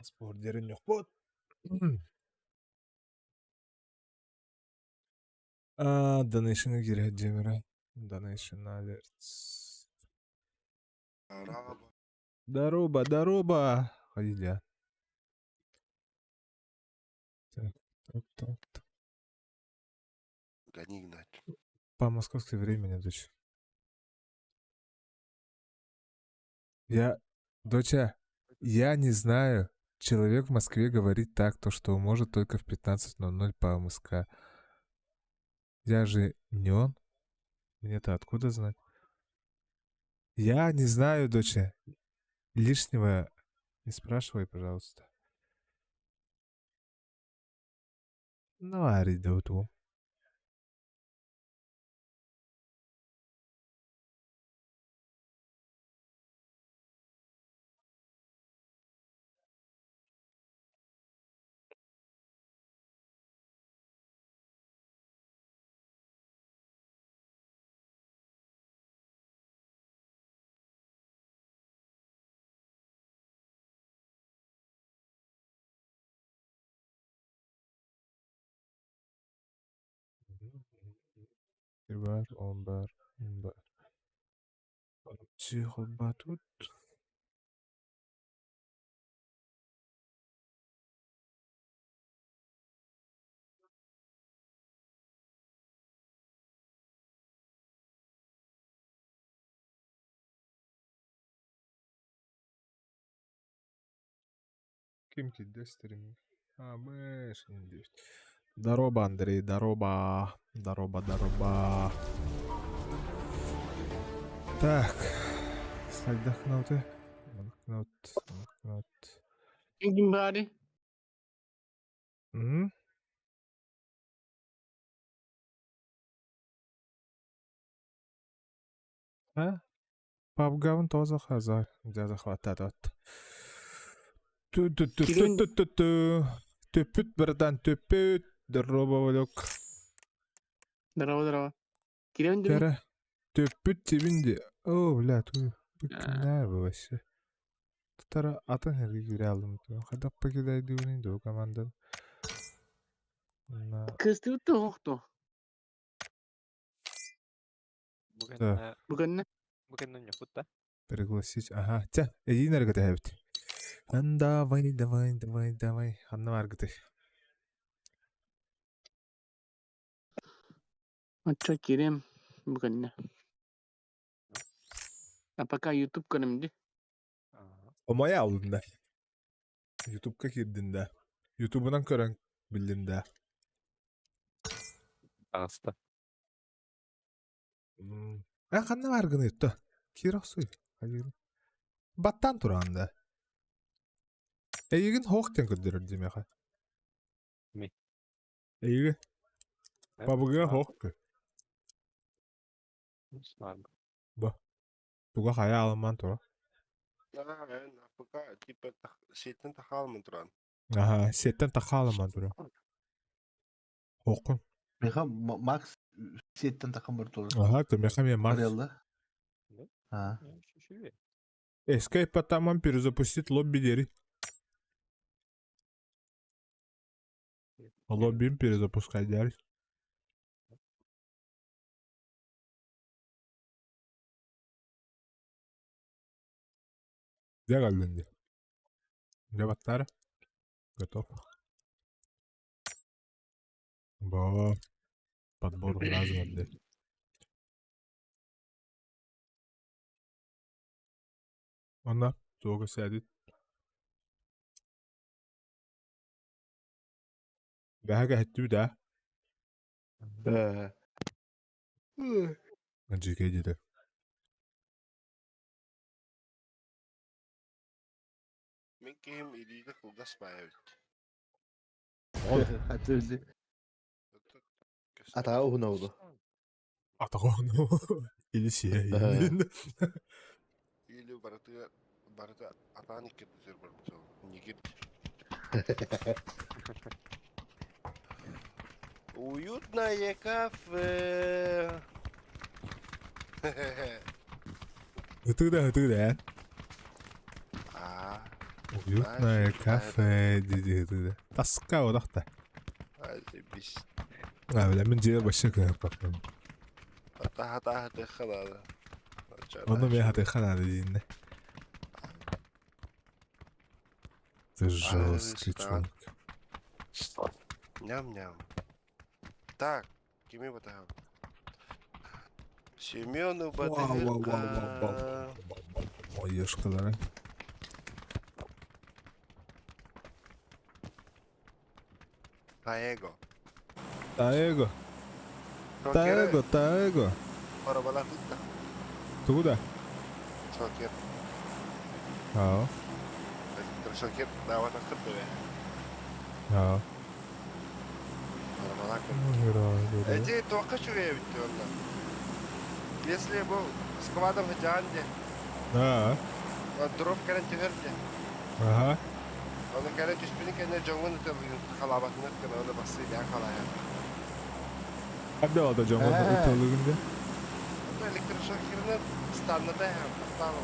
Спордерин ньохпут. А, Donation киирэ дьиэмэрэ. Donation alerts. Здорово, здорово. Ходили. Так, так, так, так. Гони, Игнат. По московскому времени, дочь. Я, доча, я не знаю. Человек в Москве говорит так, то что он может только в 15:00 по МСК. Я же не он. Мне-то откуда знать? Я не знаю, доча. Лишнего не спрашивай, пожалуйста. Ну, аридоту. Бар, он бар, он бар. Психобатут. Ким киддестерим? А, Мэш, Здорово, Андрей, здорово. Здорово, здорово. Так, хайдах гынабыты? Гынабыт, гынабыт. Ким баары? М? А? Пабгабын тоҕо захазар? Дьэ захваттаат. Кирин Ту-ту-ту-ту-ту-ту. Төппүт, братан, төппүт. Здорово, Валек. Здорово, здорово. Кирин дimi? Кэрэ. Төппүт тибин ди. О, бля, ту бу кимнээр бу вообще? Тутара атын хэрги киирэ алдым. Хайдах покидайдыбыный дуу командан. На Кыстыбыт да оһохто. Бу Да. кэннэ Бу кэннэ бу кэннэ ньоппут да? Пригласить. Ага. Тя, эдиин эргэтэ эбит. Давай, давай, давай, давай. Ханна баргыты. Оччо кириэм бу кэннэ. А пока YouTube көрөм дии. Ага. Омая алдын да. Ютубка киирдин да. Ютубунан көрөн биллин да. Таҕыста. Э, ханна баргыны ютта? Киир охсуй. Баттан туран да. Эйигин хоох диэн көрдөрөр диэмэхэ. Ми. Эйиги бабыгыа хоох Знаю. Ба. Туга хайа алыман тура. Пока типа сеттен тахалмын туран. Аха, сеттен тахаалыман тура. Хооххун. Меха Макс сеттен такын бір турар. Аха, көмеха мен Макс. Карелла. Да? А. Үчүгэй. Escape атаман перезапустить лобби дери. Лоббим перезапускать дери. Дьэ кэллин дии. Дьэ баттаары. Готов. Бо. Подбор разный дии. Онно туга сядет. Бэһэгэ хэттүү да. Э. Дьикэй диэтэ. Мин киһим илиитэ кылгас баайа эбит. Хаты билди. Атаҕа уһун оҕду. Атаҕа уһун или сиэ. Или барытыгар барыта атаан иккирдитигэр барбыт нигир. Уютное кафе. Ытыы да ытыы да. Аа. Уютное кафе дии Таска олохта. Бис. А, бля, мин дьиэ вообще кыһаппаппын. Таха тыха надо. Ону мен хатыха надо диинне. Ты жесткий чувак. Ням-ням. Так, кими батаһам? Семену батыһыкка. Оешкалары. Таего. Таего. Таего, Таего. Парабала тутта. Тугу да? Шокер. Аа. Шокер даават кырды. Аа. Парабала кырды. Эти туохха үчүгэй эбит онно. Если бу складом хыдьаан де, Аа. Дроп кэлэн түһэр де. Ага. Оны кэлэн түспүтүн кэннэ дьоҥҥун ытыалыгын халаабатынар гына оны бассыы дээн халаайар. Абдала да дьоҥҥун ытыалыгын де. Ото электрошокерынан станната эһэм тахтаан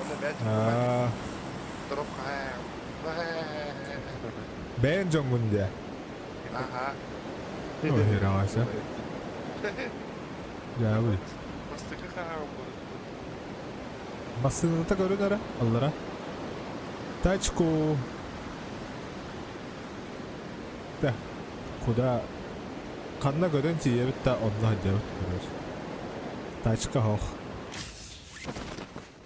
Оны бэт Аа. дроп хаһаайам. Бэйэн дьоҥҥун де. Аха. Ой, херааса. Дьаабый. Бастакы хаһаам бу. Массыыната көрүн эрэ, аллара. Тачку. Да. Куда ханна көрөн тиийэбит да онно сылдьабыт короче. Тачка хох.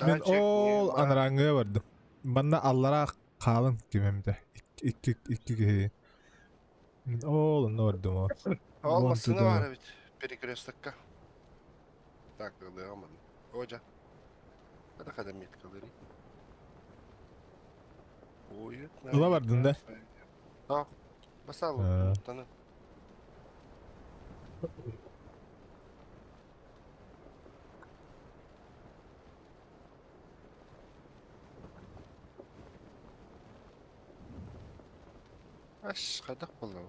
Мен ол анарааҥҥыга бардым. Манна аллараа хаалан ким эмитэ. Икки икки киһи. Мин ол онно бардым ол. Ол Вон массыына туда. баар эбит перекрестокка. Так, ылыаҕым манна. Оодьа. Это хада меткалары. Уютно. Ыла бардын да? Да. Басал, А. таны. Аш, хайдах буолла?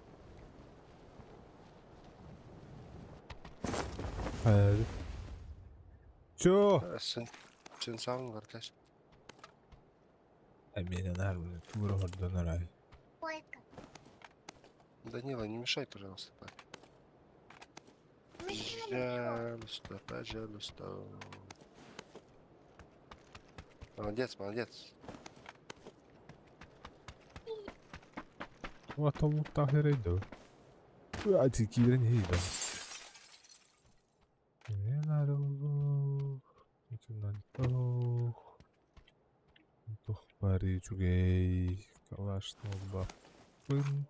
Чё? Сын, сын саң бар каш. Эмиэ наар туура хордон арай. Данила, не мешай, пожалуйста. Пожалуйста, пожалуйста. Молодец, молодец. Туга тобуктаах эрэй дуу? Ати киирэн иһий да. Эмиэ наада буолуох. Итинэн туох бары үчүгэй. Калашны ылбаппын.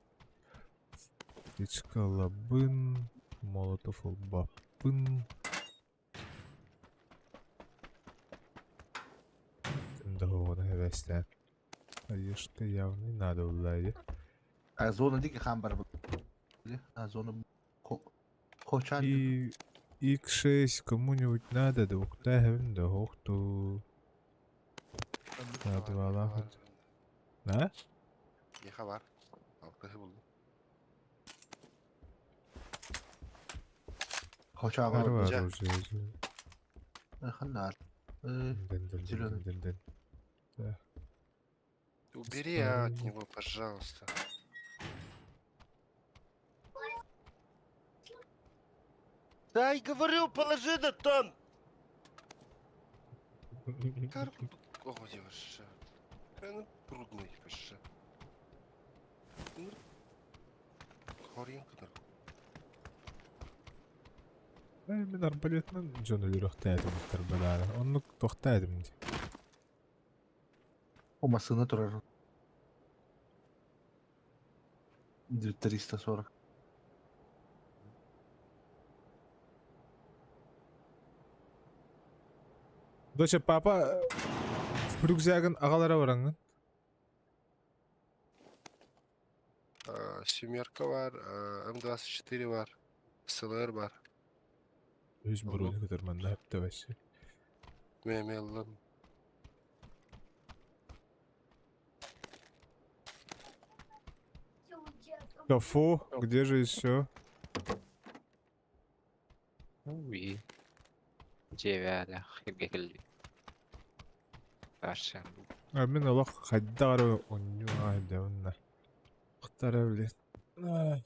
Печка ылабын. Молотов ылбаппын. Договора эбэстээн. Хаешка явно надо булла А зона диэки хаан барбыт. А зона Хочан И X6 кому-нибудь надо, да уктаһын да хохту. Надо валахать. Да? Миэхэ баар. Алтыһы булдум. Хочаҕа Первое Дьэ. оружие. Ханнаар. Дын дын дын Зелёный. дын дын. Да. Убери от него, пожалуйста. Дай, говорю, положи на тон! О, девушка. Трудный, вообще. Хоринка. Мин арбалетынан дьон өлөрөхтөөтүм тарбалаара. Оннук тохтаатым дии. О массыына турар. 340. Доча, папа рюкзагын аҕалара бараҥҥын. Семерка баар, М24 баар, СЛР баар. Үс буруйну көтөр манна хөптө вообще. Мемеллым. Да фу, где же еще? Уи. Дьиэбээлэх сиргэ кэллибит. Барсыан. А мин олох хайдах эрэ онньуу аайдабын да. Ахтара блин. Ай.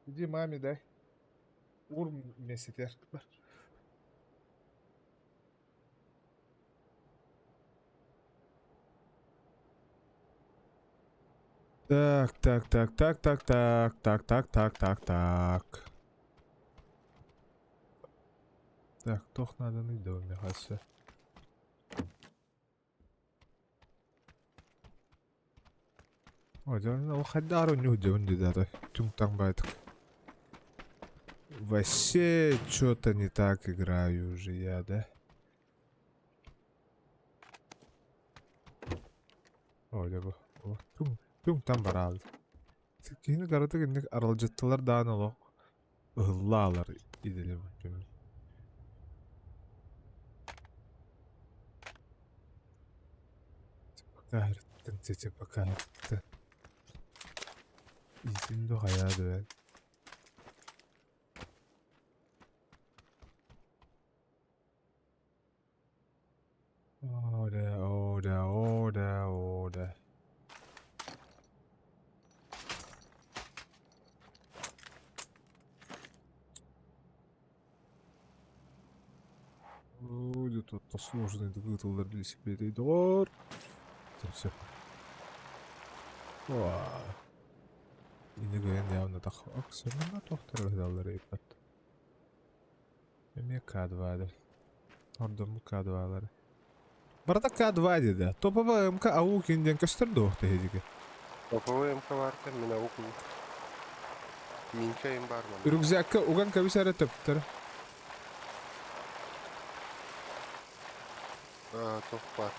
Иди маме дай. Ур меситер. Бар. Так, так, так, так, так, так, так, так, так, так, так. Так, туох нааданый да миэхэ О, дьэ, ол хайдаар онньуу дьэбин диэтээтэ. Түҥ-таҥ баайдык. Вообще что-то не так играю уже я, да? О, дьэ бу. О, түҥ, түҥ-таҥ бараал. Киһини каратык инник аралдьыттылар даҕаны олох ыһыллаалар идэлэбин. Пока тете пока Иитин да хайаа да Оо да, оо да, оо да, оо да. Ой, да тут сложный тыллар велосипед доҕор. Все. Инигэн явно так оксамына тохтор ыһдаллар ыйыппат. Эмиэ К2 Ордому К2-лары. Барыта К2 диэдэ. Топовая МК АУ диэн көстөр дуо тэһидиги? Топовый МК баарта, мин АУ Минка им бар манна. Рюкзакка уган кэбис эрэ төптөр. Туох баар.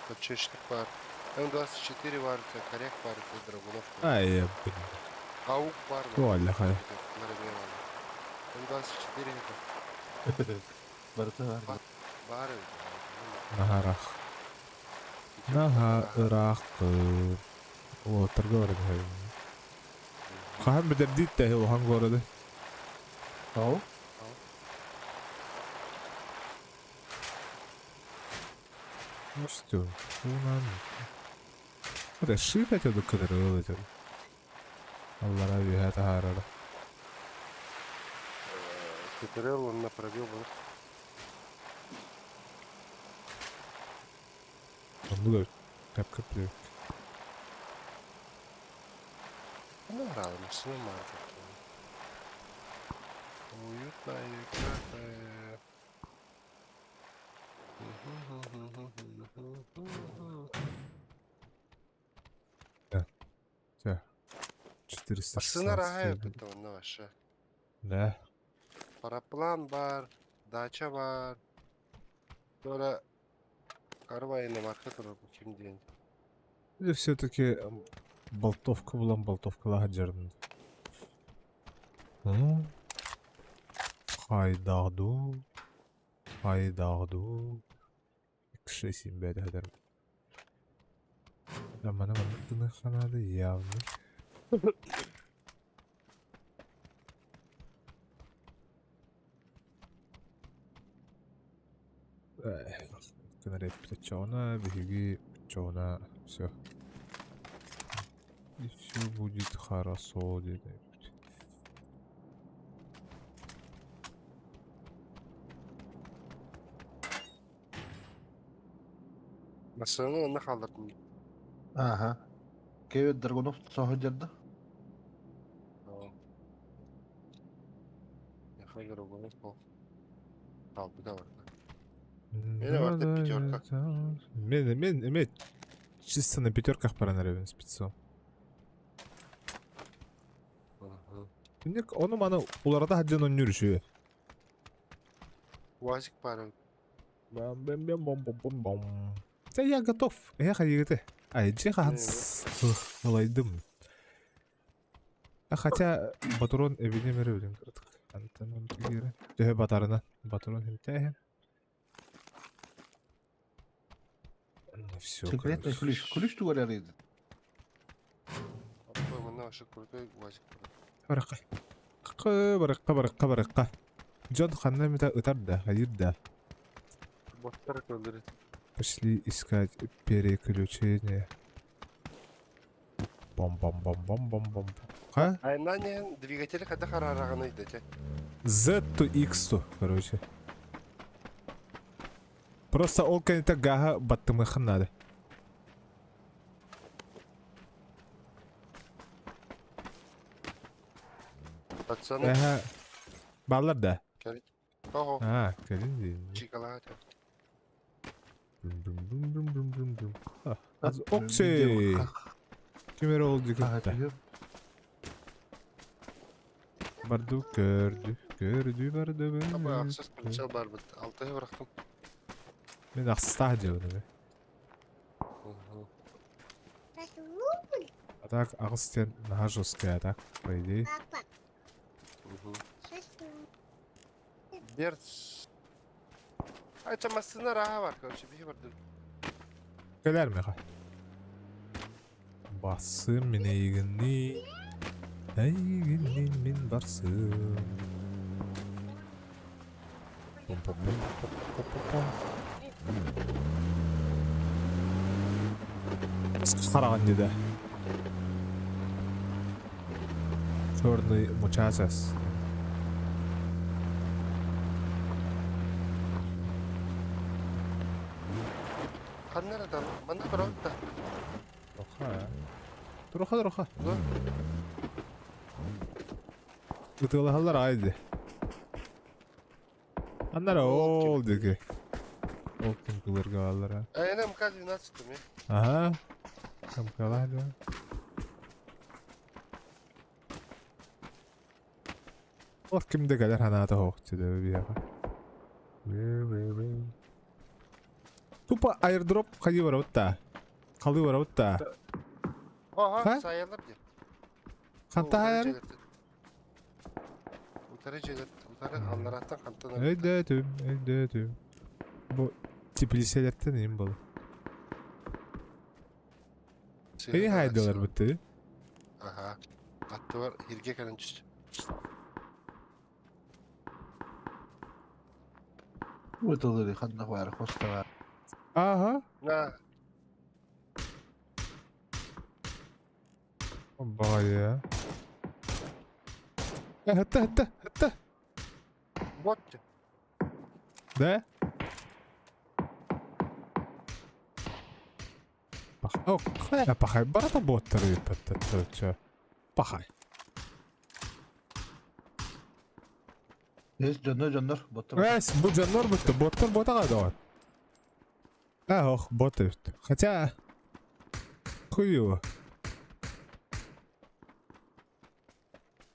Подшипник баар. М24 баар, коряк баар, Драгунов баар. Ай, блин. АУК баар. Туолла хайа. М24 это. Барыта баар. Баар эбит. Наһаа ыраах. Наһаа ыраахпын. Уолаттарга баран иһэбин. Хаһан бүтэрдиит да улахан городы. Ау. Ну что, унан. Это шип этэ кыдырыл этэ. Аллара үөһэ таһаарара. Кытырыл онно пробил был. Оннук тэп кэплүү. Ну, рано, сына марка. Уютная кафе. Все. Сына 416. рахай это онно вообще. Да. Параплан бар, дача бар. Τώρα карвайна марка турар ким диэн. Или все-таки болтовка булан болтовкалаах дьарын. Ну, хайдах дуу, хайдах дуу. X6 бэт Да мана маннык гыныахха явно. Гына чона, биһиги чона, все. И все будет хорошо диэн. Массыына онно хааллардым. Ага. Кевин Драгунов соһуйдерда. Драгунов ол. Хаалбыта барда. Мене барда пятерка. Мен, мен, мен чисто на пятерках баран эрэбин спецом. Инник ону маны уларда хаджан оннюр үшү. УАЗик баар. Бам бам бам бом бом бом бом. Да я готов. Эх, айгыты. Ай, жехан ылайдым. А хотя батурон эбине мере билин кырдык. Антанам тигире. Төһө батарына. Батурон химтээһин. Все, Секретный ключ. Ключ тугар эрейди. Манна вообще крутой УАЗик бар. Баракай. Барыкка, барыкка, барыкка. Дьон ханна эмитэ ытар да, хайыыр да. Боттар көрдөрү. Пошли искать переключение. Бом-бом-бом-бом-бом-бом. Ха? Айнан иһэн двигатели хайдах араараҕыный да чэ. Z to X to, короче. Просто ол кэнниттэн гааһа баттымыаххын наада. Пацаны. Эһэ, бааллар да? Кэлин. Ого. А, кэлин диин. Чикалаат. Бум-бум-бум-бум-бум-бум. Оксей! Ким эрэ ол диэки ытта. Барды көрдү, көрдү барды. Аба ахсыс прицел бар бит. Алтыһы бырахтым. Мен ахсыстаах дьиэбин эбэ. А так аҕыс диэн наһаа жесткая, а так, по идее. Берц. Айта массына раха бар, короче, биһи бардым. Кэлэр меха. Басым мин эйигинни, эйигинни мин барсым. Пум-пум-пум-пум-пум-пум. Хараҕын деді. Черный мучасас. Ханна эрэ манна турабыт да. Туруха. Туруха, туруха. Ытыалаһаллар аай дии. Аннара ол диэки. Ол кимкилерге бааллара. Айана МК-12 ми. Аха. МК-лаах да. Ол кимде кэлэр ханаата суох дии биһиэхэ. Тупо airdrop хайыы барабыт да. Халыы барабыт да. Ага, сайалар дии. Ханта хайар? Утары дьиэлэр, утары алларааттан хантан Өйдөөтүм, өйдөөтүм. Бу теплиселэртэн им был. Эй хайдылар бытты. Ага. Аттыбар хирге кэлэн түстэ. Ытылыры ханна баар хостаҕа. Ага. На. Баҕайы. Хатта, хатта, хатта. Вот. Да? О, хайа пахай, барата боттары ыппаттар, Пахай. Эс дьоннор дьоннор боттор. Эс, бу дьоннор бутта, боттор ботаға доҕор. А, ох, бот эбит. Хотя, хуй его.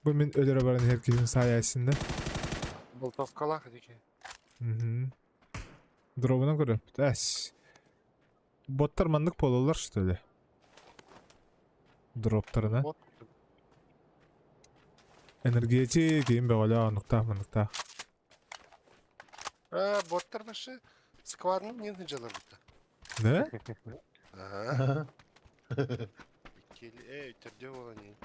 Бу мин өлөрө баран иһэр киһим саайаайсында. Болтовкалаах дики. Мгм. Дробунан көрөппүт. Эс. Боттар маннык буолаллар, что ли? Дроптарына. Бот. Энергетик, киин бөҕөлөөх, оннуктаах, манныктаах. А, боттар вообще сквадны не сылдьаллар бутта. Да? Ага. Иккили, э, төрдө буолан иһин.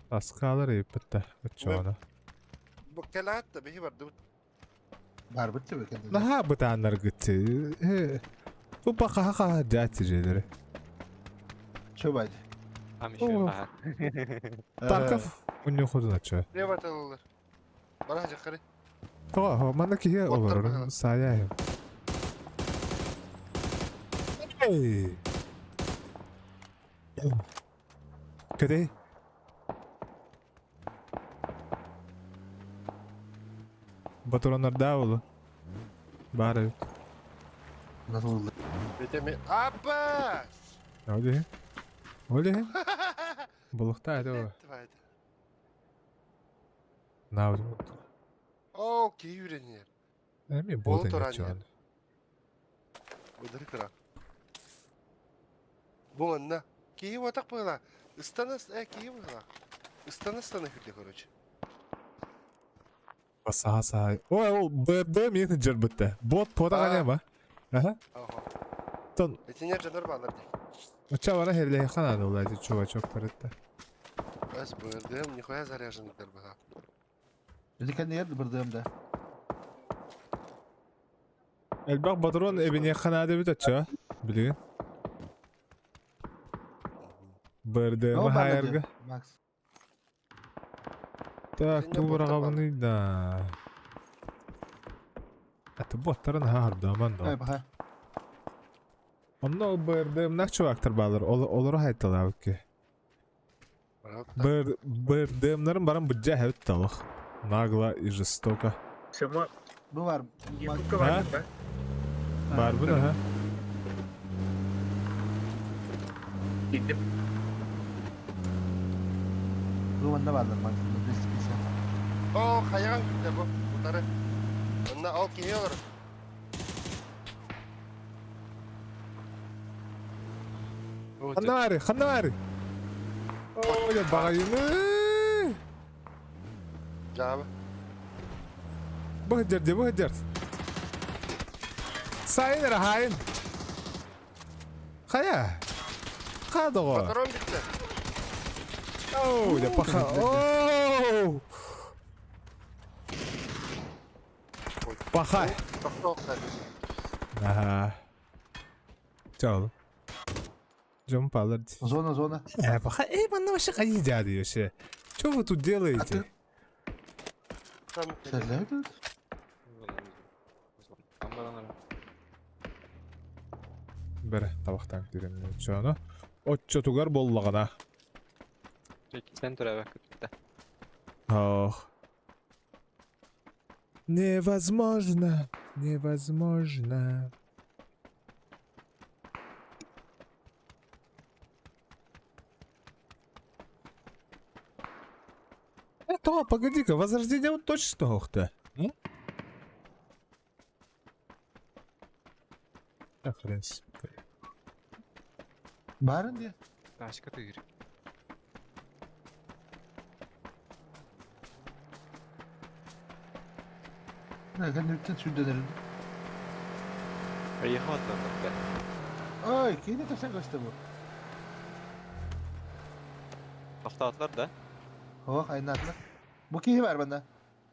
Таскаалар ыйыппыт да, оччоҕуна. Бу кэлаат да биһи бардыбыт. Барбыт да бэкэн. Наһаа бытааннаргыт. Тупа хаха-хаха дьаат дьиэлэри. Чё бать? Там еще баар. Тарков унньуохутун оччо. Лево аталалар. Бара дьахары. Тоҕо, манна киһи Боттар олорор, быһалар. саайаайым. Эй! Кэтэй. Батураннардаах буолуо. Баар эбит. Nasıl Бэтэ Аббас! Ол иһин. Ол иһин. Булуктаа этэ ол. Твайда. Наабытым. Оо, киһи үүрэннэр. Эми Ол буолан туран чуон. Удары кыра. Бу манна. Киһи уотах быһыла. Ыстанас, э, киһи быһыла. Ыстана ыстана хүрдэ, короче. Саха саха. Ой, ол ББ миэтин дьарбытта. Бот пота ма? Аха. Ага. Тон Итинер дьонор баалар дии. Оччо бара херлэһиэххэ наада буолла ити чувачок барытта. Эс бырдым, нихуя заряженный быһа. Ити кэннигэр бырдыам да. Элбэх ботурон эбиниэххэ наада эбит оччо. Билигин. БРДМ хаайарга. Макс. Так, туу быраҕабыный да. Это боттарын хаһардаман да. Онно БРДМнах чувактар баалар, олору хайталаабыт ки. БРДМнарын баран быдьа эһэбит талах. Нагло и жестоко. Сема Бу бар. Ютубка бар да? Барбын аха. Gittim. Бу манна бааллар Макс. 250. О, хайаҕан күүтэ бу. Утары. Онно ол киһи олорор. Ханна баары, ханна баары? О, я баҕайыны. Дьаабы. Бу сылдьар бу сылдьар. Сайын эрэ хаайын. Хайа? Хаа доҕор? Патрон бүттэ. Оу, да паха. Оу! Паха. Тохтоохтар. Ага. Чал. Дьон палар. Зона, зона. Паха, эй, манна вообще хайы дяди вообще. Что вы тут делаете? Сэллэһэ тут. Бere, табахтан киирэн чоно. Оччотугар боллаҕына. Иккисен төрөөбөккө түттэ. Ох. Невозможно, невозможно. Это, погоди-ка, возрождение вот точно ох-то. А хрен с Баарын дии. Тачка тыыр. Кэнниттэн сүүрдэн Эйиэхэ оттоннорго. Ой, киһини тахсан көстө бу. Тохтоотулар да? Ох, айнаатылар. Бу киһи бар манна.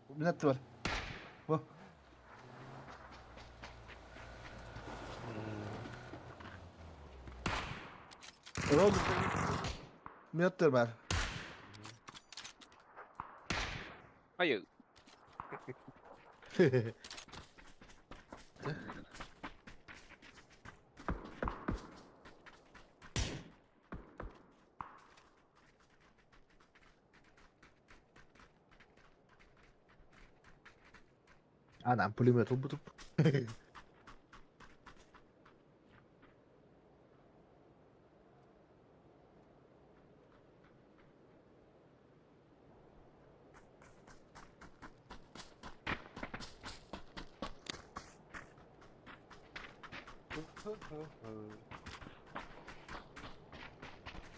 Мин аттыбар. Бу. Рол. Мин аттыбар бар. Айы. Анам пулемет ылбытым.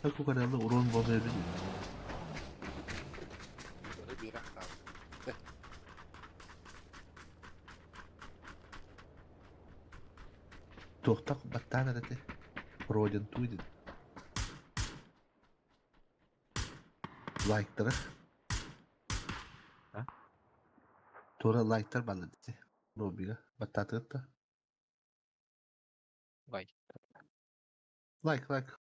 Так укаралды урон болмай бит. Биир ахтаабыт. Туохтах баттаан эрэтэ. Родин туйдин. Лайктара. А? Тура лайктар баллар дии. Лоббига. Баттаатыгытта. Лайк. Лайк, лайк.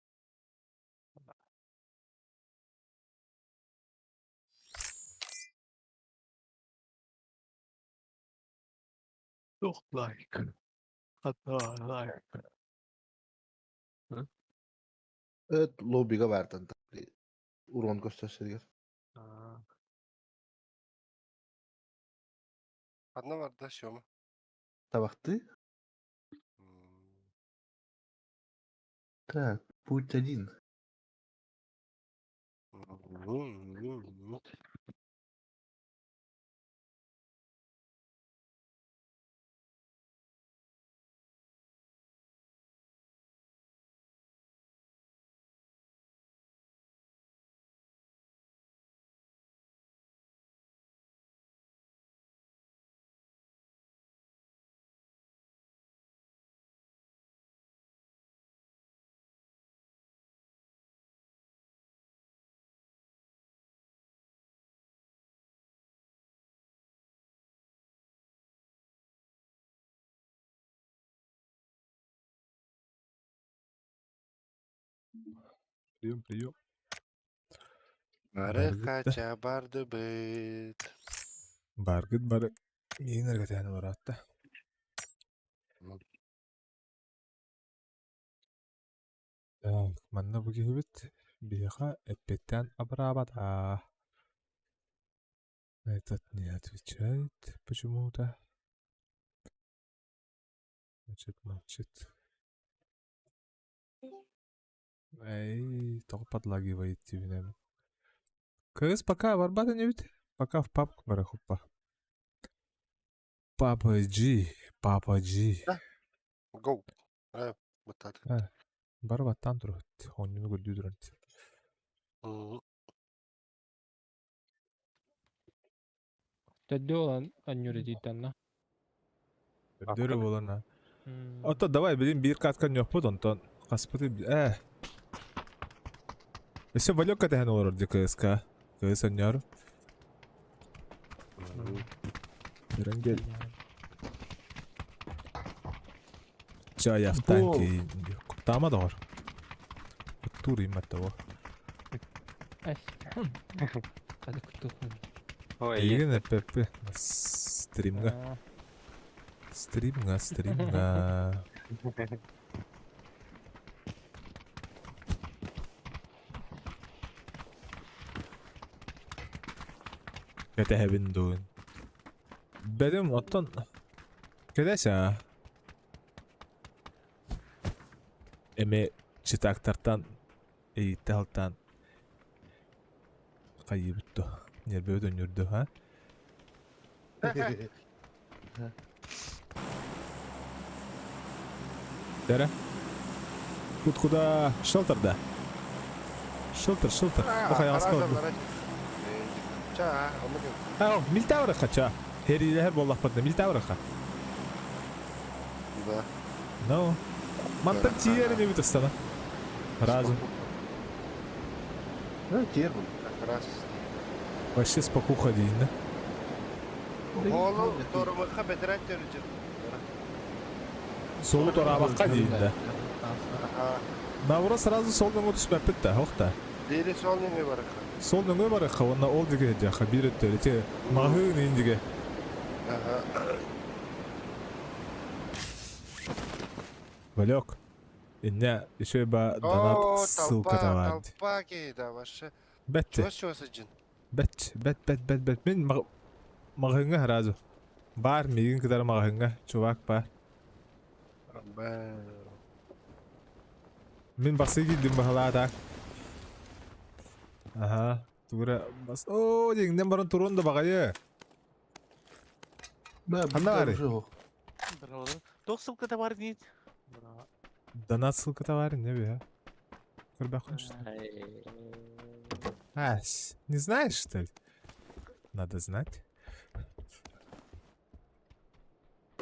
Туох лайк. Хата лайк. Эт лоббига баартан. Урон көстөр сиргер. Ханна барда Сёма. Табахты. Так, путь один. Прием, прием. Бары Баргыт да. хача бардыбыт. Баргыт бары. Миин эргэтээни бараатта. Так, манна бу киһибит биһиэхэ эппиэттээн абыраабата. Этот не отвечает почему-то. Значит, молчит. Эй, тоҕо подлагивает диибин Кыыс пока барбат инибит. Пока в папку барахуппа. Папа G, Папа G. Go. Э, бытаат. Э, бары баттаан турабыт. Оонньууну көрдүү туран. Төрдү буолан анньур этииттэннэ. Төрдү буолан а. Ото давай билин биир каткан ньохпут онтон хаспыты э. Өссө Валек кэтэһэн олорор дии КСК. КС онньоор. Көрөн кел. Чай в танке. Куттаама доҕор. Куттуур иммат того. Хады куттуохпун. Ой, Эйигин эппэппи. Стримҥа. Стримҥа, стримҥа. Кэтэһэбин дуун. Бэлэм оттон кэлээс аа. Эмэ читактартан эйиттэ алтаан хайыыбыт дуо? Нербэбит өнньүрдү, а? Дәрі. Тут куда? Шелтер, да? Шелтер, шелтер. Ох, я сказал. А, Мильтаврыха, ча. Херилэһэр буоллахпытына Мильтаврыха. Да. Ну. Мантан тиийэр инибит ыстана. Разум. Ну, тиэр был. Как раз. Вообще спокуха диин да? Оҕолу торомыкка бэтэрээт төрүчү. Солу тораабакка диин да. Аха. Наоборот сразу сол нөҥүө түспэппит да, ох да. Диэри сол нөҥүө барыха. Сол нөҥүө барыха уонна ол диги дьаха биир өттө ити маҕаһыын иин диги. Аха. Валек, иннэ үчүгэй ба донат О, ссылка толпа, табаар. толпа киһитэ вообще. Бэт, Чугас-чугас сылдьын. бэт, бэт, бэт, бэт, бэт. Мин маҕаһыыҥҥа сразу. Баар миигин кытары маҕаһыыҥҥа, чувак баар. Мин басы киирдим баһылаата. Аха, тугура бас. Оо, диҥнэн баран туруон да баҕайы. Ханна баарый? Туох ссылката бар диит? Донат ссылката баар не бе? Көрбөххүн что ли? Ась, не знаешь, что ли? Надо знать.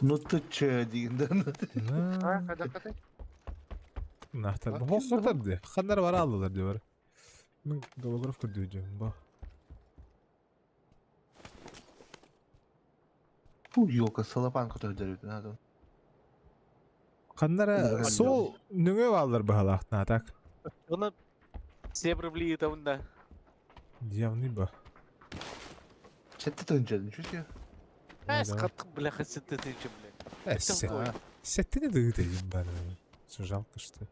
Ну ты че диин да. На, Хайдаххатай? нахтар. Хохотар ди. Ханнар бар аллылар ди бар. Мин голограф көрдүү бу. Фу, ёлка, салапанка төһдөрүт надо. Ханнара сол нөҥө бааллар баһалаахтына так. Оны все проблемы там да. Дьявный ба. Сетте төнчөдүн ничего себе. Эс каттык бляха сетте тынчы бля. Э, сеттини дыгыт ебаный. Что жалко, что ли?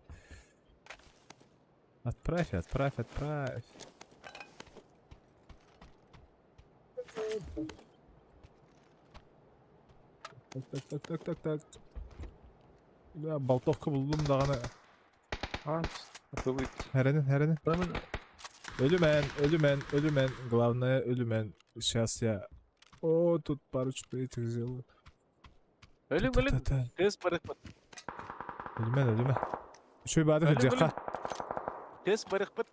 Отправь, отправь, отправь. Так, так, так, так, так, так. Да, болтовка буллум даҕаны. Һэрэнин, һэрэнин. Өлүмэн, өлүмэн, өлүмэн. Главное, өлүмэн. Сейчас я... О, тут парочку этих сделаю. Өлүм өлүм. Кыз барыкпыт. Өлүмэн, өлүмэн. Үчүгэй баады сылдьыахха. Кыз барыкпыт.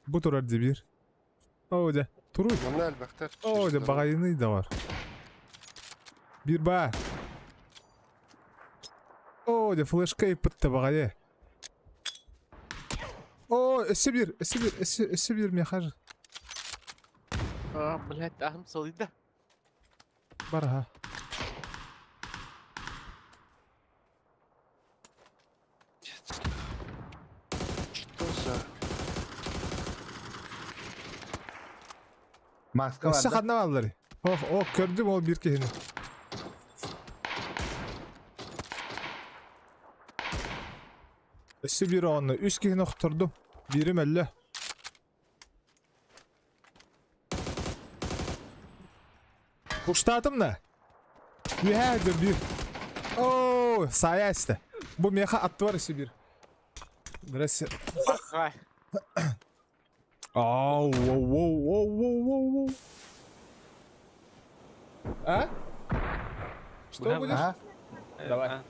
Бу турар дебир. Оо, дьэ, туруй. Манна элбэхтэр. Оо, дьэ, баҕайыный да бар. Биир баар. Оо, дьэ, флешка ыппытта баҕайы. Оо, өссө биир, өссө биир, өссө, өссө биир миэхэ А, блядь, ахым солыйда. бар аха. Маска Өссө барда. ханна бааллар? Ох, о, көрдүм ол биир киһини. Өссө биир оҕону, үс киһини охтордум. Биирим өллө. Куштаатым да. Үөһээ дьон биир. Оо, саайа истэ. Бу миэхэ аттыбар өссө биир. Здрасте. Баха. Ау, воу, воу, воу, воу, воу, воу. А? Что будешь? Ага. Давай.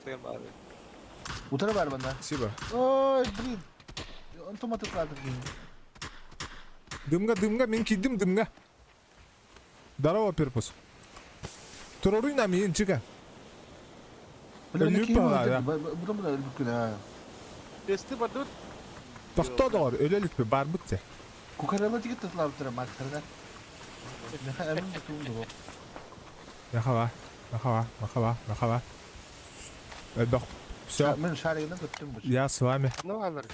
Утары бар банда. Спасибо. Ой, блин. Онтум атыклады блин. Дымга, дымга, мен кидим дымга. Здорово, Перпус. Туруруй на миин, чика. Блин, Өлүп баҕа, да. Бутан буда өлбүт күнэ. Тесты бардыбыт. Тохтоо доҕор, өлө иликпи, барбыт те. Кукарелла тигит тытлабыттара Максарга. Меха эмин бутун дуо. Махава, махава, махава, махава. Элбэх. Все, Мен шаригынан көттүм бу. я с вами. Ну алар.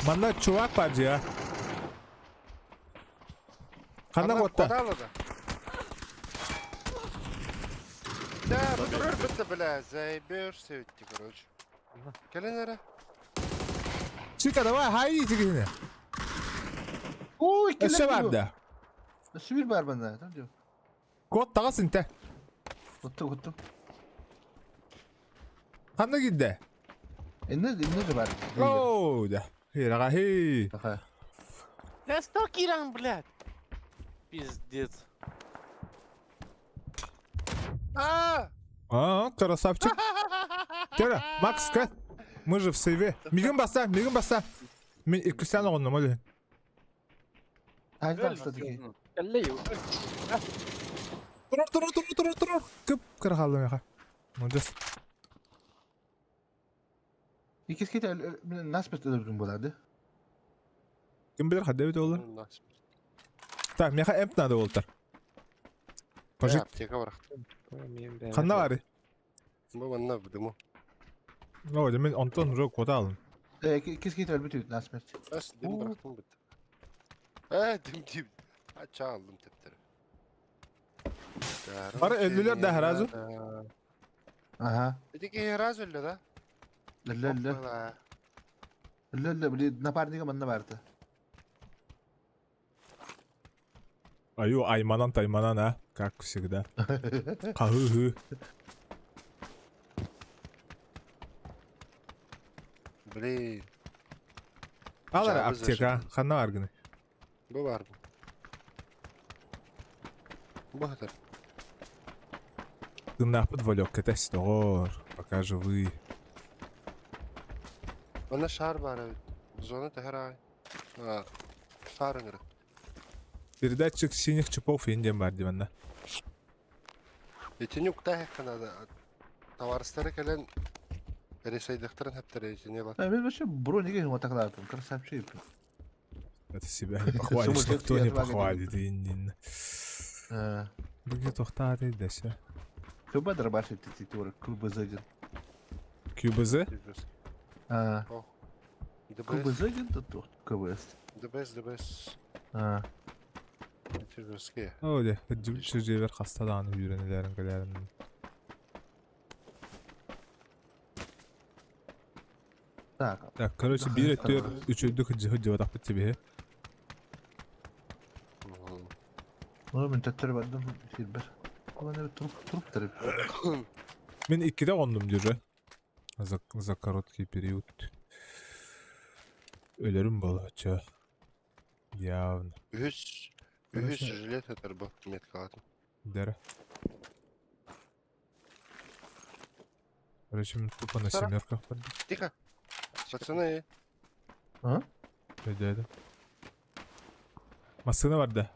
Манна чувак бар дии, а. Ханна куотта? Кодала да. Да, бутурар бітті, бля, заебешься ведь, короче. Кэлэн эрэ. Чика, давай, хай тигини. Ой, Өссө бар да. Өссө бир бар банда. Там диyor. Куот таҕас интэ. Куттум, куттум. Ханна киирдэ? Инне, инне же бар. Оу, да. Хираҕа хи. Аха. Да сто киран, блядь. Пиздец. А! А, красавчик. Тера, Макс, кэл. Мы же в сейве. Мигин баста, мигин баста. Мин иккистээн оҕуннум ол иһин. Хайда таки. Турар, турар, турар, турар, турар. Кып кыра хаалла миэхэ. Молодец. Иккиските насмерть өлөрдүм буоларды. Ким билэр хадда эбит буолла. Так, миэхэ эмп надо буолтар. Пожить. Аптека барахта. Ханна бары? Бу манна в дыму. О, мин онтон уже куота алым. Иккиските өлбүт насмерть. Бас дым бырахтым бит. Э, дым дим. Ача алдым тептери. Бары өлдүлэр да сразу. Ага. Эти раз өллө да? Өллө өллө. Өллө өллө. Били напарнига манна барды. Аю, айманан тайманан, а? Как всегда. Кахы-хы. Блин. Ал эрэ аптека. Ханна бааргыный? Бу бар бу. Бу хатар. Тыыннаахпыт Валек кэтэс, доҕоор. Пока живы. Манна шар бар эбит. Зона тэһэр аҕай. Шар ыҥырык. Передатчик синих чипов индиан бар дии манна. Итини уктаһыахха наада. Табаарыстара кэлэн ресайдыхтарын хэптэрэ итини ылар. Мен вообще бронига химатаклаатым. Красавчик. Это себя не похвалишь, никто не похвалит. Иннин. Бүгү тохтааты дэсэ. Кыба дробашит титура КБЗ QBZ? А. КБЗ где-то тут КВС. ДБС, ДБС. А. Оо дьэ, дьүл дьиэбэр хаста даҕаны үүрэн элээрин кэлээрин. Так. Так, короче, биир өттүгэр үчүгэйдик сылдьыбатахпыт сибиһи. Ну, мин төттөрү бардым сирбэр. Кулан труп труп тарып. Мин иккитэ оҕоннум дьүрэ. За, за короткий период. Өлөрүм буолааччы. Явно. Үһүс үһүс жилет этэр бу меткалатым. Дэрэ. Короче, мы тупо на семерках бардым. Тихо. Пацаны. А? Дядя. Массыына барда.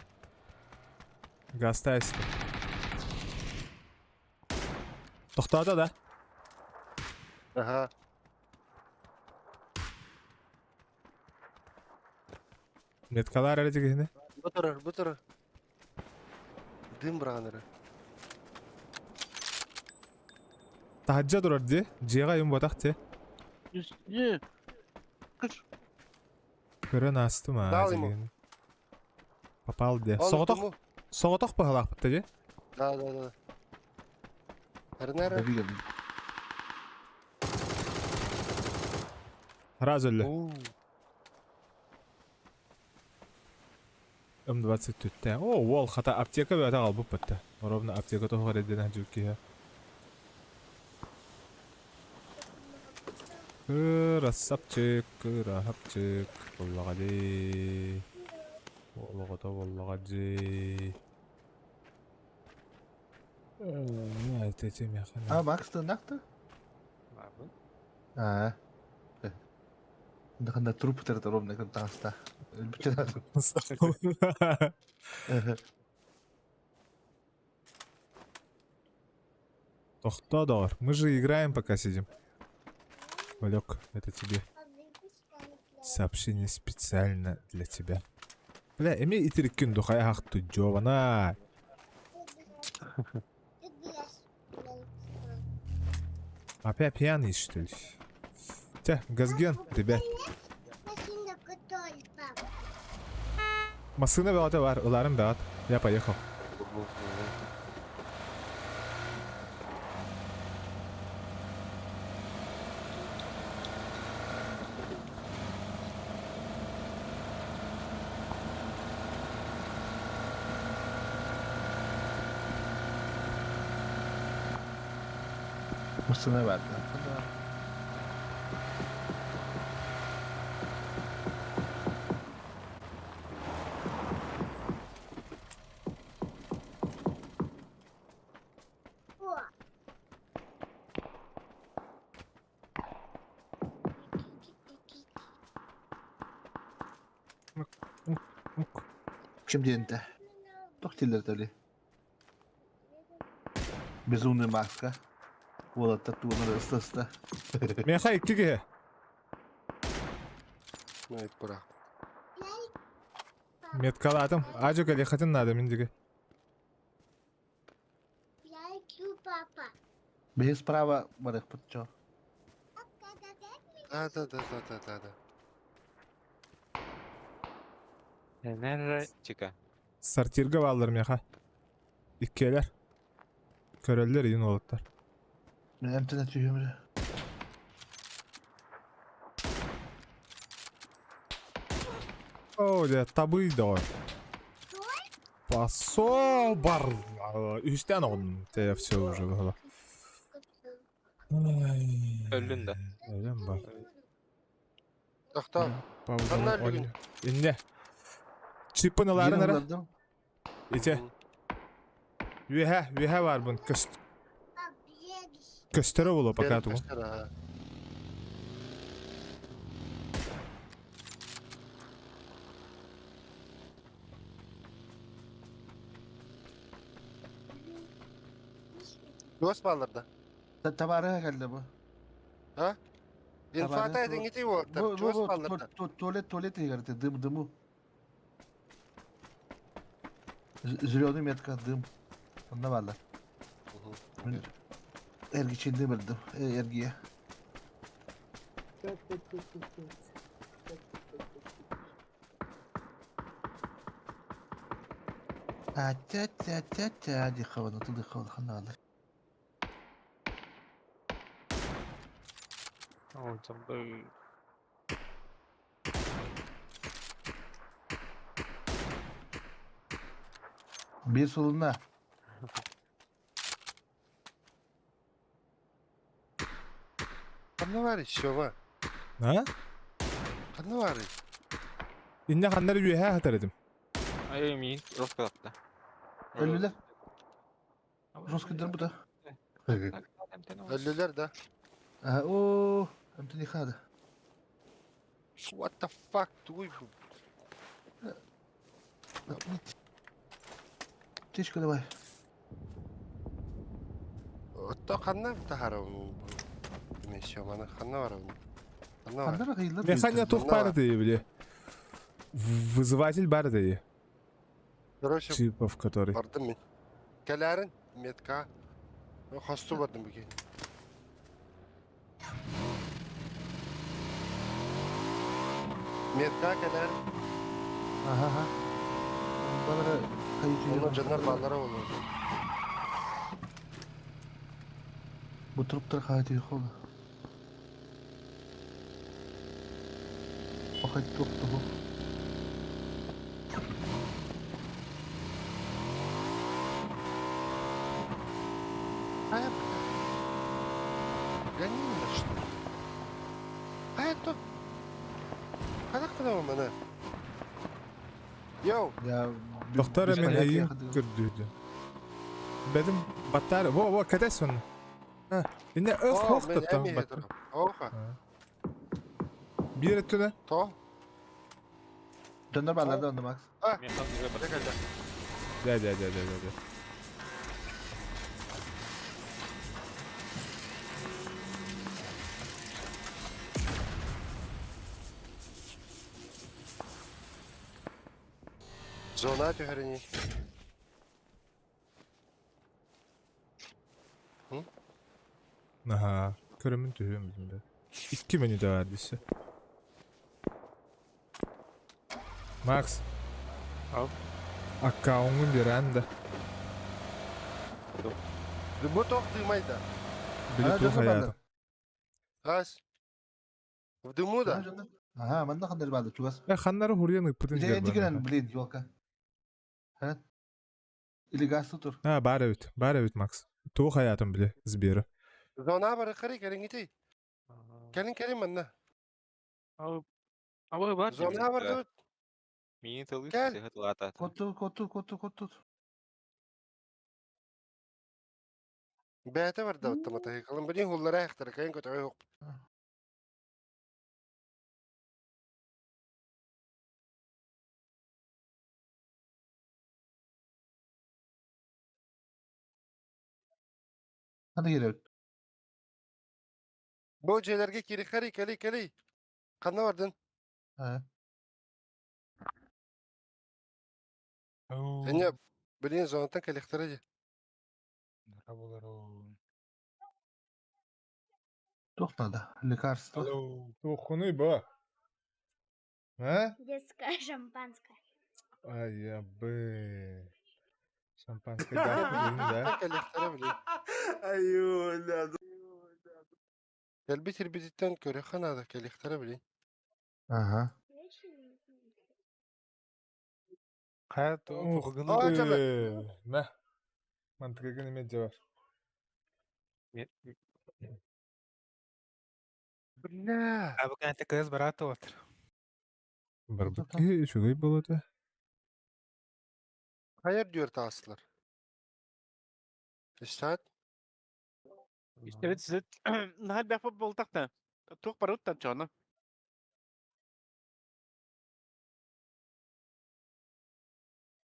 Газтайс. Тохтоото да? Ага. Меткалар эрэ дигиһини. Бу турар, бу турар. Дым быраҕан эрэ. Таһырдьа турар дии. Дьиэҕэ айым буотах дии. Көрөн аастым аа Дал ему. дигин. Попал дии. Ол Соҕотох дыму. Соҕотох быһалаахпыт дии. Да, да, да. Эрнер. Добили. Раз өллө. М24-тэ. О, уол хата аптека бөтө аҕалбыт бытта. Ровно аптека тоһугар эрдэнэ сылдьыбыт киһи. Кырасапчык, кыраһапчык, буоллаҕа дии. Олоҕото буоллаҕа дии. А, Макс тыыннаах да? Баарбын. Аа. Ханна труп тырыта ровно кын таҥаста. Өлбүччэ Тохтоо, доҕор. Мы же играем, пока сидим. Валек, это тебе. Сообщение специально для тебя. Бля, эми итириккин духай ахту жована. Опять пьяный, что ли? Те, газген, ребят. Массыына бөҕөтө бар, ыларым бөҕөт. Я поехал. Массыына бар да. Ким диэнтэ? Туох дииллэр этэй? Безумный маска. Уолаттар тугунары ыста-ыста. Миэхэ икки киһи. Бырах. Меткалаатым. Ажо кэлиэххитин наада мин диги. Биһи справа барыахпыт чо. Да, да, да, да, да, да, да. Энер чика. Сортирга бааллар миэхэ. Иккиэлэр. Көрөллөр иин уолаттар. Мин эмтэнэ түһүөм эрэ. Оо, дьэ, табый доҕор. Посол бар. Үһүстээн оҕуннум. Те, все уже было. Өллүн да. Өлөн бар. Тохтоо. Ханна өллүгүн? Инне. Чиппын ылаарын эрэ. Ити. Үөһэ, үөһэ баарбын. Көст... Көстөрө буолуо пока тугу. Туос бааллар да? Табаарыга кэллэ бу. А? Инфата этиҥити уоттар. Туос бааллар да? Туалет, туалет иһигэр дым, дыму. Зеленый метка, дым. Онно бааллар. Эргичинди бардым. Эргийэ. А-тя-тя-тя-тя, дихавана, тудыхавана, ханна О, там Биир сылына. Ханна баарый, Сева? А? Ханна баарый? Инне ханнар үөһэ хатар этим. Ай, миин роскалапта. Өллүлэр. Роскыдар бу да. Өллүлэр да. Оо, эмтини хаада. What the fuck тугуй бу? Птичка давай. Отто ханна таһарабын бу? Севаны ханна барабын? Ханна бар? Ханнара кыйыллар. Механия туох баар этэй били. Вызыватель баар этэй. Короче, Чипов который. бардым мин. Кэлээрин метка. Хосту бардым бүген. Метка кэлээр. Аха, аха. Балары Онно дьоннор бааллара буолуо. Бу труптар хаһытыы хола. Пахать туох туһу. Хайа, бля. Гони меня, что ли? А это... Хайдах гынабын маны? Йоу! Я Доктор без мен понятия эйин ходил. көрдүүрдү. Бэдим баттар во во кэтэс онно. А, инне ых О, хох мен таттан эми баттар. хетер. Оха. Биир өттүнэ То. Дьоннор бааллар да онно Макс. А, Мен хан жүрө бар. дэ Дэ дэ дэ дэ дэ дэ. Зона түһэрини. Аха. Көрөмүн түһүөм билим бэ. Икки мүнүүтэ баар диссе. Макс. Ау. Аккаунҥун биэрэн да. Бу тоқ дымайда. Били Ана туох дьоннор хайаата. бааллар. Ас. В дыму Ана да. дьоннор. Аха, манна ханнар бааллар чугас. Э ханнары хуруйан ыппытын Дьэ, дьэр дигинэн, баар. блин, елка. А? Или газ тур. А, баар эбит. Баар эбит Макс. Туох хайаатын били Сбера. Зона бары қары кәлін Кәлін кәлін манна. Абы бар. Зона барды. Мини тылы Кел. сыхытлата. Кот кот кот кот Бәті барды оттамата. Қалын білін хуллара яқтары. Кәйін көтіғай хоқ. Ханна керек. Бұл жерлерге кері қары кәлі кәлі. Қанна бардың? А. Әне білін зонаттан кәліқтары де. Туох надо. Лекарство. Туоххунуй ба. А? Детское шампанское. Ай, я бы. Шампанское газ да? Кәліқтары білін. Кәлбі тербететтен көрі қанады. Кәліқтары білін. Ага. Ух А, ты. жабы. Мә. Мантыгы неме бар. Бля. Барбыт үчүгэй болот э. Қайыр дүйер тағысылар. Үстад. Evet size нахал бәк болтақ та. Туқ бар оттан чоны.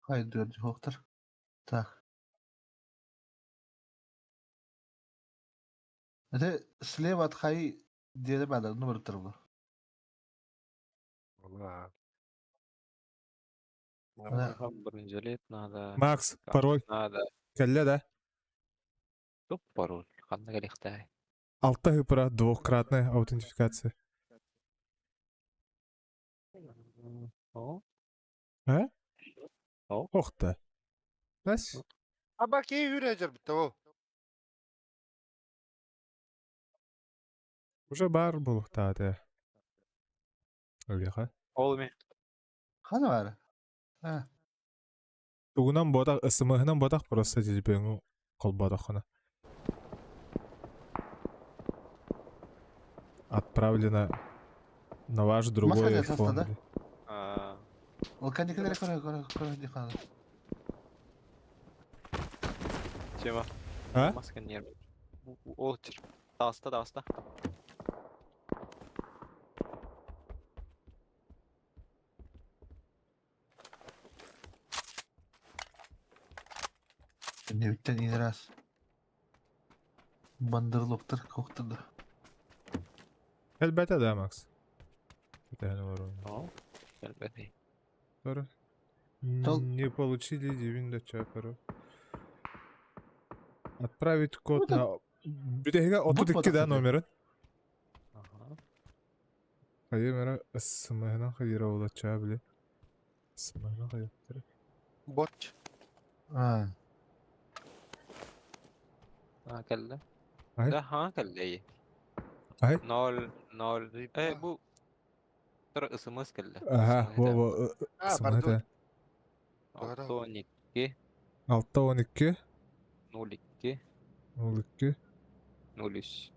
Хай дөрд хоктор. Так. Это слева от хай деде баалар, ну барып тур Ла. Да. Бронежилет надо. Макс, пароль. Надо. Кэллэ да? Туп пароль. Ханна кэлихтай. Алта ыпыра двухкратная аутентификация. О. А? О. Ох та. Нас? Аба кей үрі әжір бітті ол. Уже бар булуктааты. Өлеха. Ол ми. Хана бар. А. Тугунан ботак, ысымыһынан ботак просто телепеңу колботохуна. Отправлено на ваш другой Маска iPhone. да? или- А, Ол кәдекелер көрө көрө көрө дихана. Тема. А? Маска нерв. Ол тир. Таста, таста. Небиттен инерас. Бандырлоктор коктурду. Элбете да, Макс. Это бар. О. Элбете. Doğru. Тол- Не получили дивин чапару. Отправить код Ну, на... Бүтәһиге Бут 32 да батасы номерин. Ага. Хайы мера ысымыһынан хайыра улача биле. Ысымыһынан хайыптыр. Бот. А. А, кэллэ. Ай. Да, ха, кэллэ. Ай. 0 0 Э, бу Тор ысымыс кэллэ. Ага, во во А, пардон. 12 6 12 02 02 03. 03.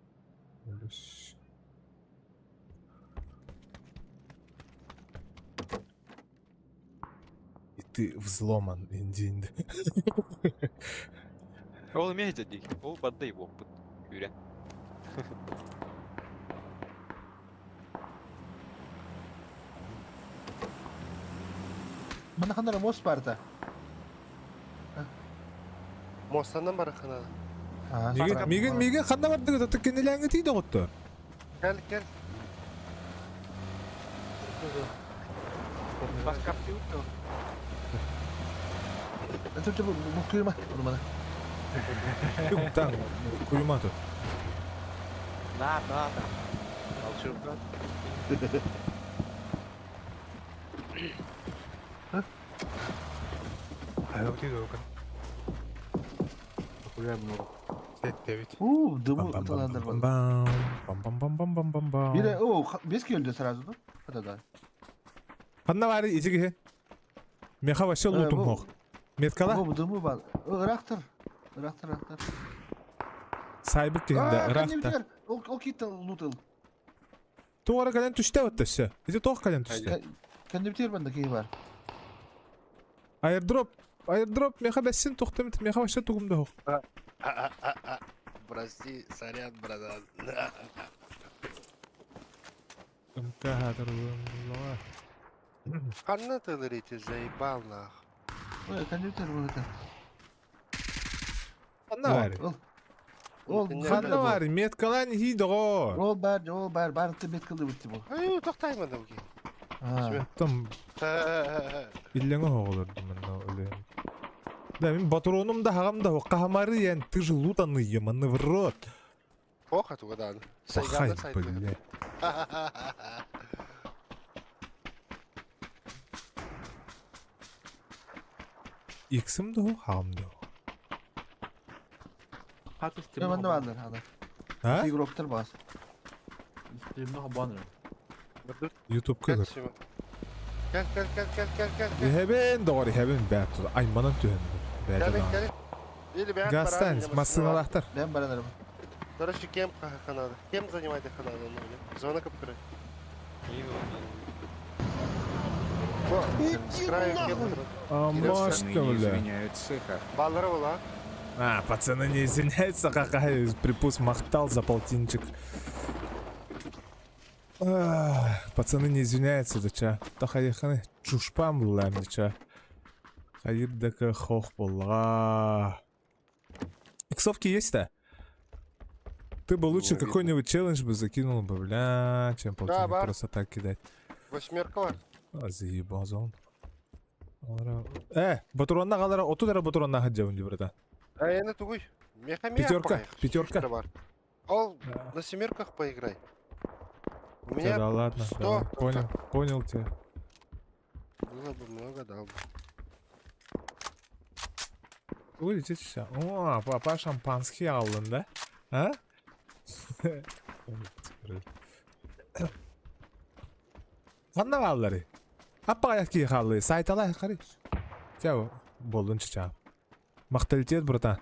И ты взломан, индин. Ол эмиэ дии. Ол баддай буолбут. Күүрэн. Манна ханна мост барда. Мостанан барахана. Мигин, мигин, мигин ханна бардыгыт, аты кинилээҥҥи тиийдэ оҕотто. Кел, кел. Бас компьютер. Это бу күйма, onu Там, куйма тут. На, на, на. Молчу, брат. Уу, дымы ыталандыр. Бам-бам-бам-бам-бам-бам-бам-бам. Бире, о, бес келді сразу, да? Да, да. Ханна бары итиги. Меха вообще лутум мох. Меткала? Бу дымы бар. Ырахтыр. Ырахтыр, ырахтыр. Сайбыт кихинде, ырахта. Ол ол китті лутыл. Туғара кален түште өтті все. Ити тоқ кален түште. Кәнде бітер банда кей бар. Airdrop, airdrop меха бәссин тоқтамит, меха вообще тугумда хоқ. Прости, сорян, братан. МК Ханна ты лырите, заебал нах. Ой, кәнде бітер бұл это. Ханна бар. Ол Ханна бар, меткалан хидого. Ол бар, ол бар, бар ты меткалды бітті бұл. Ай, тоқтаймын уги. Там иллеңе хоғолорду манна өлен. Да, мин патроном да хагам да хакамары ян, ты же лутанный, ебаный в рот. Оха тугадан. Пахай, блядь. Иксим да хам да. Мен бардыр ада. А? Игроктар бас. YouTube кыгыр. Gel gel gel gel gel gel gel. Хебен доғыр, хебен бәт. Ай, манан түһен. Gel gel. Или бәт Гастан, массыналахтар. Мен баранарым. Короче, кем ханада? Кем занимает ханада? Зона капкыры. Амашка, бля. Баллары була. А, пацаны не извиняются, какая припус махтал за полтинчик. Пацаны не извиняются, да ча. Тахайханы чушпам лэм, да ча. Хайырдака хох была. Иксовки есть-то? Ты бы лучше какой-нибудь челлендж бы закинул бы, бля, чем полтинник бар. просто так кидать. Восьмерка бар. А, заебал зон. Батуранна галара, отут ара батуранна хаджабын ди, братан. А я на тугуй. Мехамия Пятерка, пятерка. Бар. Ол на семерках поиграй. У меня Да ладно, 100 давай, понял, понял тебя. Было бы много, дал бы. Улетит все. О, папа шампанский алын, да? А? Ханна баллары. Аппа аяк халы, сайтала қары. Тяу, болдун чича. Мақталитет, братан.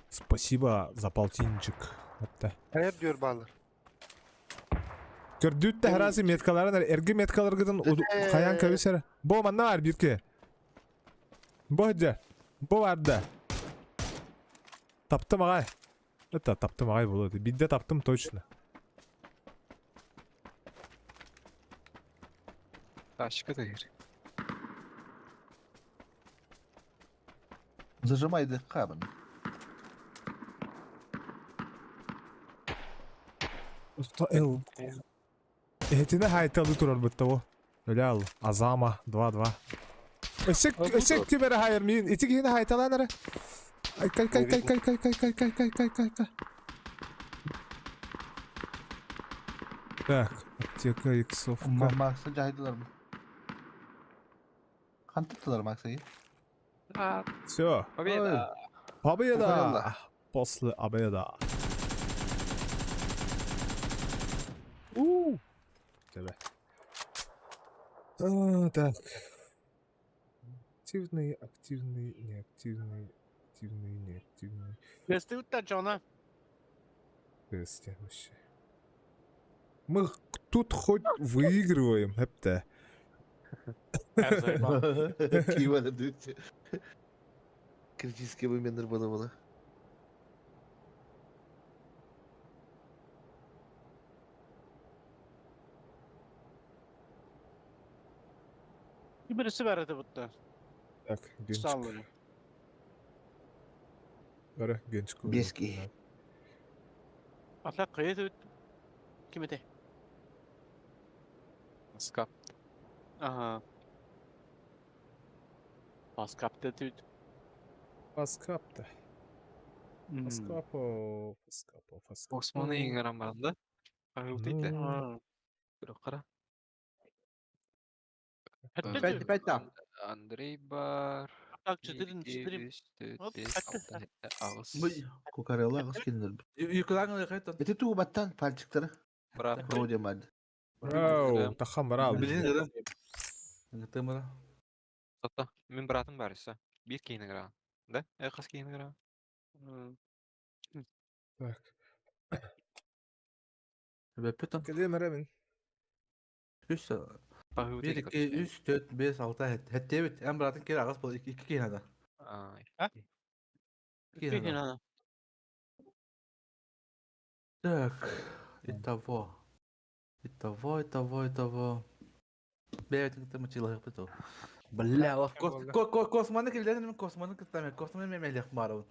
Спасибо за полтинчик. Это. Hayır diyor баллар. Көрдүт та харасы меткаларын эрги меткаларгытын хаян кабисера. Бо манна бар бирке. Бо хеджа. Бо барда. Таптым агай. Это таптым агай болады. Бидде таптым точно. Ташка да кир. Зажимайды қабын. Эл. Этини хайталы турар бытта бу. Өле Азама 2-2. Өсек өсек тибere hayır мин. Ити кихини хайталанары. Ай кай кай кай кай кай кай кай кай кай кай кай кай. Так, аптека иксовка. Макса жайдылар mı? Қантыптылар Максайы? Все. Победа! Победа! После обеда. У! Тебе. А, так. Активный, активный, неактивный, активный, неактивный. Көстүбүт дьоно. Кырыстя вообще. Мы тут хоть выигрываем, эпте. Киевада дуть. Критический момент было было. Birisi бар этэ бутта. Так, Генчик. Саллы. Бара, Генчик. Беский. Ата кыйы түбүт. Ким этэй? Скап. Ага. Паскапта түбүт. Паскапта. Паскапо, паскапо, паскапо. Османы иҥэрэн баран да? Хаһыытыйда. Ну, Хара. Пять, пять там. Андрей бар. Так, 1, 4, 2, 4. 3, 4, Оп, 5, хатты. 6, 7, 8. Кукарелла аҕыс кинилэр. Юкулаң ылыхайтан. Ити тугу баттан пальчиктары. Брат. Вроде мад. Ау, тахан барал. Билин ырым. Тымыра. Тата, мин братым бар исә. Бир кейин гра. Да? Э, хас кейин гра. Так. Бөппүтэн. Кэлиэм эрэ мин. Үс. 1 2 3 4 5 6 7. Хеттебит. Эн братың кер агас бол 2 кейин ада. А, Кейин ада. Так. Итого. Итого, итого, итого. Бэйбэтин кытта мучилах биту. Бля, лав кос ко косманы килден мен косманы кытта мен косманы мен мелех барабын.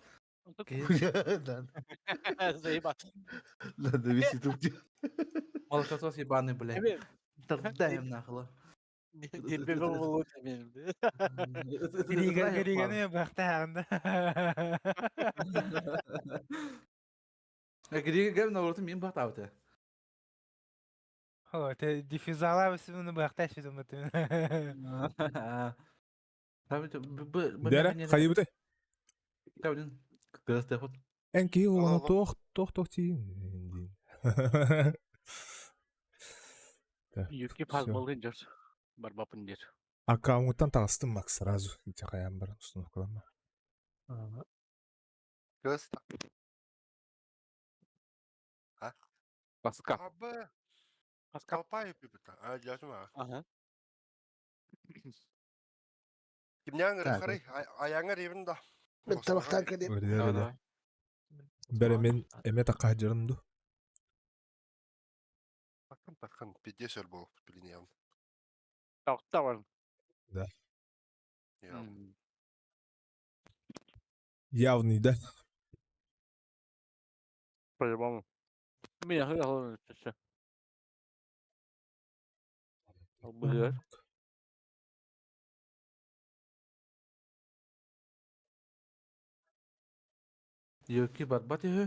Заебал. Надо висит у тебя. Молокосос ебаный, бля. Даем нахуй. Григаны бахтаанда. Грига наоборот мен бахтабыты. О, те диффузала бисмini бахта шидум ты. Дәрә, хайыбыты. Эн киһи уолана туох туох туох тиин. Так, Юки всё. пазмалын жор. Барбапын дер. Аккаунттан таҕыстым Макс сразу. Ити хайаан баран установкаланма. Кыз. Баска. Абы. Паскап. Калпай пипита. А, дясма. Ага. Кимняң Так. рыхары аяңар ибин да. Мен табақтан кәдем. Бэрэ бэрэ. Бэрэ мен эмэ такка дьарым ду. Такын такын пидесер бол билин Тақта бар. Да. Я. Явный, да? По-любому. Меня хуя все. Блядь. Юки барбат үһү.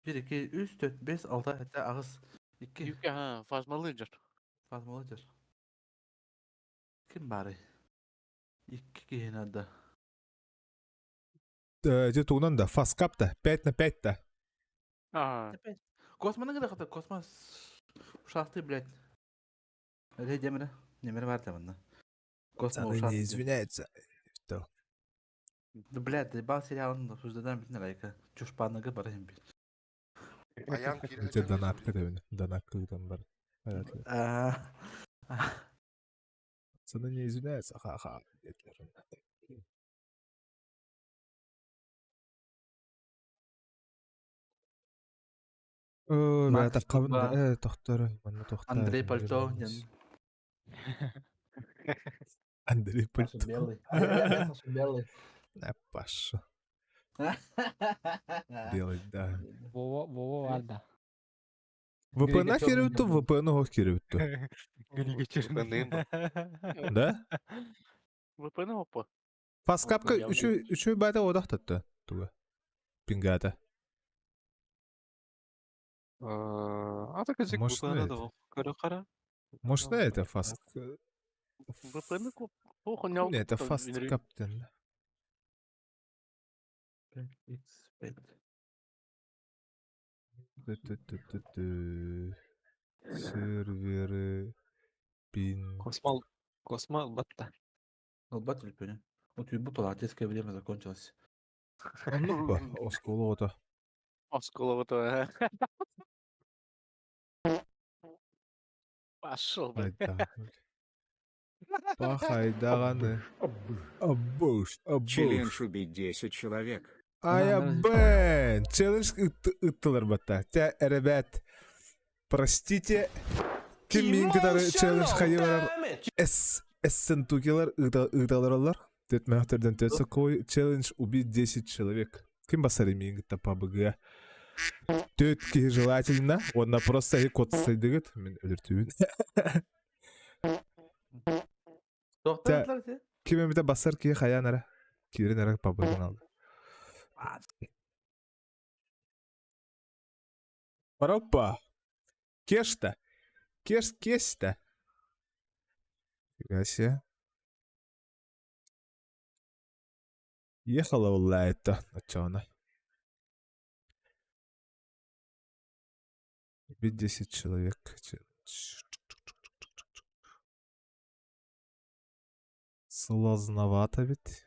1 2 3 4 5 6 7 8 2 Юки, ха, фазмалы жор. Фазмалы жор. Ким бары? 2 киһин ада. Где-то унан да, фаскап-то, 5 на 5-то. Ага. Косманы гына хата космос ушасты, блядь. Эле демере. Немере бар да Космо Пацаны не ушасты. извиняются. Что? Да, блядь, бал сериалын обсуждадан битен лайка. Чушпаныгы бар hem бит. Аяң кире. Где донатка да, донатка там бар. А. Пацаны не извиняются, ха-ха. Э, Макс таккабын Ба. э, тохтор, манна тохтор. Андрей Пальто. Андрей Саша Пальто. белый. Я Саша белый. Э, Паша. Белый, да. Вова, Вова Варда. VPN Грига кирибитту, чёрный. VPN ох кирибитту. Грига черный. Да? ВПН опа. Фаскапка явный. үчү үчү бата одахтатты. Туга. Пингата. Ата көзік Может, бұғана это? да ол. Көрі қара. Может, это фаст. ВПН ку. Похуй Не, это фаст каптен. 5x5. Ту-ту-ту-ту. Серверы пин. Космол Космо ылбатта. Ылбат үлпүнү. Утуйбут ол детское время закончилось. Оннук ба, оскуола оҕото. Оскуола Пошел, блядь. Пахайдаҕаны. Абыш, абыш. Челлендж убить 10 человек. Ая бэн! Челлендж ыттылар батта. Те, ребят, простите, ким мин кытары челлендж хайылар С Эссентукилар ыыталаралар. Төт мөхтөрдөн төт сокой челлендж убить 10 человек. Ким басар миин кытта пабыгыа. Төт киһи желательно, уонна просто и кот сайдыгыт, мин өлөртүүбүн. Тоқтар Ким эмитэ басар киһи хайаан эрэ. Киирин эрэ пабыгын алды. Опа! Кешта! Кеш кеста! Фига себе. Ехала улла это, очоно. Убить 10 человек. Сложновато ведь.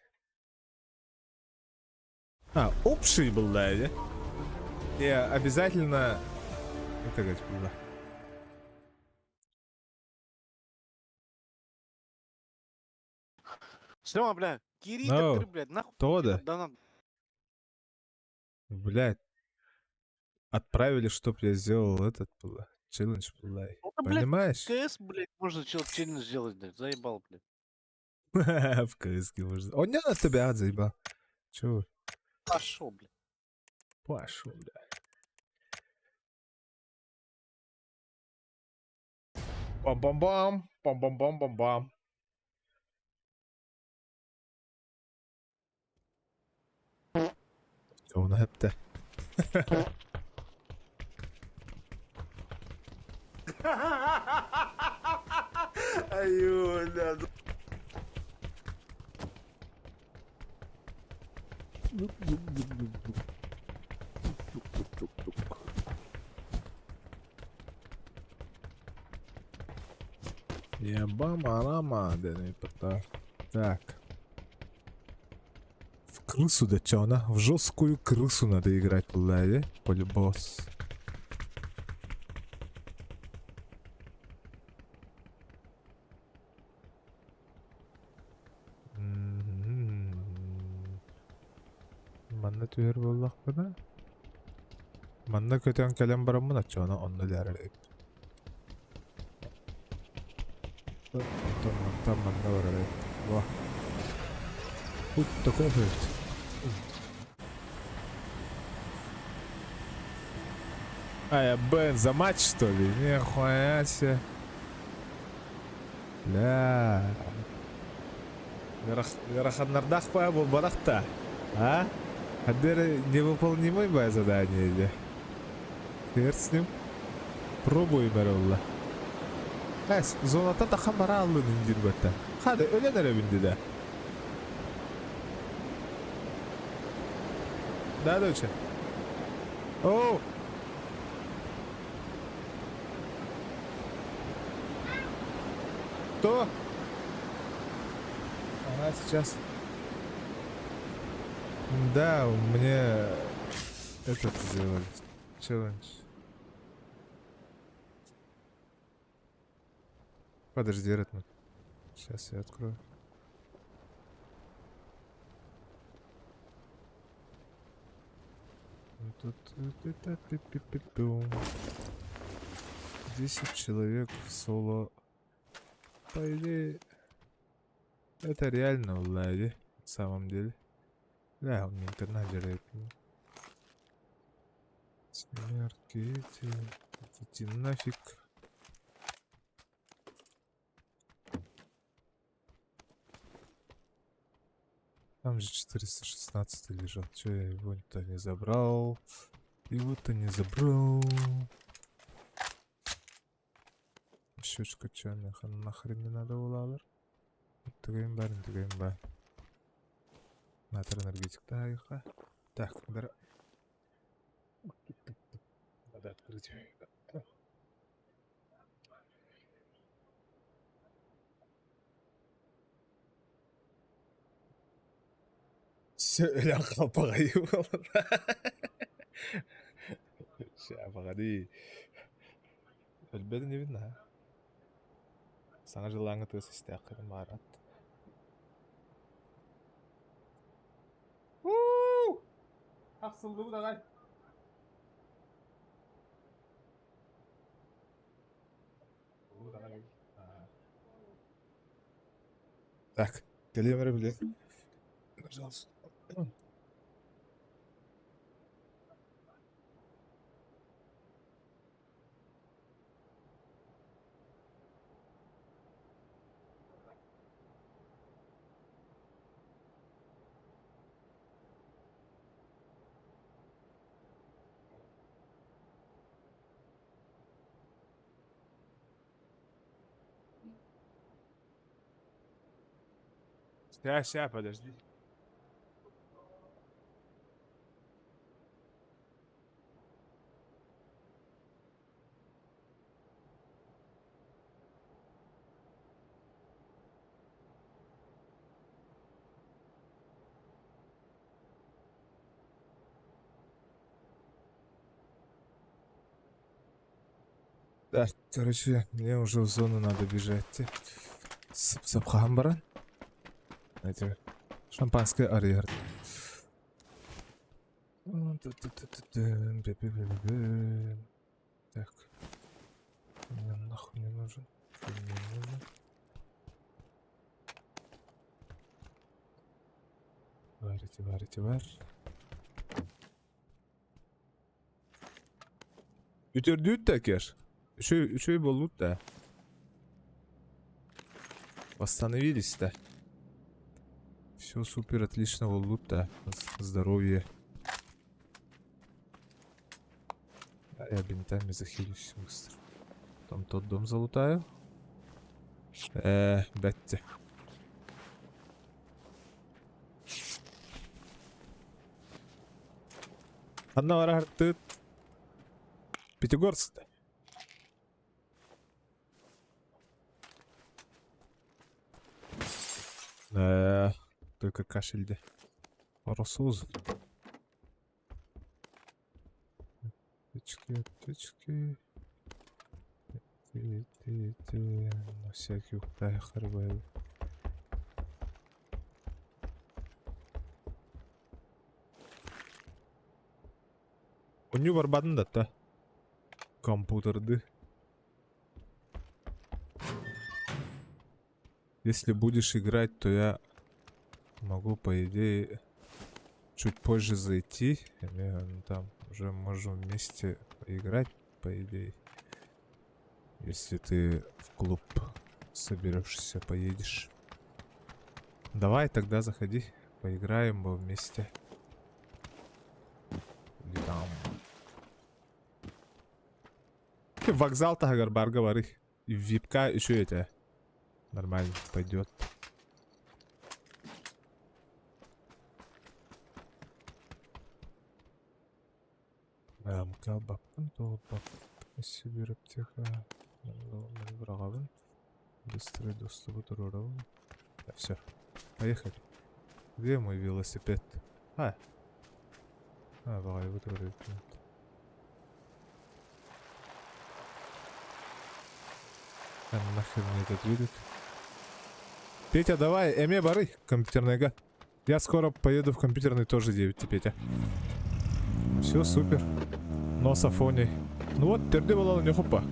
А, общий был, да, или? Не, обязательно... Это говорить было. Все, бля, Кири, No. ты, блядь, нахуй. То да? Да надо. Блядь. Отправили, чтоб я сделал этот, бля, челлендж, бля. Ну, блядь, Понимаешь? КС, блядь, можно челлендж сделать, блядь, заебал, блядь. В КС можно. Он не на тебя заебал. Чего? Пошел, блядь. Пошел, бля. Бам-бам-бам. Бам-бам-бам-бам-бам. Оны хэпте. Ебама-рама, да Так. В крысу да чё она? В жесткую крысу надо играть, бля, полюбос. Манна түһэр буоллахпына. Манна көтөн кэлэн бараммын оччоҕуна онно дээрэр Оттон мантан манна барар эбит. Во. Тут такой эбит. А, я Бен за матч, что ли? Нихуя себе. Бля. Ыараханнардаах баа буолбатах А? Хадер невыполнимый баа задание иде. Хер с ним. Пробуем эрэ Эс, зоната тахан бара аллын индир батта. Хады өлен эрэ бинди да. Да, доча? Оу! Кто? Ага, сейчас. Да, мне этот сделали. Челлендж. Подожди, Редман. Сейчас я открою. Тут 10 человек в соло. По идее, это реально в на самом деле. Да, он интернет делает. Смерти эти. Идите нафиг. Там же 416 лежал. Че я его-то не забрал? Его-то не забрал. Щечка че нахрен не надо было? Тыгайым бар, тыгайым бар. Натр энергетик та. Так, надо открыть. Өлөн халбаҕайы буолар. Шапаҕа дии. Өлбөт инибин наһаа. Саҥа дьыллааҥҥы тыас истээххин баарат. Уу! Ахсыллыбыт аҕай. Так, кэлиэм эрэ билиэт. Пожалуйста. Ща, ща, подожди. Так, короче, мне уже в зону надо бежать. Сып-сып баран. Знаете, шампанское арьер. Так. Мне нахуй не нужен. Мне не нужен. Варите, варите, вар. Үтөрдүүт да кеш. Үчүгэй, үчүгэй буолбут да. Восстановились да. Все супер, отлично буолбут да. Здоровье. А я бинтами захилюсь быстро. Потом тот дом залутаю. Бетти. Ханна барар Пятигорск-то. Да, только кашель да. Росуз. Аптечки, аптечки. Ты, ты, ты. На всякий уктай харбай. Онньуу барбатын да та. Компьютерды. Если будешь играть, то я могу, по идее, чуть позже зайти. И мы ну, там уже можем вместе поиграть, по идее. Если ты в клуб соберешься, поедешь. Давай тогда заходи, поиграем мы вместе. Или там. Вокзал таһыгар барга бары. Випка еще это. Нормально пойдет. Рамка баппын, то бап. Сибирь аптека. Быстрый доступ Все, поехали. Где мой велосипед? А. А, давай, вот А нахер мне этот видит? Петя, давай, эме бары, компьютерный га. Я скоро поеду в компьютерный тоже 9, Петя. Все, супер. Но с Афоней. Ну вот, терди была не хопа.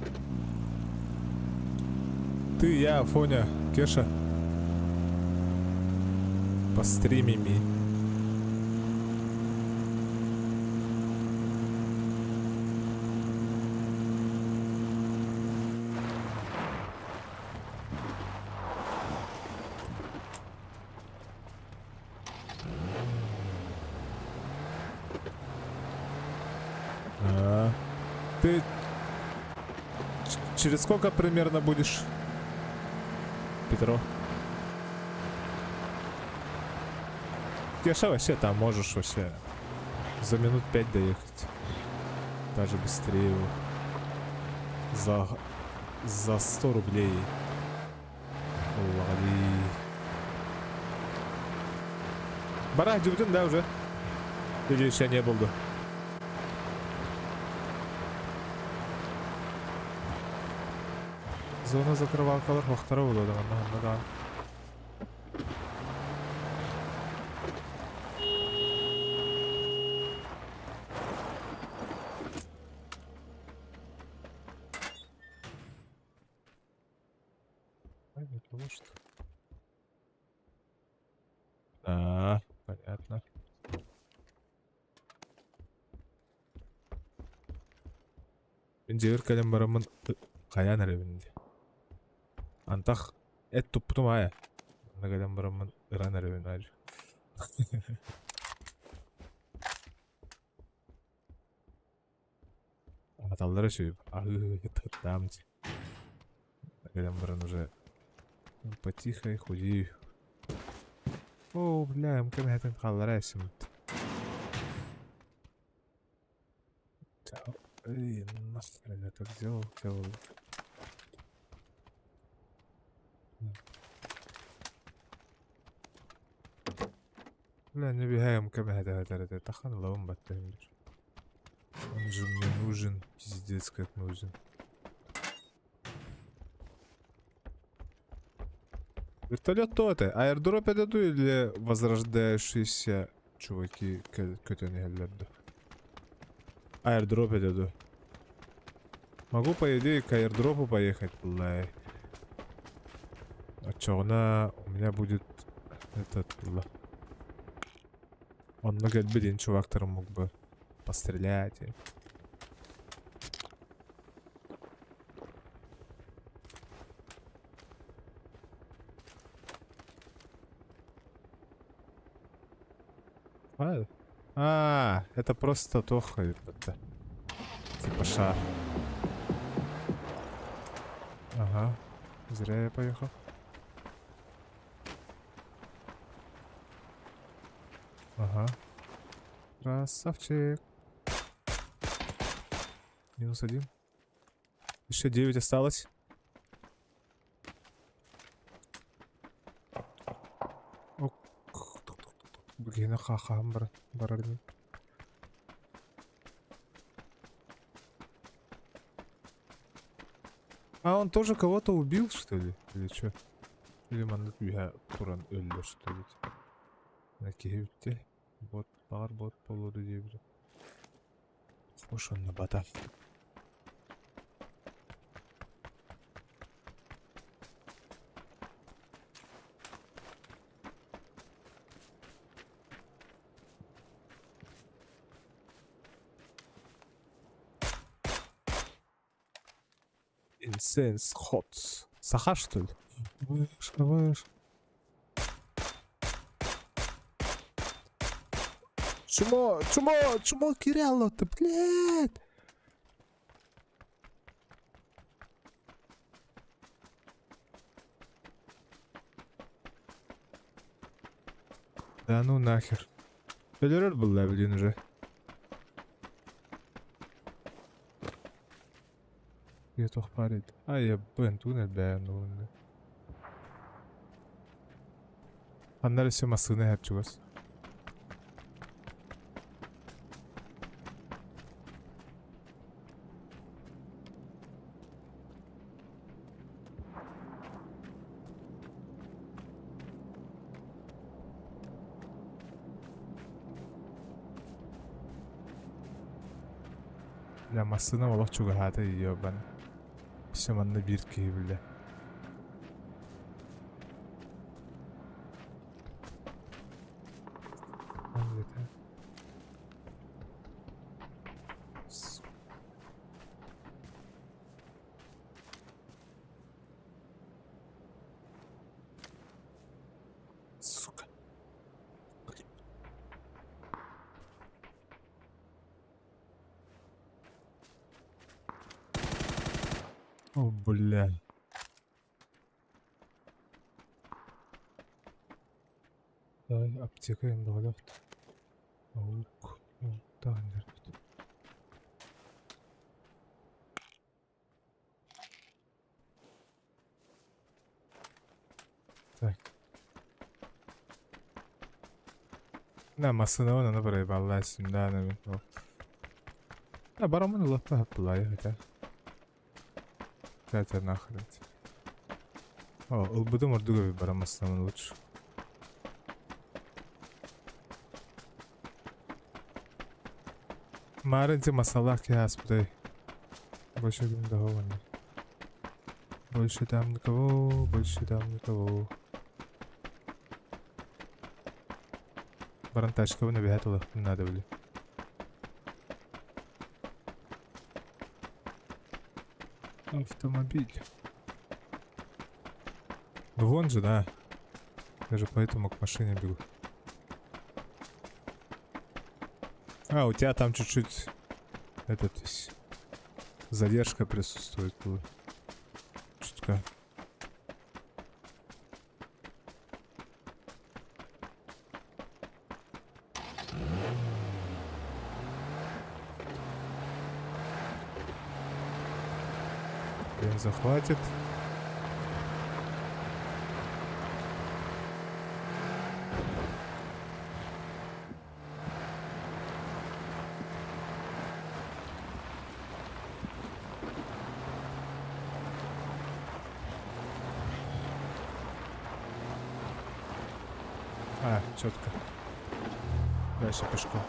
Ты, я, Афоня, Кеша. Постримими. А, ты через сколько примерно будешь, Петро? Кеша вообще там можешь вообще. За минут 5 доехать. Даже быстрее его. За 100 рублей. Лали. Бара дьүбүтүн да уже. Или еще не был. Зона закрывалкалар хохтара буолуо да манна ханна даҕаны. Ай, не того, что. А, понятно. Мин дьиэбэр кэлэн бараммын хайаан эрэбин дии. Антах эт туппутум аайа. Манна кэлэн бараммын ыран эрэбин аайы. Аталлара үчүгэй. Аһыы таам дии. Кэлэн баран уже потихой худею. О, бля, МК хааллара эсимит. Эй, нахрен я так сделал, делал. Бля, не бегаем МК тахан лавым баттайм. Он же мне нужен, пиздец как нужен. Вертолет то это, аирдроп это ту или возрождающиеся чуваки көтөн иһэллэр? Аирдроп это. Могу, по идее, к аирдропу поехать, бля. А чё, на у меня будет этот, бля. Он много блин, чувак, который мог бы пострелять. И... А, это просто тоха, это. Типа шар. Ага. Зря я поехал. Ага. Красавчик. Минус один. Еще 9 осталось. Бүгүнэ хахам бар барар. А он тоже кого-то убил, что ли? Или что? Или маннык үһэ туран өллө, что ли? Киһибитте. Бот, бар бот болуду диэбит. Ошонно бата. Инсенс Хотс. Саха, что ли? Вышка, вышка. Чмо, чмо, чмо киряло-то, блядь? Да ну нахер. Өлөрөр был, блин, уже. Я парит. А я бен туннель бэн ну. Аннары все масыны хәп. Бля, масына олох чугаһаата ёбан. Все манна биир киһи бля. Сука. О, бля. Давай, аптека им. Аук. На массыынабын аны проебаллаа симдаан эбит ол. Да бараммын ылыахпын хаппылаайы хотя. Хотя нахрен. О, ылбытым ордук эбит баран массыынабын лучше. Маарын те масалаах киһи ааспытай. Больше ким да манна. Больше там никого, больше там никого. Баран тачкабын эбэһээт ылыахпын наада били. Автомобиль. Ну вон же, да. Я же поэтому к машине бегу. А, у тебя там чуть-чуть этот задержка присутствует. Чутка. Бенза хватит. А, четко. Дальше пешком.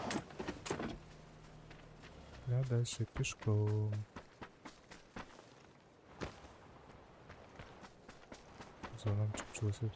Я дальше пешком. Зонам чупчуга сөп.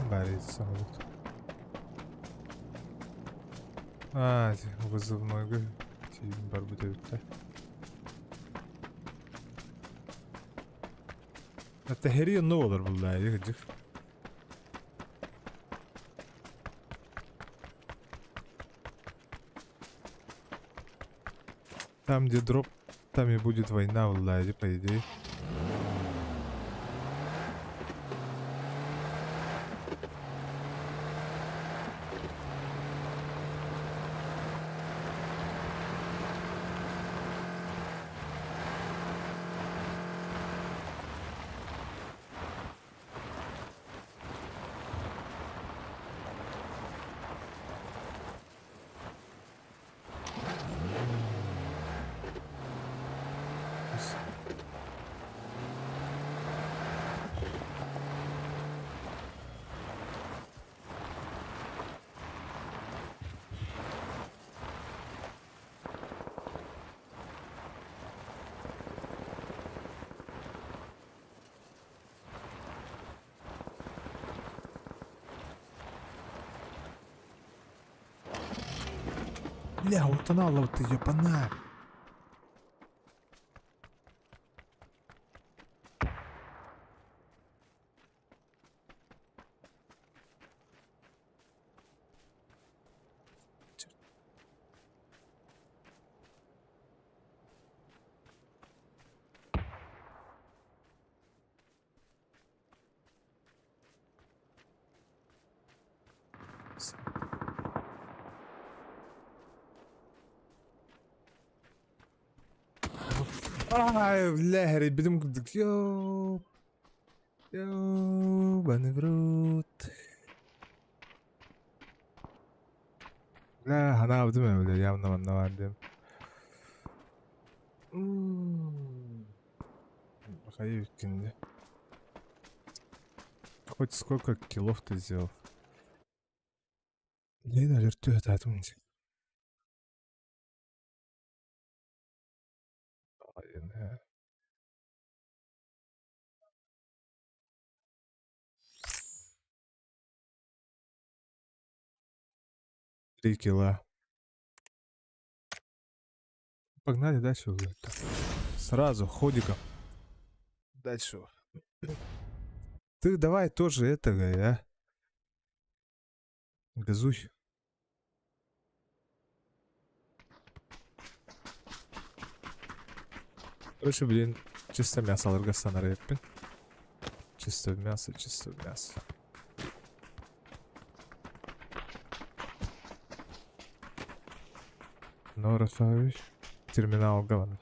Баар саҥабыт. Аа, вызывнойга тиийэн барбыт эбит да. Это хери онно буолар буллаа кырдьык. Там, где дроп, там и будет война, буллаа по идее. Бля, вот она вот ебана. Ай, бля, эрийбитим курдук. Йоо. Ёбаный в рот. Бля, ханаабытым ээ, бля, явно манна баар диэн. Хайа бүткүн дии. Хоть сколько килов ты сделал? Лена өлөртүү сатаатым дии. 3 килла. Погнали дальше уже. Сразу, ходиком. Дальше. Ты давай тоже этого, а? Газуй. Короче, блин, чисто мясо алырга санарыппын. Чисто мясо, чисто мясо. Но Рафаевич, терминал гаван.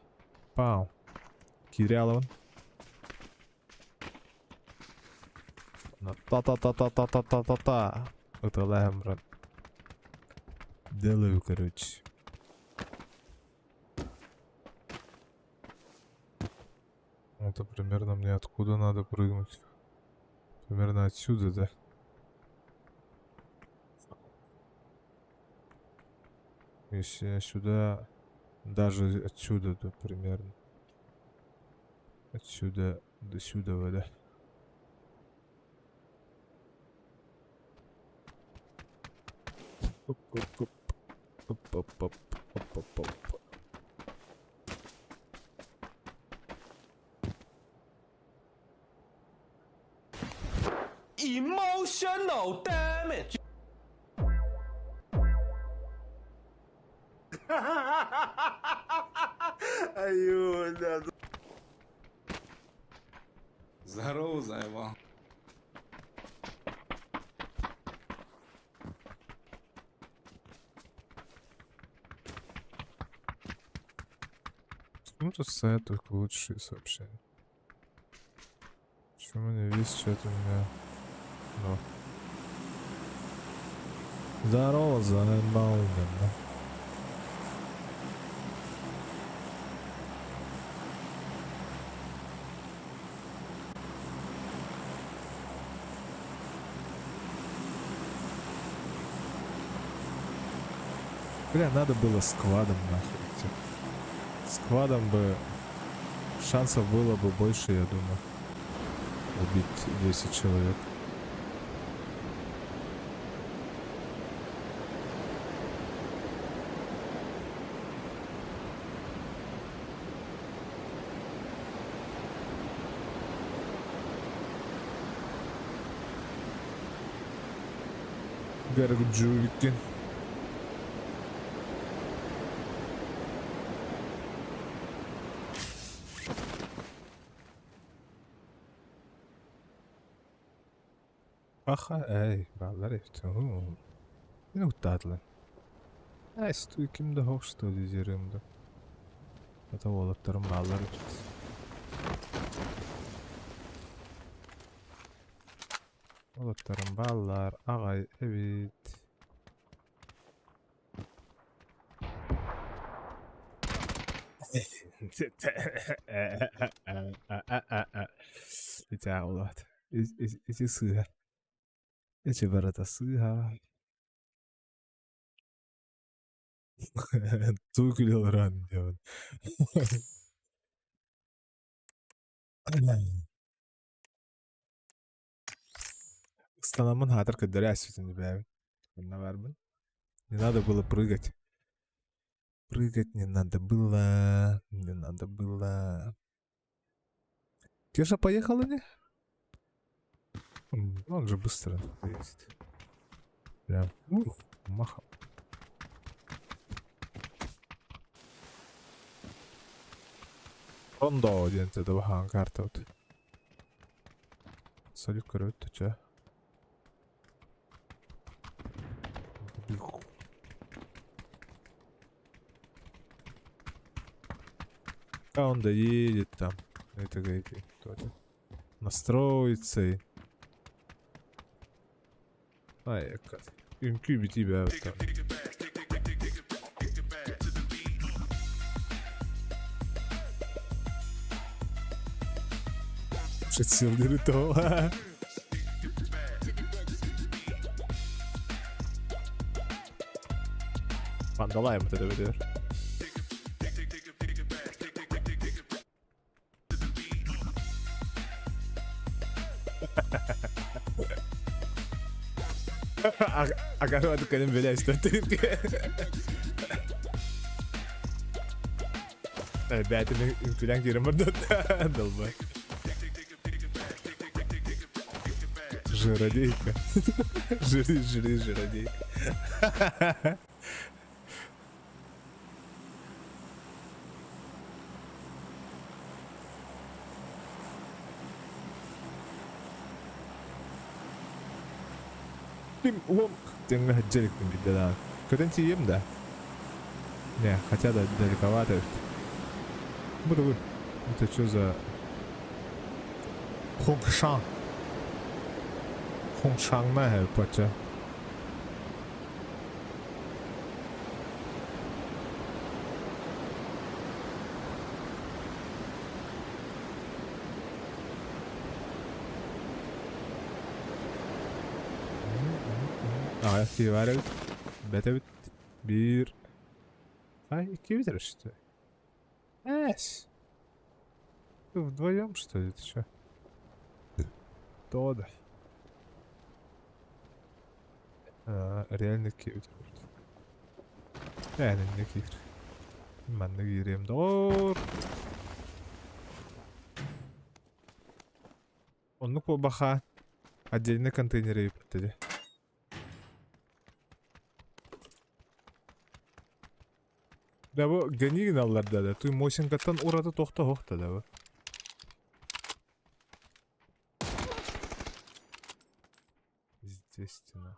Пау. Кирялован. Та-та-та-та-та-та-та-та-та. Ыталаһым брат. Делаю, короче. Это примерно мне откуда надо прыгнуть? Примерно отсюда, да? Если я сюда, даже отсюда, да, примерно. Отсюда до сюда, да. Оп-оп-оп. Оп-оп-оп. Оп-оп-оп. Emotional damage. Здорово, заебал. Ну тут стоят только лучшие сообщения. Почему у меня весь чат у меня... Но. Здорово, заебал, да. Бля, надо было сквадом нахуй идти. Сквадом бы шансов было бы больше, я думаю. Убить 10 человек. Гаргджувики. Аха, эй, баллар эбит. Мин уттаатылар. Эй, стуй ким да хоқ что ли дерим да. Это уолаттарым баалар эбит. Уолаттарым баалар, аҕай эбит. Ити Ити сыыһа. Ити барыта сыыһа. Туу күлэ диэбин. Ыстанаммын хаатар көрдөрө ааспытын бэйэбин. Онно баарбын. Не надо было прыгать. Прыгать не надо было. Не надо было. Кеша поехал или? Он же быстро ездит. Прям ух, махом. Рондо диэн это карта вот. Салют, короче, ты чё? А он доедет там. Это говорит, кто это? Настроится и... Ай, как. Үҥкүү тебя там. Силдери то. Вандалайм это ведер. Agarrado кэлэн бэлээстэ. Бээтин үҥкүүлээн киирэн барда. Долбай. Жиродейка. Жри, жри, жиродейка. Ким лонг диэҥҥэ сылдьа иликпин биирдэ даҕаны. Көтөн тиийиэм да? Не, хотя да далековато эбит. Бу тугуй? Это что за... Хуншан. Хуншаҥна эһэ Аҕыйах киһи баар эбит. Бэт эбит. Биир. Ай, иккибит эрэ что ли? Эс. Вдвоем, что ли, ты чё? То да. А, реально киирбит. Ээ, иннэ киир. Манна киириэм доҕоор. Оннук буолбаха отдельный контейнер эбиппит дии. Да бу гений гыналлар да да. Туй Мосинкаттан ураты тохто да да бу. Здесь нахуй.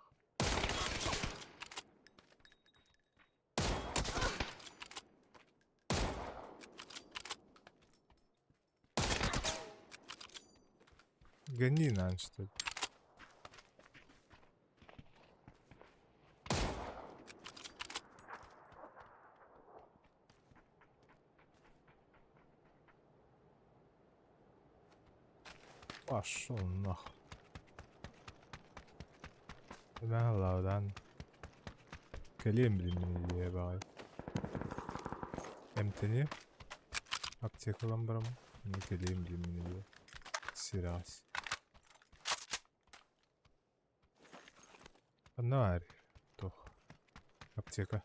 Гони нам что ли. Пошел нахуй. Лаудан. Кэлиэм билиммин баҕай. Эмтэни аптекалан бараммын. Кэлиэм билиммин Сираас. Ханна туох аптека.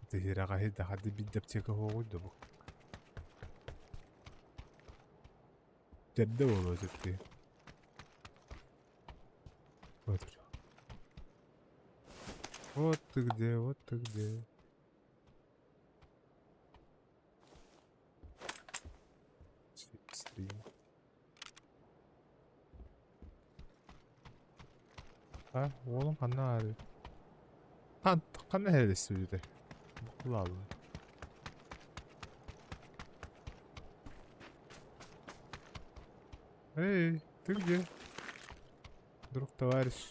Тиһирэҕэһи да харды биирдэ аптека суоҕуй да бу. Төрдө буолуо түптүү. Вот. Вот ты где, вот ты где. Стрим. А, уолум ханна аарый? Хан, ханна эһэлэстибитэ? Букулааллар. Эй, ты где? Друг, товарищ.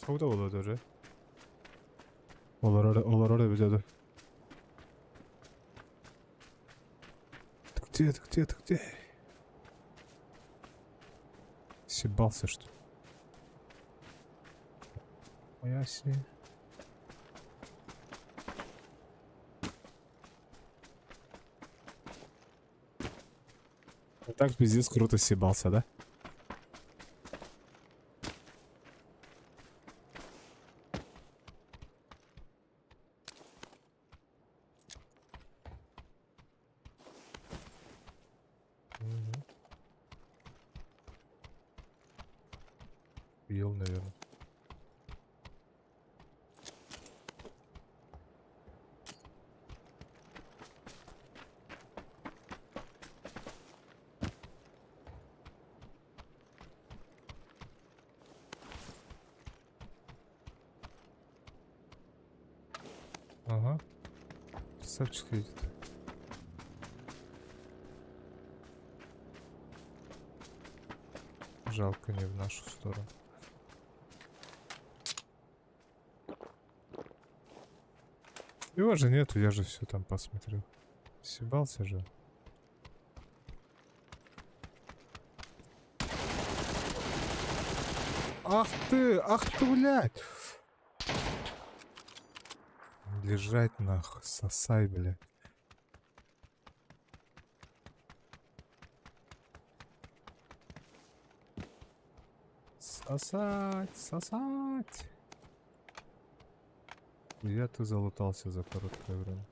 Хаута буолуо тоже. Олорор, олорор эбит ото. Ты где, ты где, ты где? Съебался, что ли? Моя си. Вот так пиздец круто съебался, да? Мгм. Ел, наверное. Ага. Красавчик едет. Жалко не в нашу сторону. Его же нету, я же все там посмотрел. Съебался же. Ах ты, ах ты, блядь! Лежать нахуй, сосай, блядь. Сосать, сосать. Я ты залутался за короткое время.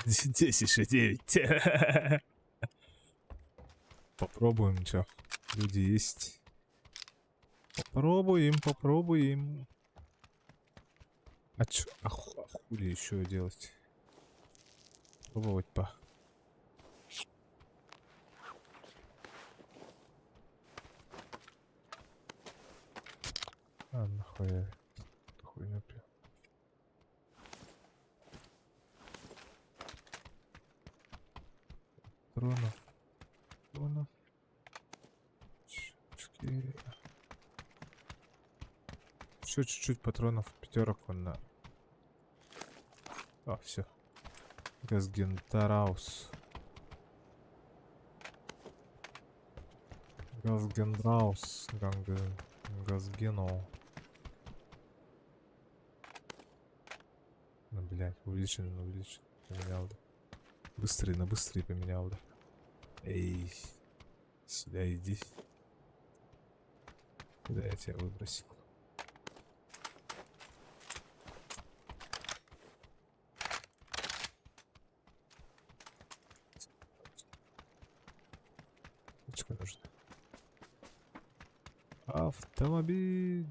10,9. Попробуем, чё. Люди есть. Попробуем, попробуем. А чё, а хули еще делать? Пробовать по. А, нахуй я эту хуйню пью. Патронов. Патронов. Четыре. Еще чуть-чуть патронов пятерок он на. А, все. Газгентараус. Газгендраус. Ганг... Газгено. Ну, блядь, увеличен, увеличен. Поменял, да. Быстрый на быстрый поменял, да. Эй, сюда иди. Куда я тебя выбросил? Ручка нужна. Автомобиль.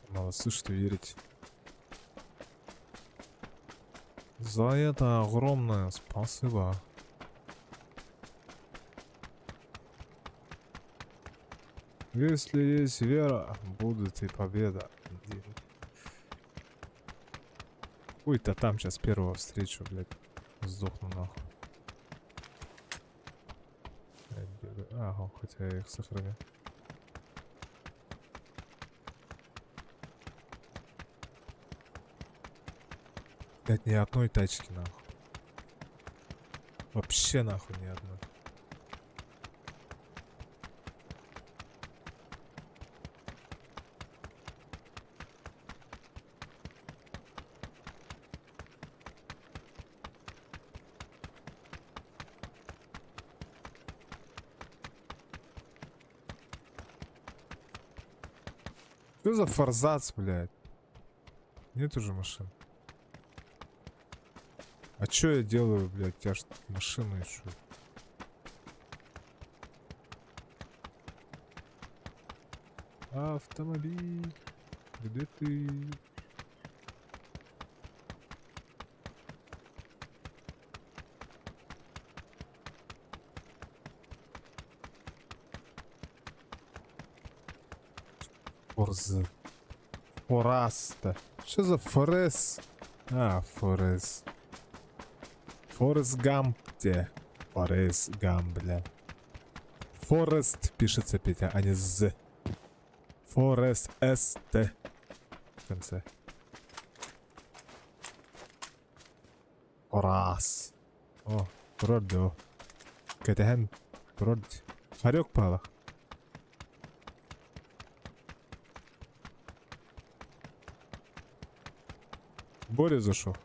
Молодцы, что верите. За это огромное спасибо. Если есть вера, будет и победа. Ой-то там сейчас первого встречу, блядь. Сдохну нахуй. Я бегаю. Ага, хотя я их сохраню. Блядь, ни одной тачки нахуй. Вообще нахуй ни одной. Что за форзац, блядь? Нет уже машин. А чё я делаю, блядь? Я ж машину ищу. Автомобиль. Где ты? Форз. Фораста. Что за Форес? А, Форес. Форест Гампте. Форест Гам, бля. Форест пишется, Петя, а не З. Форест С Т. В конце. Форас. О, Продо. Кэтэн. Прод. Харек пала. Боря зашел.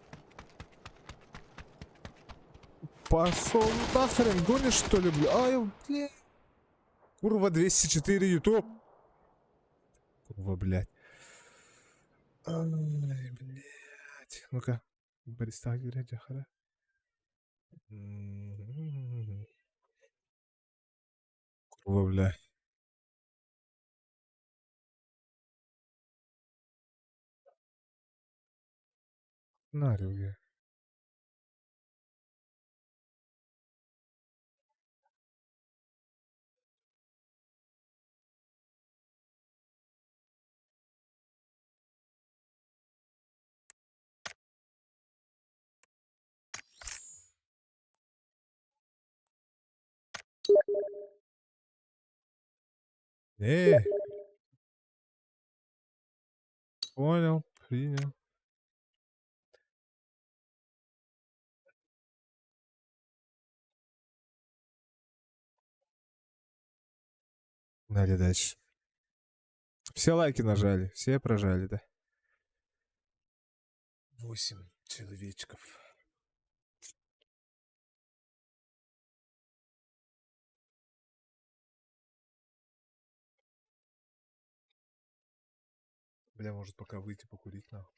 Пошел нахрен, гонишь что ли, бля? Ай, бля. Курва 204 ютуб. Курва, блядь. Ай, блядь. Ну-ка. Бариста, глядя, хара. Курва, бля. Нарюге. Не. Понял, принял. Погнали дальше. Все лайки нажали, все прожали, да? Восемь человечков. Бля, может пока выйти покурить нахуй.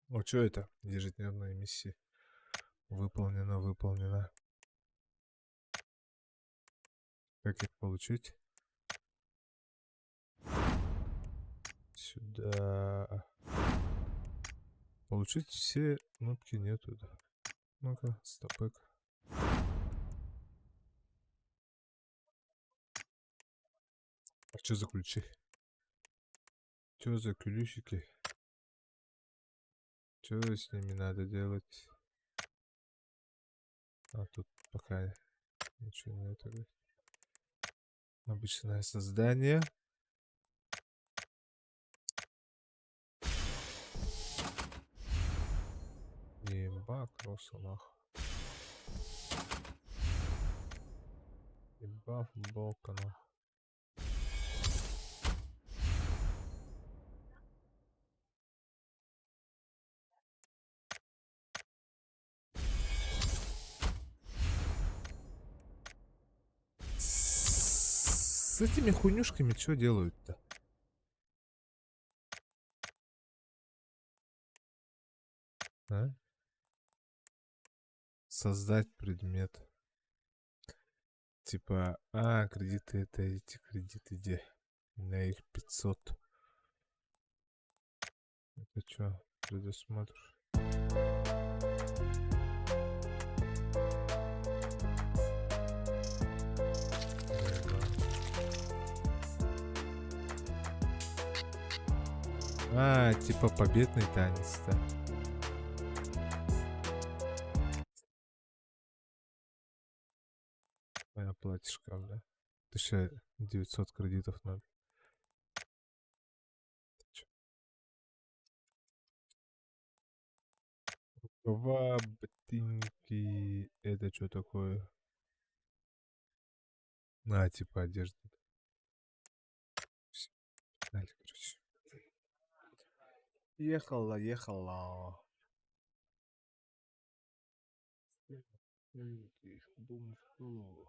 О, что это? Ежедневная миссия. Выполнена, выполнена. Как их получить? Сюда. Получить все кнопки нету. Да. Ну-ка, стопык. А что за ключи? Что за ключики? Что с ними надо делать? А тут пока ничего не это. Обычное создание. Еба, росомах. Еба, футболка, нах. С этими хуйнюшками что делают-то? А? Создать предмет. Типа, а, кредиты это эти кредиты где? У меня их 500. Это что? Предусмотр. А, типа победный танец, да. Моя платежка, да. 1900 кредитов надо. Рукава, ботинки. Это что такое? А, типа одежда. Всё, погнали, короче. Ехала, ехала. Бум, бум.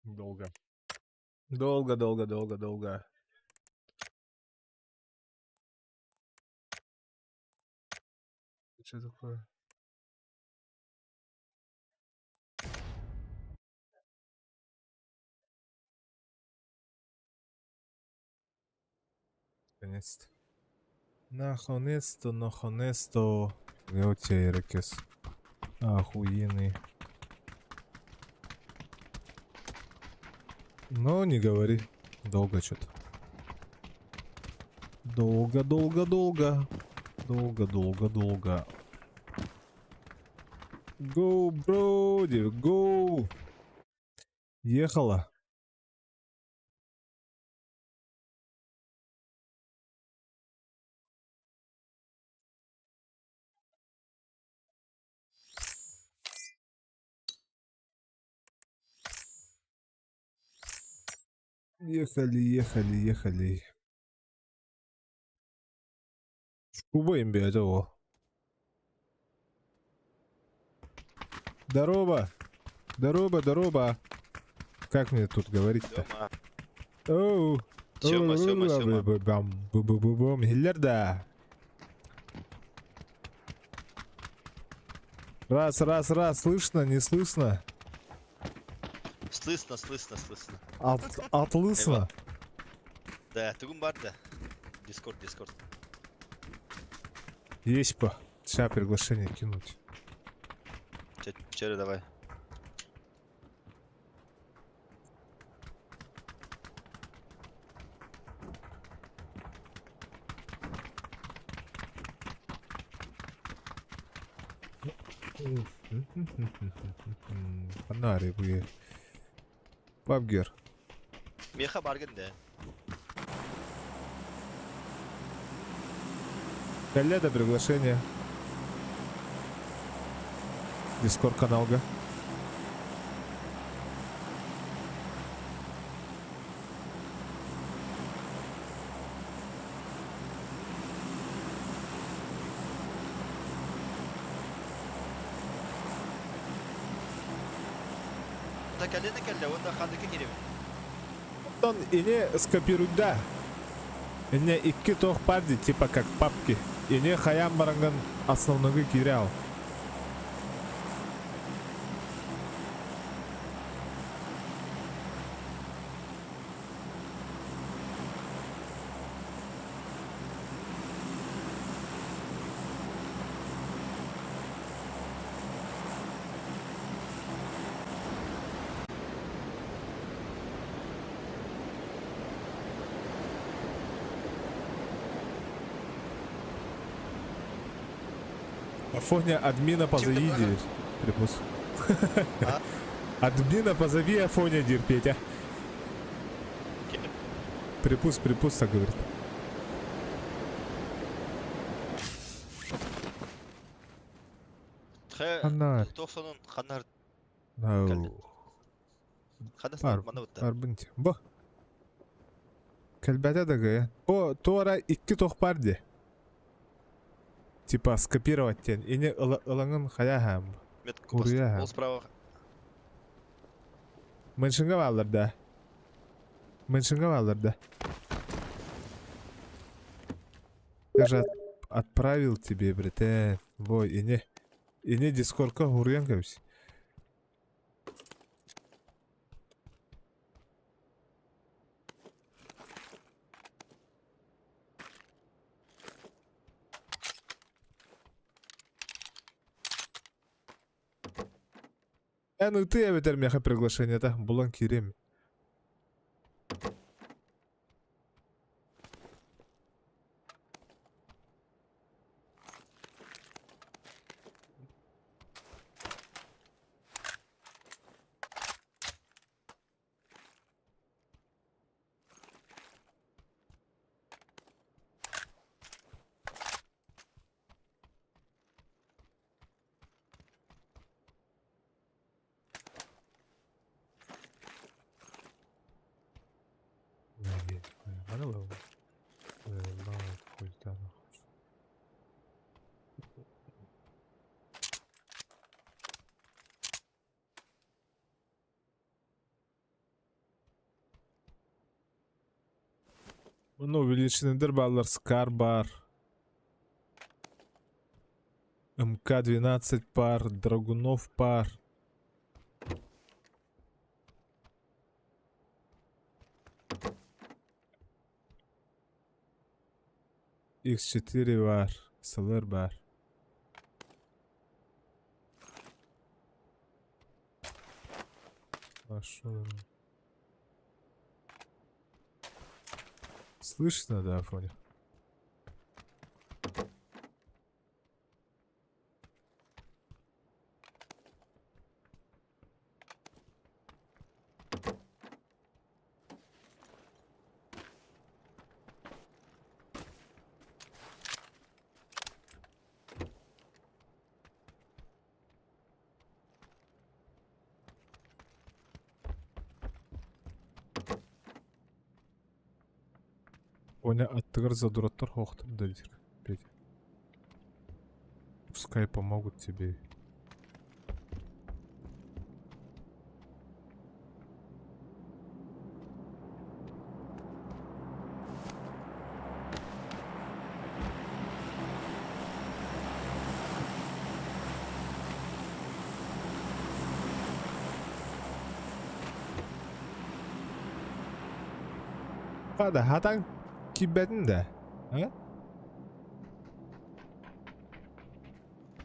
Долго. Долго, долго, долго, долго. Что такое? Наконец-то. Наконец-то, наконец-то. Я у тебя ирокез. Охуенный. Ну, не говори. Долго чё-то. Долго, долго, долго. Долго, долго, долго. Go, bro, go. Ехала. Ехали, ехали, ехали. Шкуба им этого. Здорово. Здорово, здорово. Как мне тут говорить-то? Оу. Сёма, Сёма, Сёма. Бам, бу-бу-бу-бум. Хиллерда. Раз, раз, раз, слышно, не слышно? Слышно, слышно, слышно. От, отлысно. Да, тугун бар да. Дискорд, дискорд. Есть по. Сейчас приглашение кинуть. Чері давай. Фонарик бу. Пабгер. Меха баргын да. Кэллэ да приглашение? Дискорд каналга. Та кэллэ да кэллэ, уонна ханныка киирэбин. Оттон ини скопируйда. Иннэ икки туох баар дии, типа как папки. Ини хайаан бараҥҥын основнойга киирэ ал. Афоня, админа позови, диир. Припус. Админа позови, Афоня, диир, Петя. Припус, припус, так говорит. Ханна. Туох сонун ханна Ау. Ханна Бар, манна бутта. барбын ти. Бу. Кэлбэтэ да гыйа. Бу туора икки туох бар дии. Типа скопировать диэн. Ини ылаҥын хайа хаам. Метку Уруйа Ол хаам. справа. Мэншинга бааллар да. Мэншинга бааллар да. Я же отправил тебе, братан. Во, ини. Ини дискордка уруйан кэбис. Эн ытыы эбэтэр миэхэ приглашениета булан киириэм. Онно увеличенныйдар бааллар Скар баар, МК-12 баар, Драгунов баар. X4 баар, СЛР баар. Пошел. Слышно, да, Афоня? Оня аттыгар задураттар хоохтор да диир Петя. Пускай помогут тебе. Хада хатан киирбэтин да? А?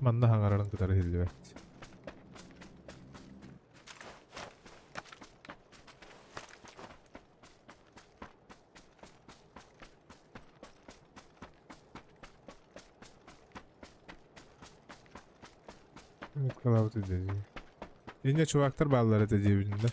Манна хаҥарарын кытары иһиллибэт. Мукалабыт дии. Инньэ чувактар бааллар этэ диэбитин да.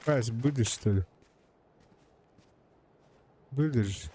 Вась, будешь что ли? Будешь?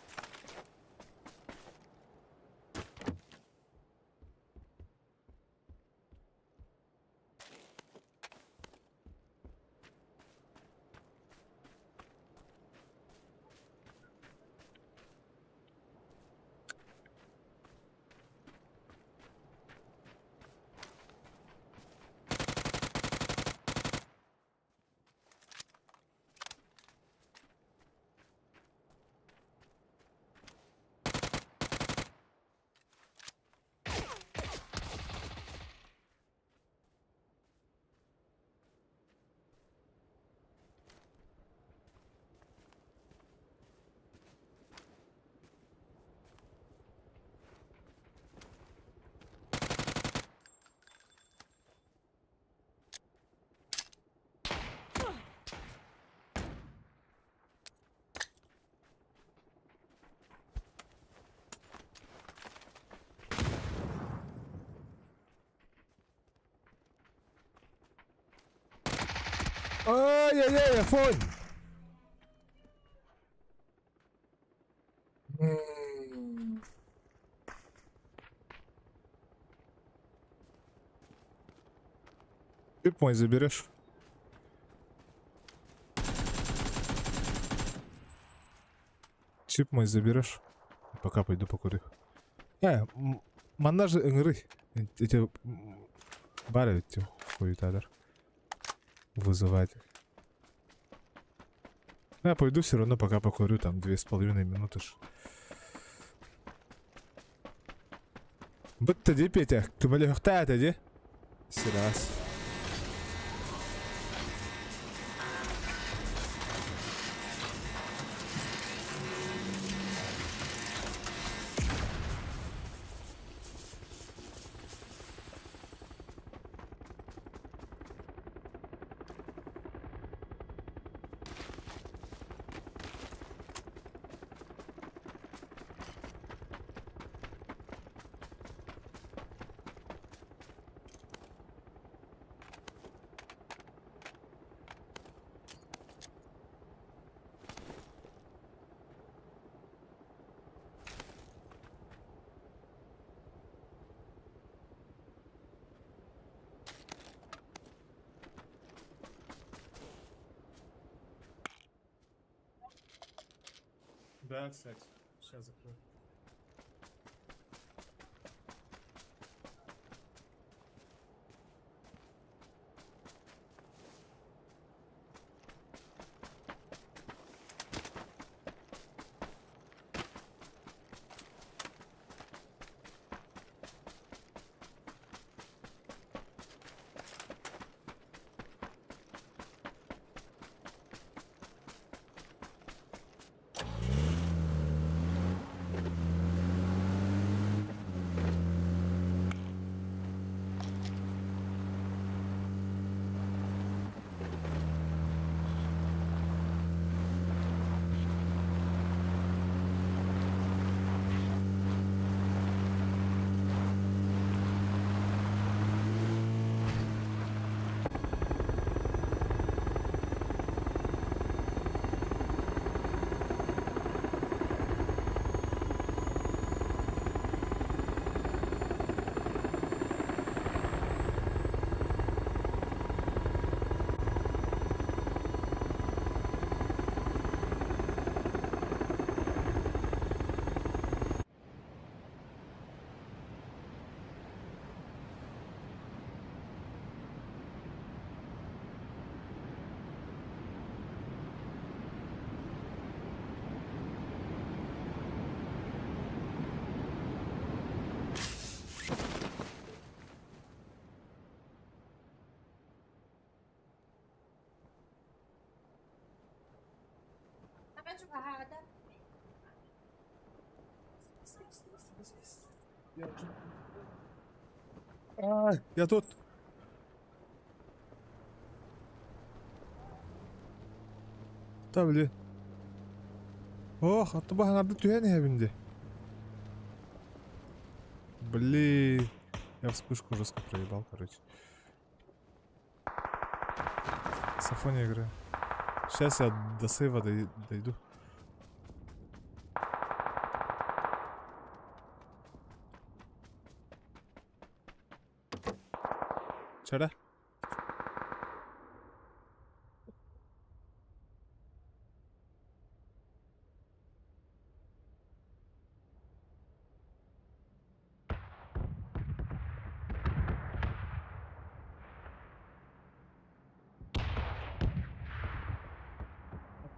Ай-яй-яй, Афонь! Ты мой заберешь? Чип мой заберешь? Пока пойду покурю. Манна же ыҥырый. Эти бары эти хуетадар. Вызывать. Я пойду все равно пока покурю, там 2,5 минуты ж. Бытта ди, Петя, көмөлөһүөхтээ ди. Сирас. Да, кстати. Сейчас закрою. А, я тут. Да, блин. Ох, аттыба хаҥарды түһэн иһэбин дии. Блин. Я вспышку жестко проебал, короче. Сафония игры. Сейчас я до сейва дойду. Чара.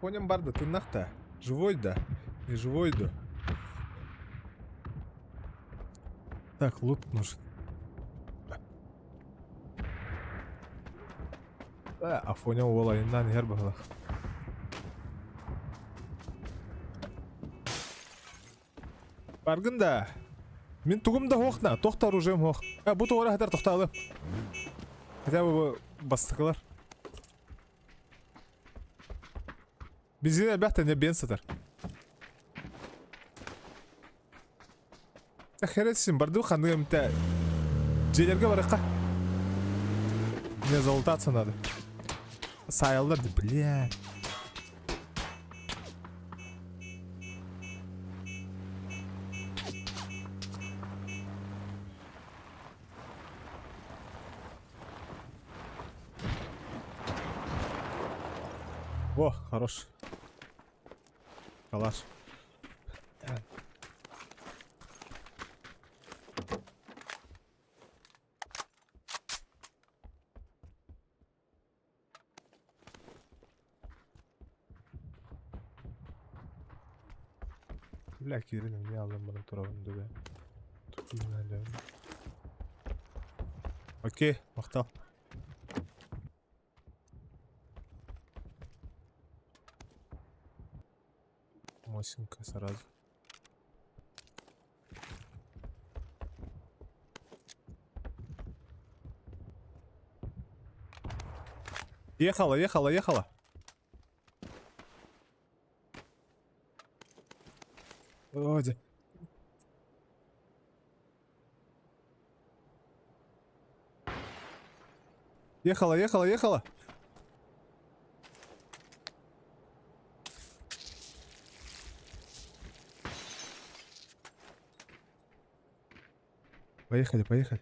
Конем барда, ты нахта? Живой да? Не живой да? Так, лут нужен. Э, Афоня уола иннан иһэр баһылах. Баргын да. Мин тугум да хуохна, туох да оружием хуох. Э, бу туора хатар тохтаалы. Хотя бы бастыкылар. Бензин элбэх не бен сытар. Хересин барды ханнык эмтэ дьиэлэргэ барыахха. Мне залутаться надо. Саайаллар да, бля. О, хорош. Калаш. Бля, киирэн эмиэ алын баран турабын да Окей, махтал. Мосинка сразу. Ехала, ехала, ехала. О, дьэ. Ехала, ехала, ехала. Поехали, поехали.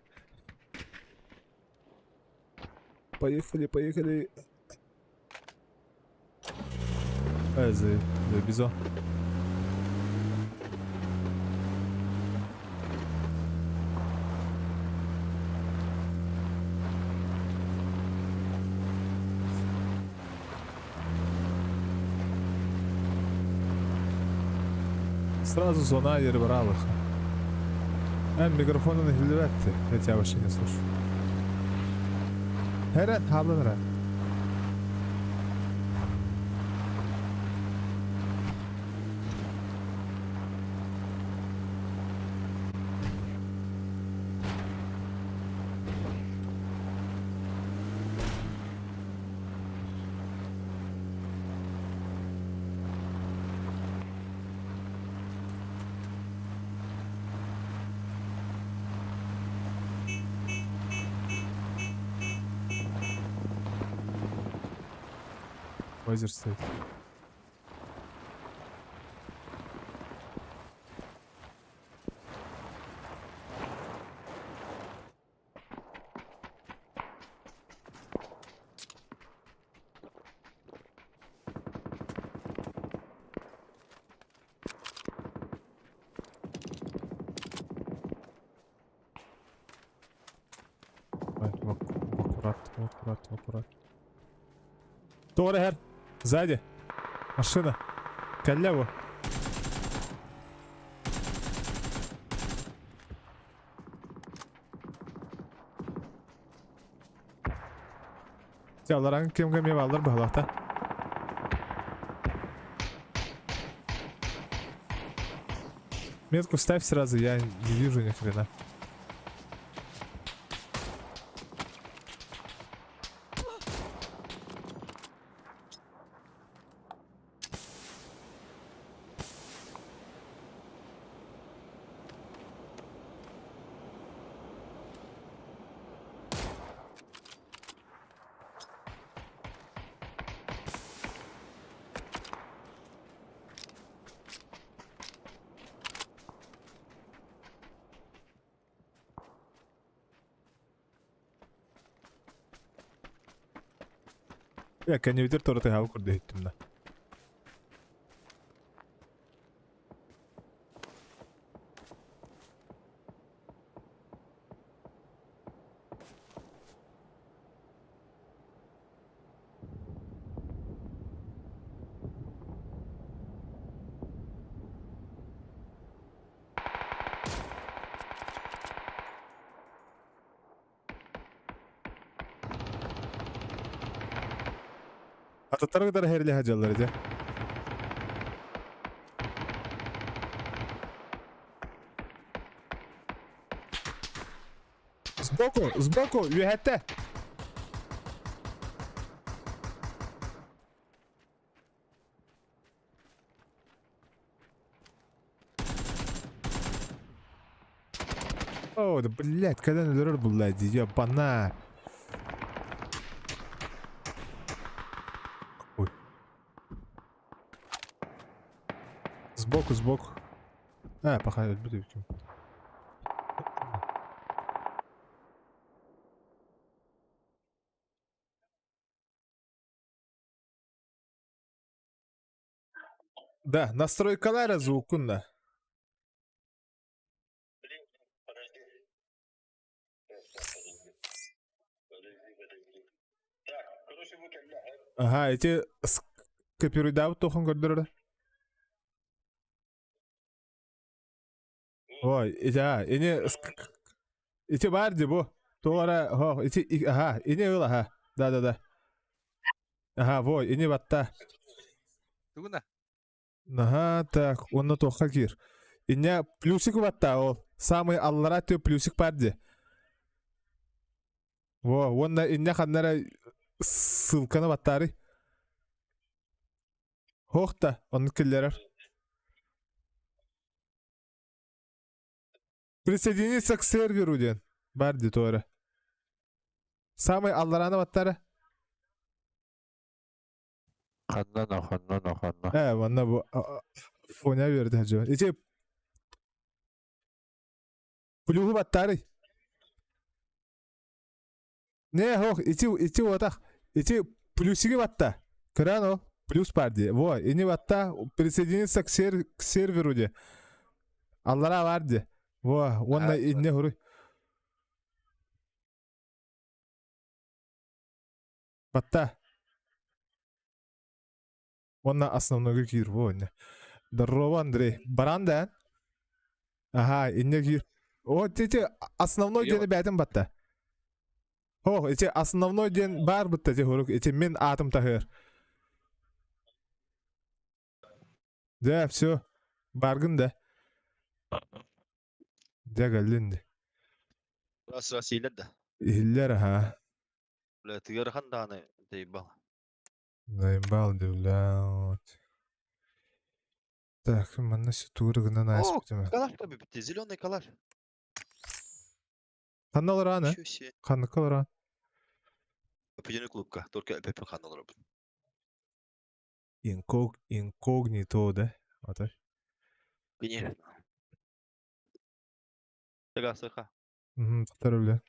Поехали, поехали. Э, за, за бизон. Сразу зона ербаралыха. Эн микрофонун иһиллибэт Я тебя вообще не слышу. Эрэн, хаалан эрэ. Лазер стоит. Аккурат, аккурат, аккурат. Туора иһэр. Сзади. Машина. Кэллэ бу. Дьэ, алларааҥы кэмҥэ эмиэ бааллар быһалаата. Метку ставь сразу, я не вижу ни хрена. Я кэннибитэр туора тыһаабы курдук иһиттим да. Атыттары кытары хэрилэһэ дьаллар дьэ. Сбоку, сбоку, үөһэттэ. О, да блядь, когда өлөрөр булла дии, ебана. Ой. Сбоку, сбоку. А, пока өлбүт эбиккин. Да, настройкалара звукунна. Ага, эти копируйдаабыт туохун көрдөрөр. Ой, ити а, ини ити баар дии бу. Туох эрэ, хо, ити аха, ини ыл аха. Да, да, да. Аха, во, ини батта. Тугуна? Наһаа так, уонна туохха киир. Инньэ плюсик батта ол. Самый аллараа түө плюсик баар дии. Во, уонна инньэ ханна эрэ ссылканы баттаарый. Һуох да, оннук киллэрэр. Присоединиться к серверу диэн баар дии туора. Самый алларааны баттара. Ханна но, ханна но, ханна. Ээ, манна бу фоня берди дьон. Ити плюһу баттаарый. Не, һох, ити ити уотах. Ити плюсиги батта. Көрөн ол плюс бар дии. Во, ини батта присоединиться к, сер к серверу дии. Аллараа бар дии. Во, уонна инне хуруй. Батта. Уонна основнойга киир во инне. Здорово, Андрей. Баран да? Ага, инне киир. О, тете основной диэни бээтин батта. О, ити основной диэн баар бытта ти хурук. Ити мин аатым таһыар. Да, все. Баргын да. Дьэ кэллин ди. Раз раз иилэр да. Иһиллэр аха. Бля, тыгырхан даҕаны заебал. Заебал, блядь. Так, манна ситуыр гынан О, ааспытым. калаш побепти, зеленый калаш. Ханна олоран, а? Ничего себе. Ханныка олоран? Определенный клубка, только ПП ханна олоробут. Инког, инкогнито, да? Ата. Конечно. Сага, саха. Мгм, тахтар бля.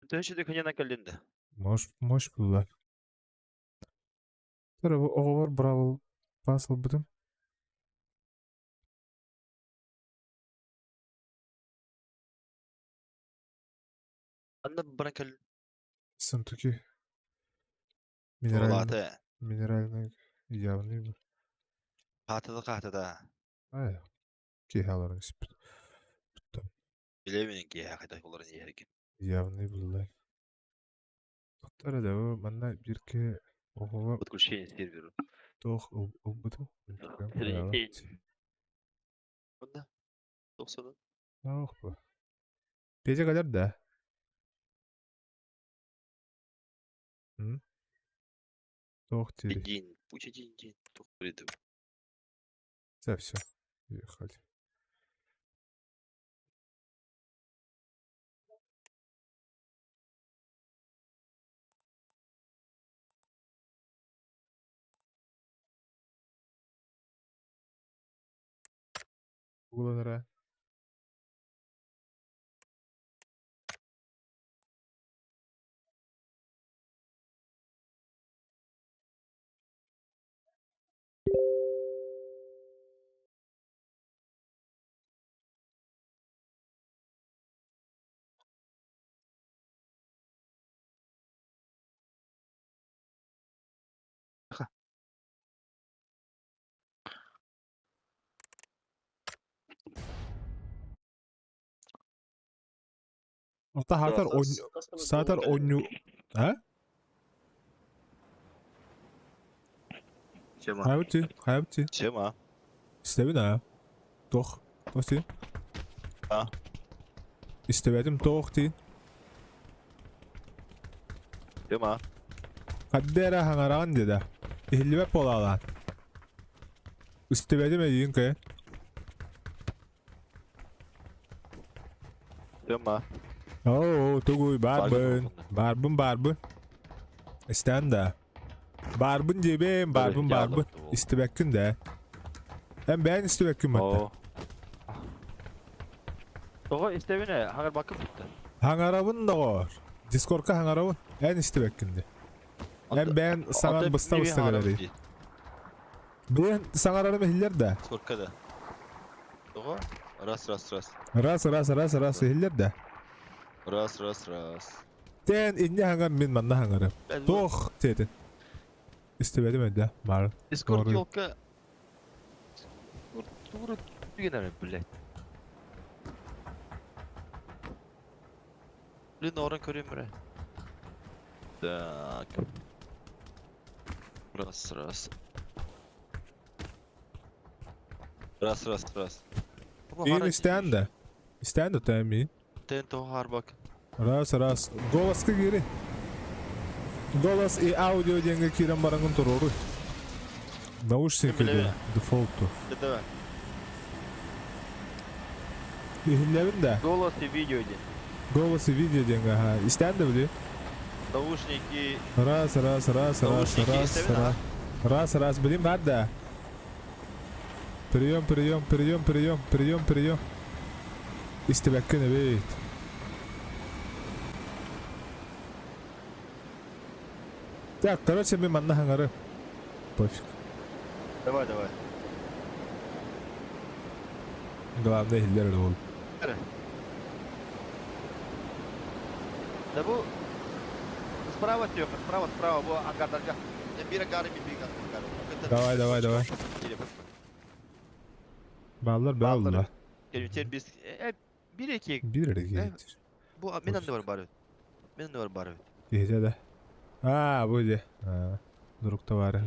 Төһө күнүнэн кэллин да? Мощь, мощь булла. Тара бу оҕобор бравл пас ылбытым. Анна баран кэллин. Сундуки. Минеральный, Туолаата. минеральный явный был. Хаатада хаатада. Ай, киһи аларын испит. Билэбин киһи хайдах олорон иһэргин. Явный булла. Тахтара да бу манна бирке оҕобор Подключение серверу. туох ылбытым. Средний. Онда. 90. Ох бу. Петя кэлэр да? М? Туох диирий? День. Путь один день. Туох Все, все. Ехали. Угуланара. Ота хатар он саатар онньу а? Тема. Хайабыт хайабыт Тема. Истэбин аа. Туох? Туох дии? А? Истэбэтим туох дии? Тема. Хадда эрэ хаҥараҕын дии да. Иһиллибэт буолаалаан. Истэбэтим эйигин кэ. Тема. Оо, тугуй баарбын. Баарбын баарбын. Истээн да. Баарбын диэбэм, баарбын баарбын. Истибэккин да. Эн бэйэн истибэккин батта. Тоҕо истэбин ээ, хаҥарбаккын бутта. Хаҥарабын доҕоор. Дискордка хаҥарабын. Эн истибэккин де. Эн бэйэн саҥан быста-быста кэлэрий. Бэйэн саҥарарым иһиллэр да. Дискордка да. Тоҕо? Раз, раз, раз. Раз, раз, раз, раз иһиллэр да. Раз, раз, раз. Тэн инньэ хаҥар мин манна хаҥарым. Туох диэтин. Истибэтим өйдө. Баар. Дискорд елка. Тугура түгэн блядь. Блин, орын көрөм эрэ. Так. Раз, раз. Раз, раз, раз. Мин истээн да. Истээн да тэн мин. Тэн тоҕо харбак. Раз, раз. Голоска киири. Голос и аудио диэҥҥэ киирэн бараҥҥын туруоруй. Наушники диэн дефолту. Давай. Иһиллэбин да? Голос и видео диэн. Голос и видео диэҥҥэ аха. Истээн да били? Наушники. Раз, раз, раз, раз, раз, раз. Раз, раз, блин, бар да. Прием, прием, прием, прием, прием, прием. Истибэккин эбит. Так, короче, мен манна хаҥары. Пофиг. Давай, давай. Главное, иһиллэр эрэ буол. Да бу справа Тёха, справа, справа, бу ангардарга. Биир ангары, биир ангары. Давай, давай, давай. Бааллар бааллар. Кэлбитер біз биир эки. Биир эрэ Бу мен анды бар бар. Мен анды бар бар. Киһитэ да. Аа, бу де. Дурукта бары.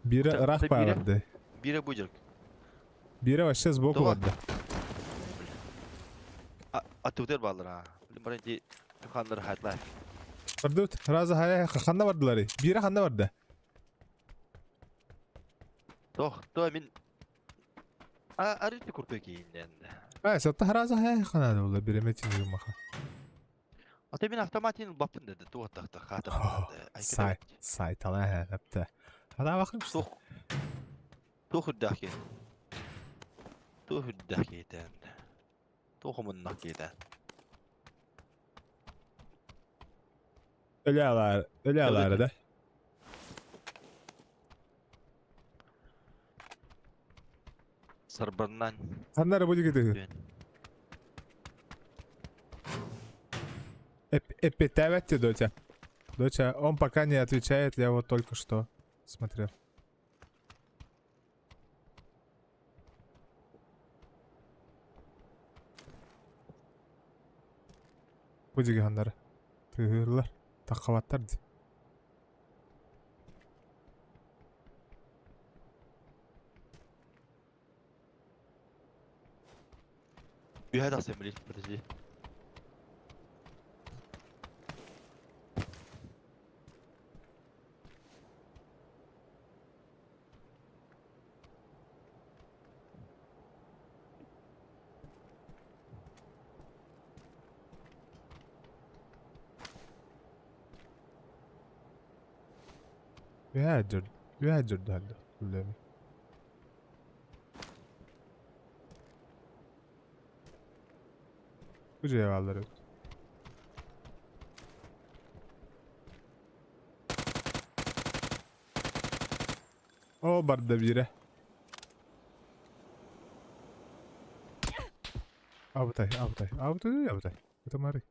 Биирэ ыраах баарарды. Биирэ бу дьарык. Биирэ вообще сбоку барда. Атыутер бааллар аа. Бары ди ханнар хатлар. Бардыбыт. Раза хая ханна бардылар. Биирэ ханна барда. Тох, то мин А арыты курдук кииннен. А, сатта хараза хая ханада була биреме тиңи маха. Ата мин автоматын баппын деді, туаттахта хата. Сай, сай тала хәпте. Хада бакым. Тух. Тух үрдәхи. Тух үрдәхи итән. Тух муннах китән. Өлө алар, өлө алар да. Сарбарнан. Ханнара бу дигити. Эппетавать доча. Доча, он пока не отвечает, я вот только что смотрел. Бу диги ханнара. Тыгырлар. Таққабаттар ди. Үһэ тахсан блин, подожди. Үһэ үһэ дьөрдө үлэми. Bu cevapları yok. О, барда бире. Абытай, абытай, абытай, абытай. Это Мари.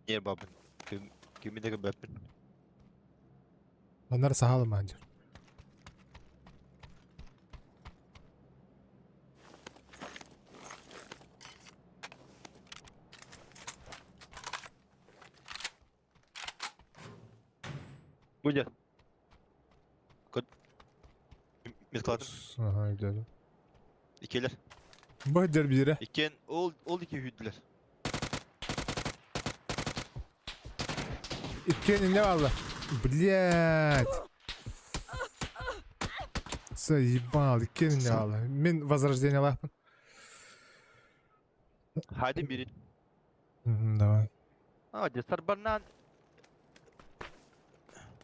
Yer babın. Kim kimi de göbepin. Onlar sahalı mancır. Bu ne? Kod. Mitkladın. Aha gidelim. İkiler. Bu bire. İken ol ol iki hüdüler. İki ne valla. Блять. Заебал, икки не valla. Мен возрождение лахпын. Hadi biri. Давай. А, десарбарнан.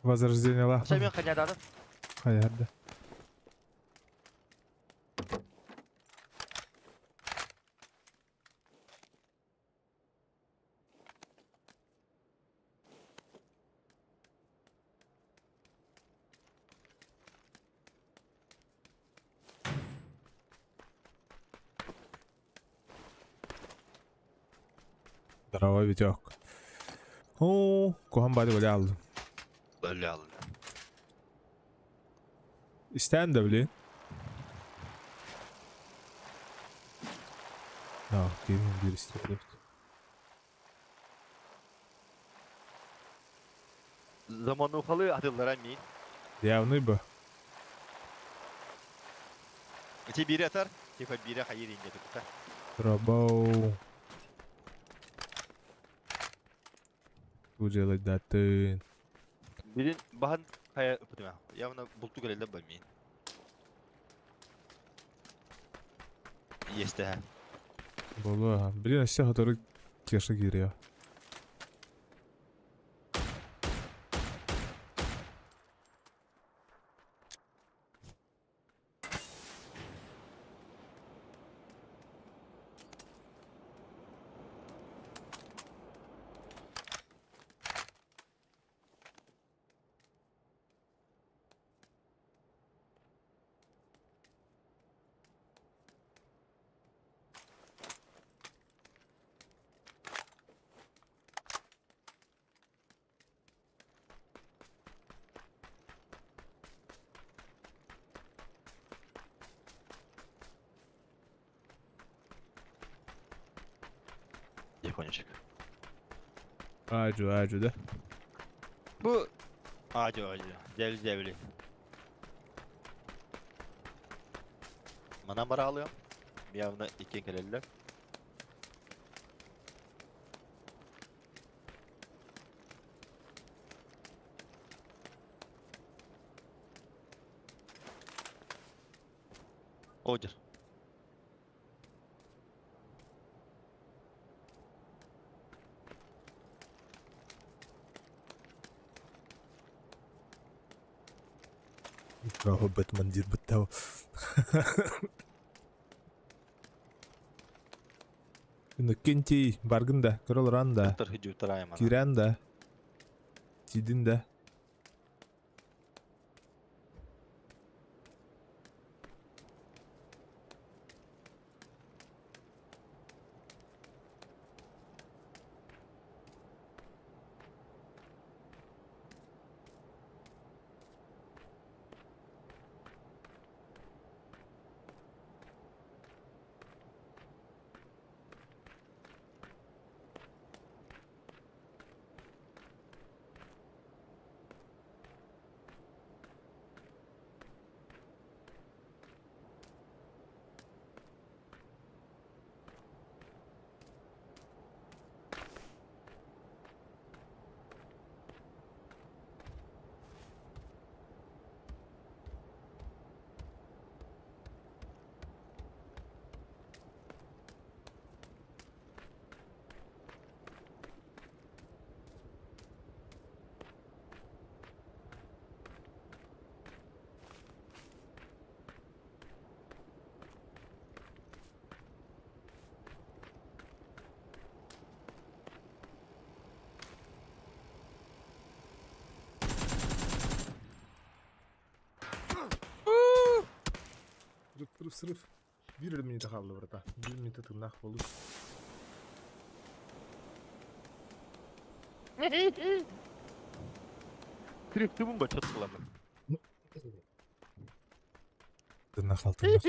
Возрождение лахпын. Sen ben kanyadadım. Hayır hadi. Здорово, Витек. О, кухан бады бля алды. Öyle aldım. İsteyen de блин. Да, gelin bir istedim. Zamanı ufalı atıldılar min. Явный бы. İki biri atar. Tipa biri hayır ince tutar. Рабау. Что делать да ты? Birin bahan kaya öpüdüm. Явно bultu geldi ben min. Есть ha. Было. Блин, а все который Кеша гиря. Тихонечек. Аджу, аджу, да? Bu acı acı. Devli devli. Mana para alıyorum. Bir yanına iki keleliler. Odur. Браво, Бэтмен дир быттау. Иннокентий, баргын да, көрө олорон да, киирэн да, тиийдин да. Срыв, срыв. Биир минута хаалла барыта. Биир минута тыыннаах буолуу. Трифтыбын ба чот кыламын. Тыыннаах хаал, тыыннаах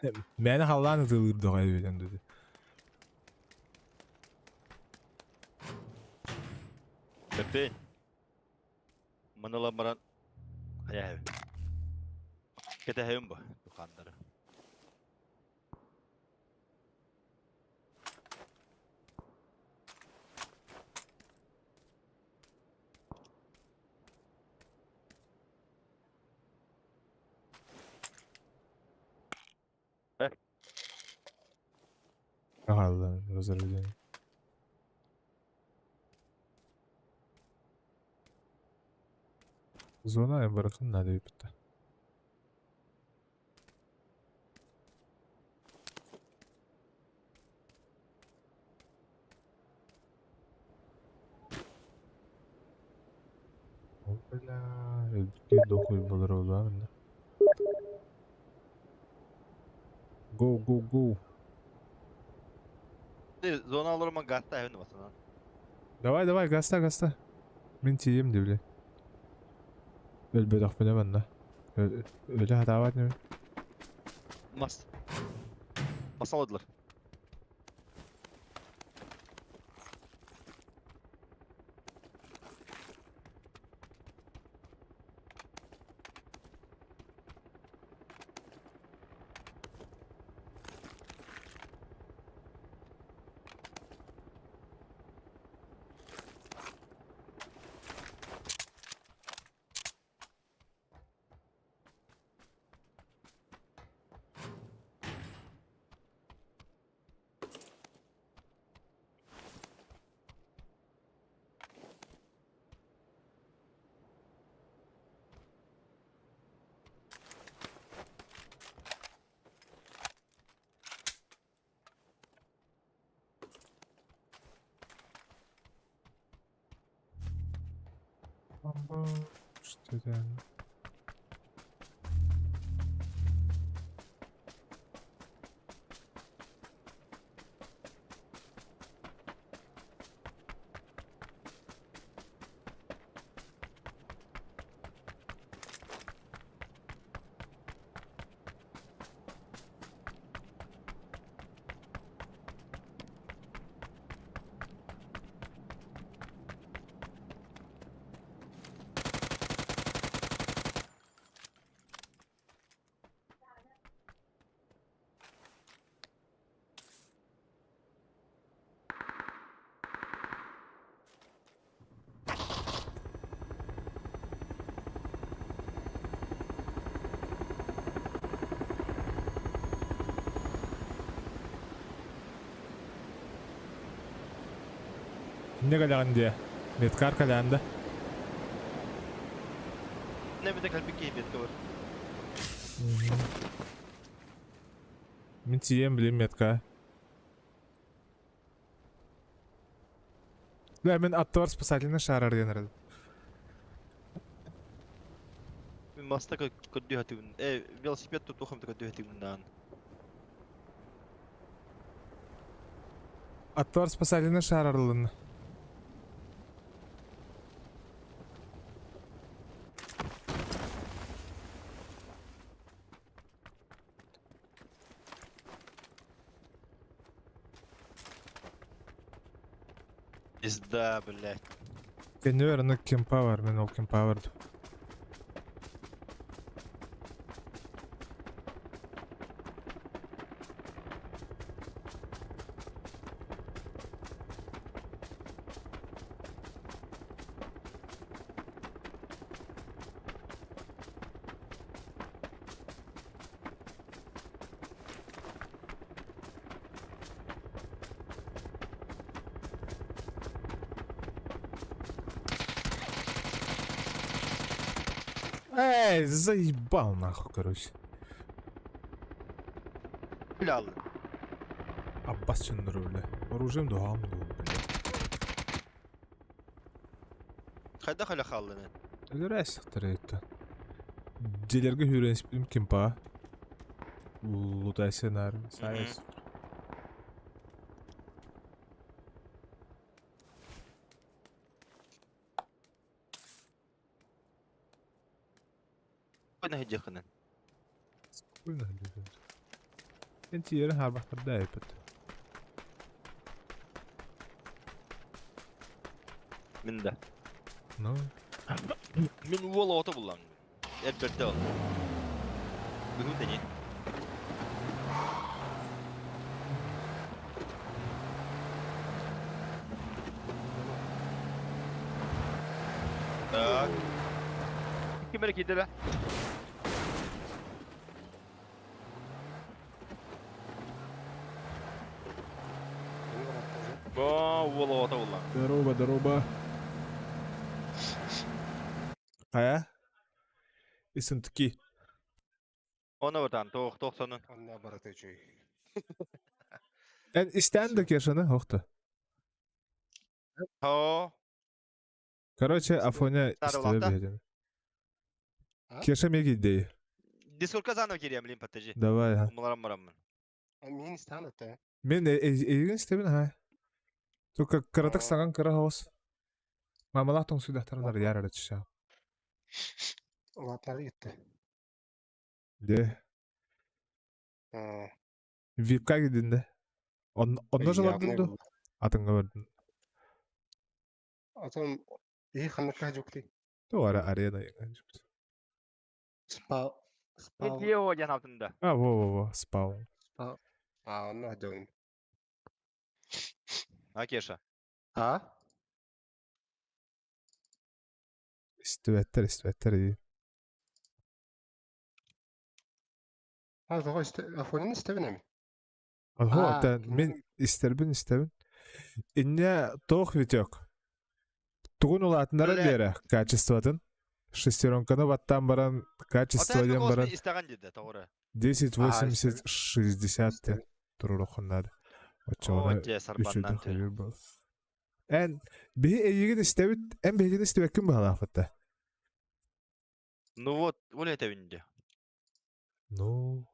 хаал. Мээнэ халлаан ытыалыыр доҕо эбитэн дуу. Пепе. Маны баран хайа Кэтэһэбин бу духаандары. Хаалла возрождение. Зона барахын надо выпить. О, бля, өлбүттүү дохуй болор буолуа Go, go, go. Зона алырма гаста эвин басынан. Давай, давай, гаста, гаста. Мин тиийиэм дии, бля. Өлбөтөхпүнэ манна. Өлө хатаабат нemi. Мас. Мас алыдылар. Что это? Не кэлэҕин диэ? Медкар кэлээн да? Не бите кэлбит киһи бетке бар. Мин тиийэн билим метка. Бля, мин аттыбар спасательный шар арыйан эрэл. Мин маста көрдүү хатыбын. Э, велосипед тутуохам да көрдүү хатыбын даан. Аттыбар спасательный шар арылынна. Пизда, блядь. Кэннибэр аны кемпа бар, мен ол кемпа бардым. Эй, заебал нахуй, короче. Бля. Аббас чынныры, бля. Оружием дуһам ду, бля. Хайда халя халланы. Өлөрәсіқтір етті. Делерге үйреніп кемпа. Лутайся нар, сайыс. Койна хеджехынан. Спокойно лежит. Эн тиерин харбахтарда эпит. Мин да. Ну, Мин уола ото буллам. Эрберте ол. Бүгүн дени. Так. Ким эрэ киирдэ Бо уола ото буллам. здорово, здорово. Хая? Исэнтки. Оны бутан тоқ тоқ сонун. Онна барата үчүй. Эн истэн да кешаны, охта. Хо. Короче, Афоня Старый истебе лапта. беден. А? Кеша меги идеи. Дискордка заново кирием, блин, подожди. Давай, ха. Умаларам бараммын. Мин истан это. Мен эгин истебин, ха. Только каратак А. саган кара хаос. Мамалах тоң сүдәхтарынар яр арачыша. Улатлары gitti. Де. Ha. Випка гидинде. Онно жалардын ду. Атыңга бардын. Атам iyi ханыкка жокти. То ара арена еган жупт. Спа спа Видео я наптында. А, во, во, во, спаун. спа. А, онна жогун. А Кеша. А? Истебеттер, истебеттер ди. Ha, зого исте Афонин истебин эми. Хо, А, та мен истербин, истебин. Инне тох витек. Тугун улатынара Бля. бере качествотын. Шестеренканы баттан баран, качество ден баран. Истаган деди, тоғры. 10, А, 80, 60 те турурохуннады. О, Очоғына же үчүдө сарбаннан төр. хабир бол. Эн биһи эйигин истебит, эн биһигин истебеккин баһалаахпытта. Ну вот, ол этебинде. Ну,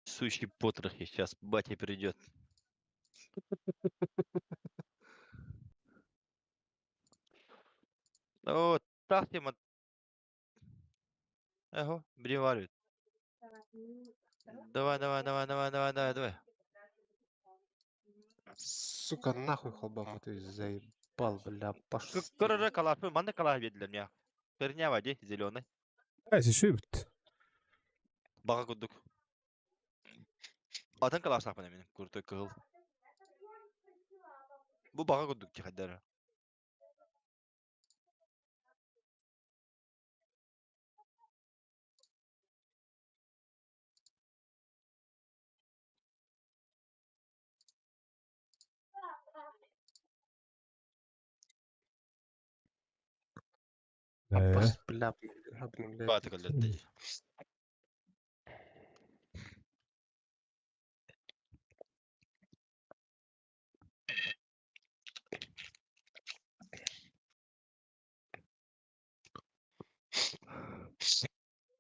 Сущий потрохи, сейчас батя придет. О, так тема. Эго, блин, Давай, давай, давай, давай, давай, давай, давай. Сука, нахуй холбам ты заебал, бля, паш. Көрөрө калапы, манны калап бердилер мия. Көрня ди, зеленый. әси шүйбүт. Бага курдук. Атын калап сакпын менин, куртой кыл. Бу бага курдук тихаддары. Э, Бля, обновлять. Бааты кэллэтти.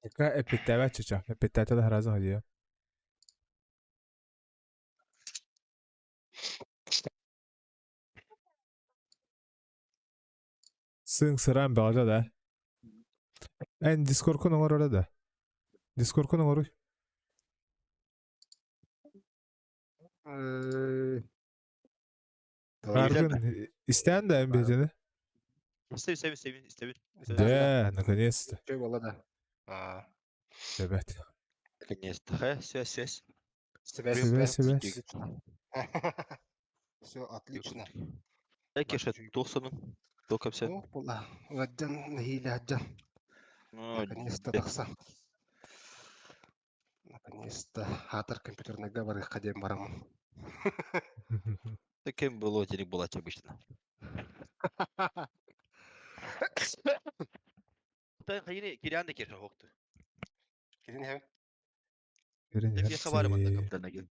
Пока эпиттээбэт чыча. Эпиттээте да сразу ходила. Сыҥ-сыраан бөҕөтө да. Эн дискоркун оҥороро да. Дискоркун оҥоруй. Аргын истээн да эн биһитини? Истэбин, истэбин, истэбин, истэбин. Да, наконец-то. Чё было да? А, Ребят. Наконец-то. Хэ, связь, связь. связь, Связь, связь. связь. Все, отлично. Кеша, туох сонун? Туох кэпсэ? О, була. Ыаддьан, нэһиилэ ыаддьан. Наконец-то тахсан. Наконец-то хаатар компьютерныйга барыахха диэн бараммын. Таким было телек была обычно. Та хайыны кириан да кеша хокту. Кирин иһэбин. Кирин Тефе хабары манна иһэр. компьютерна кел.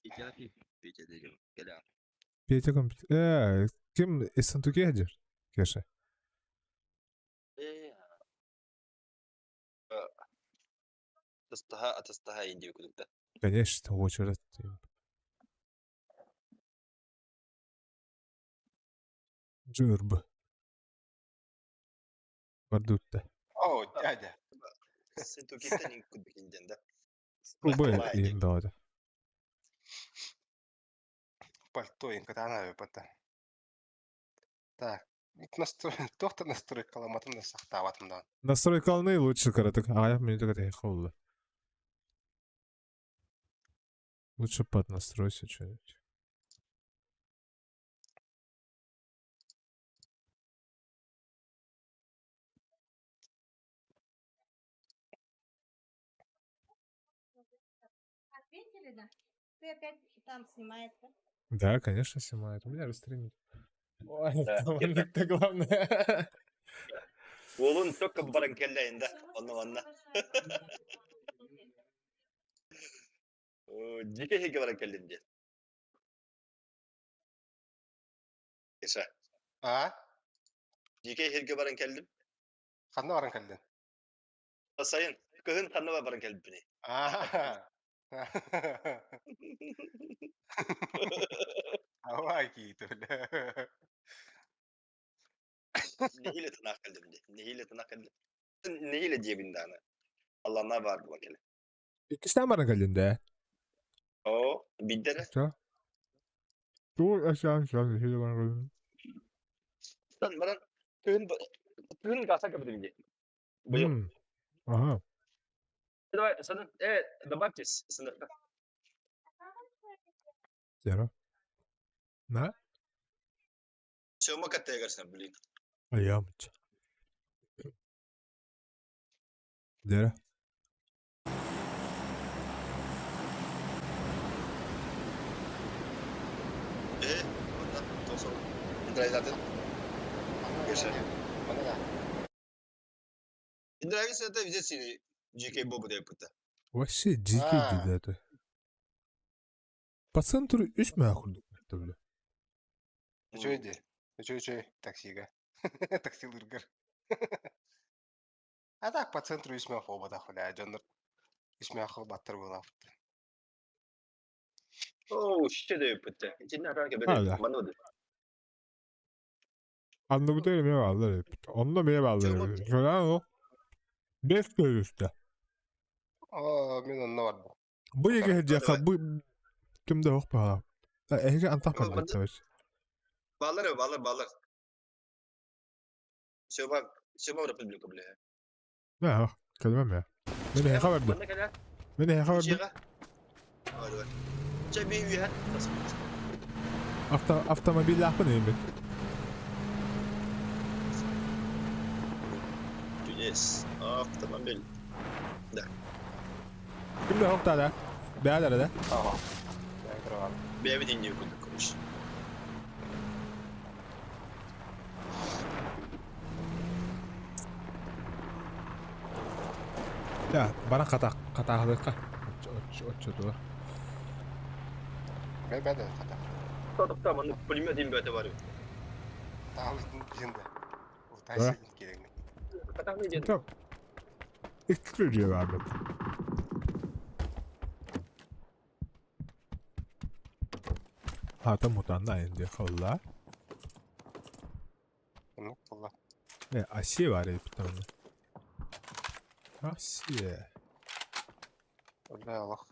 Икена пи пече дегем. Келе. Петя компьютер. Ким Ессентуки хадир? Кеша. Э. Тастаха атастаха инди кудукта. Конечно, очередь. Журб. Бардутта. О, дядя. Ессентукиттен кудукинден да. Кубы им бөҕөтө. Пальто инкатана выпата. Так. Настрой, туох настройкаламатын да сахтаабатым да. Настройкалны лучше кыратык. Аҕыйах мүнүүтэ кэтэһиэххэ буолла. Лучше поднастройся что-нибудь. Ответили, да? Ты опять там снимает, да? Да, конечно, снимает. У меня же стримит. Ой, Да, там кеша. это главное. Уолун только баран келлейин да. Онно манна. Дьике хеге баран келлин диэн. Кеша. А? Дьике хеге баран келлим. Ханна баран кэллин? Сайын. Кыһын ханна баран келбини. А. Авай киит, бля. Нэһиилэ тынаах кэллим дии. Нэһиилэ тынаах кэллим. Нэһиилэ диэбин даҕаны. Аллана баар була кэлэ. Иккистээн баран кэллин да. Оо, биирдэ эрэ. Чё? Тугу эсээн сэн иһили баран кэллин. Тан баран кыһын кыһын гаса кэбитим дии. Быйыл. Ага. Давай, санын, добавьтесь, сыныхта. Зеро. На? Сёма каттегерсен, блин. Аямча. Зеро. Э, онна, тосол. Индрайзатын. Кеша. Манна да. Индрайзатын это везде сини GK Бобу деп бутта. Вообще дикий А. деді. По центру үс мөөхүрдүк бля. Үчүгэй дии. Үчүгэй үчүгэй. Таксига. Таксилыргар. А так по центру үс мөөх буолбатах бля. Дьоннор үс мөөх баттар буолаабыт. Оу, shit деп бутта. Итиннэ араан А, кэбэри да. манна бу. Анныбыта эмиэ бааллар эбит. Онно эмиэ бааллар эбит. Көрөн ол. Бэс көрүстэ. Оо, мин онно бардым. Бу эгэ диэхэ бу ким да ох баала. Эһиги антах барбыттар. Баалар баалар баалар. Сёма, Сёма республика бля. Да, кэлбэм я. Мен эһиэхэ бардым. Манна кэлэ. Мен эһиэхэ бардым. Чига. Давай, давай. Чэ би үйэ. Авто автомобильлаахпын эймин. Чудес. Автомобиль. Да. Ким да ох да. Бэйэлэрэ да. Ага. Я играл. Бэйэбит инди курдук, короче. Да, баран хата хатааһылыахха. Оччотугар. Бэ бэ да хата. Тохтоо, манна пулемет имбөтө бар. Таалытын диэн да. Ултайсыгын кирэҥ. Хатааны диэн. Так. Икки дьиэ баар бит. Хата мутанна инде холла. Оннук буолла. Э, Асия бар эбит онно. Асия. Үлэ олох.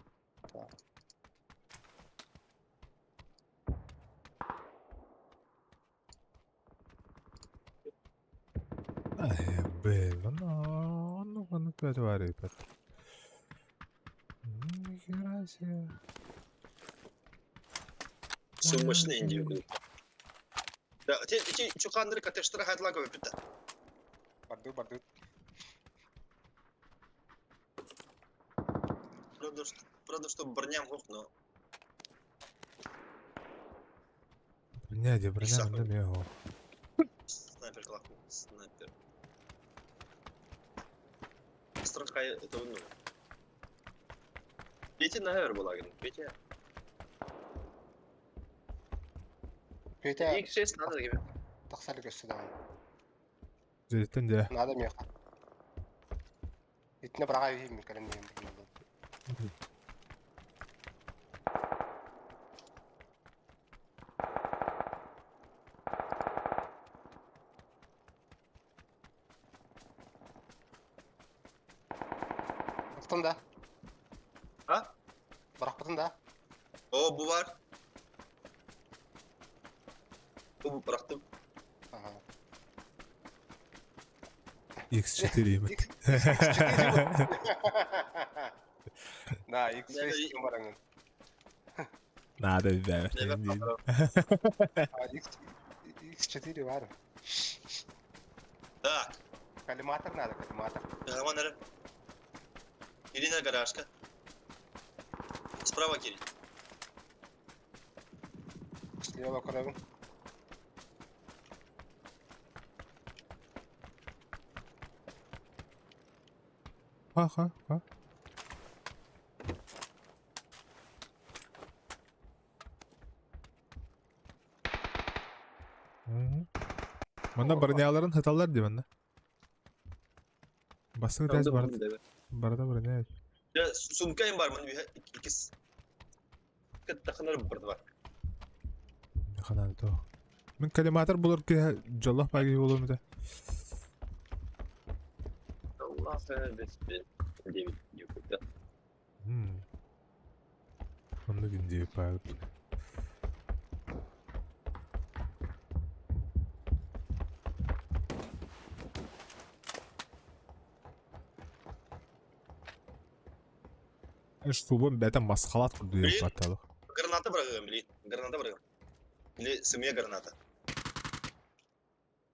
Э, блин, ну, ну, ну, это бар эбит. Нихера себе. Суммашны инди күн. Да, те ити чукандыр катештра хатлага бит. Барды барды. Правда, что броням хох, но Броня, где броня, на мего. снайпер клаху, снайпер. Страхай это ну. Петя на была, Петя. Петя X6 надо тебе. тахсар көссө даҕаны. Зеттен де. Надо миэхэ. Итинэ быраҕа иһим кэлэн иһим. Бырахтын да. А? Бырахпытын да. О, bu var. Bu bıraktım. Ага. X4 имет. Да, X6 ким бараҥын. Надо, да. А, X X4 бар. Так. Коллиматор надо, коллиматор. Вон, наверное. Ирина гаражка. Справа Кирилл. Слева көрөбүн. Ха, ха, ха. Манна броняларын хыталлар дии манна. Басты тәз барда. Барда броня. Я сумкайым бар, мын икис. Кыттахынар барды бар. Ханан то. Мен коллиматор булыр ки жоллох баги болур миде. Allah 9 девять. Онны күн деп багып. Шубын бәтен масқалат құрды деп аталық. Граната бұрағым, блин. Граната бұрағым. Или семья граната.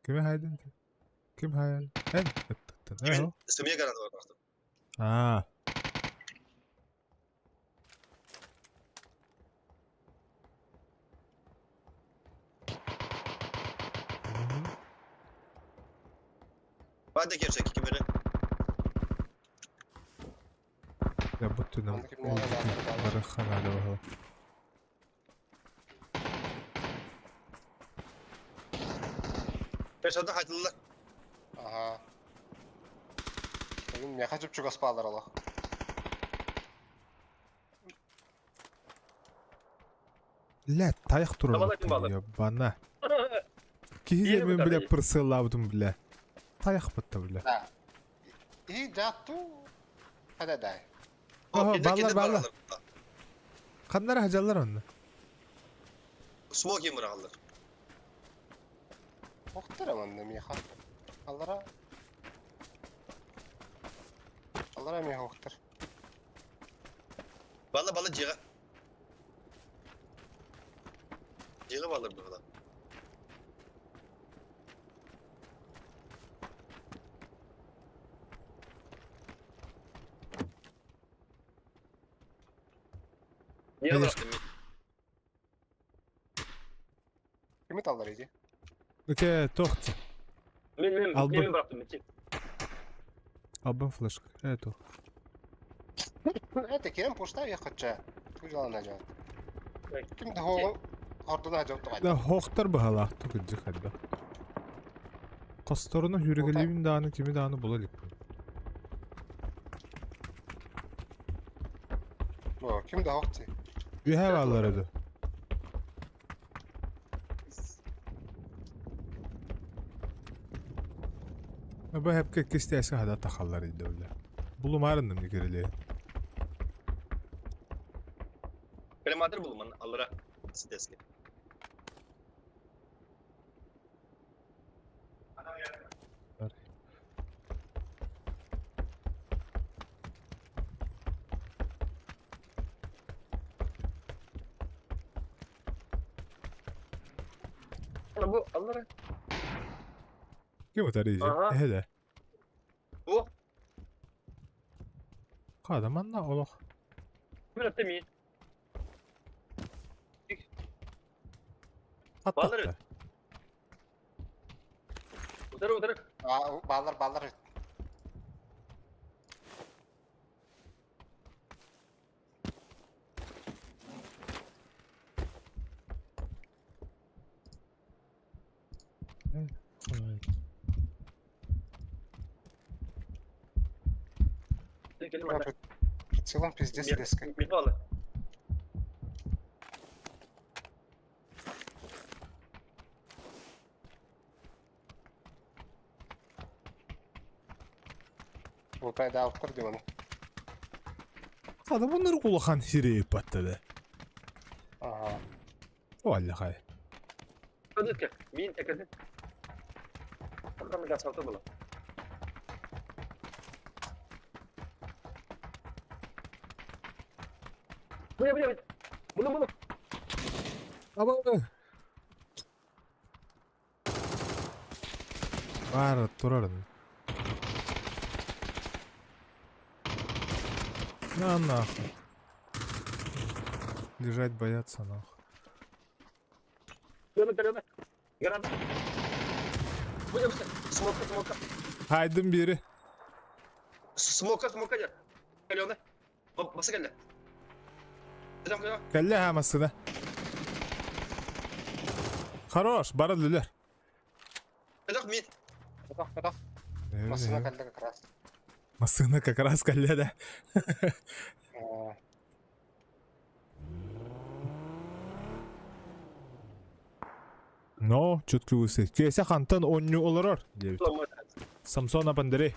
Ким хайдын? Ким хайдын? Эн. Семья граната бұрағым. А. Бада кершек кимери. Я будто нам барахана давала. Пешада хатылла. Ага. Бүгүн миэхэ чуп-чугас баалар олох. Ля, тайық турар. Ебана. Киһи мен бля пырсылабытым бля. Тайық бытты бля. Да. И жатту. Хада дай. Ого, баллар баллар. Каннар хажаллар онны. Смоки мырағалар. Охтар манна миэхэ. Аллара. Аллара миэхэ охтар. Бала бала жиға. Жиға балар бала. Niye bıraktın? Кими таллар иди? Өте тоқты. Мен мен Албы. мен bıraktım Metin. Албан флешка. Это. Это кем пуста ехать? Тужалана жат. Ким да хоҕу хордуна жат Да хохтар быһалаахтык кырдьык хайдах. Хосторуна хүрүгэлиибин даҕаны кими даҕаны була иликпин. Ким да хохти. Үөһээ бааллар этэ. Бу хэпке кистээске хада тахаллар идэ Булумаарынным никириле. Калиматор булуман алыра ситески. Бу аллара. Ким утары Эһэ Бу. Хада манна олох. Мин аттами. Баллар. Утары утары. Баллар баллар. Прицелом пиздец резко. Вот это автор делано. Хада bunları улахан сири паттады. Ага. Валлахай. Мин экеде. Там газ было. Бля, бля, бля. Буду, буду. Аба. Бар турарын. На нахуй. Лежать боятся нахуй. Смока, смока. Хайдым бери. Смока, смока дер. Калена. Баса кэллэ. Кэллэ ха массына. Хорош, бара лүлер. Кадах мид. Кадах, кадах. Массына кэллэ как раз. Массына как раз кэллэ да. Но, четко высы. Кесе хантан онню олорор. Самсона Пандаре.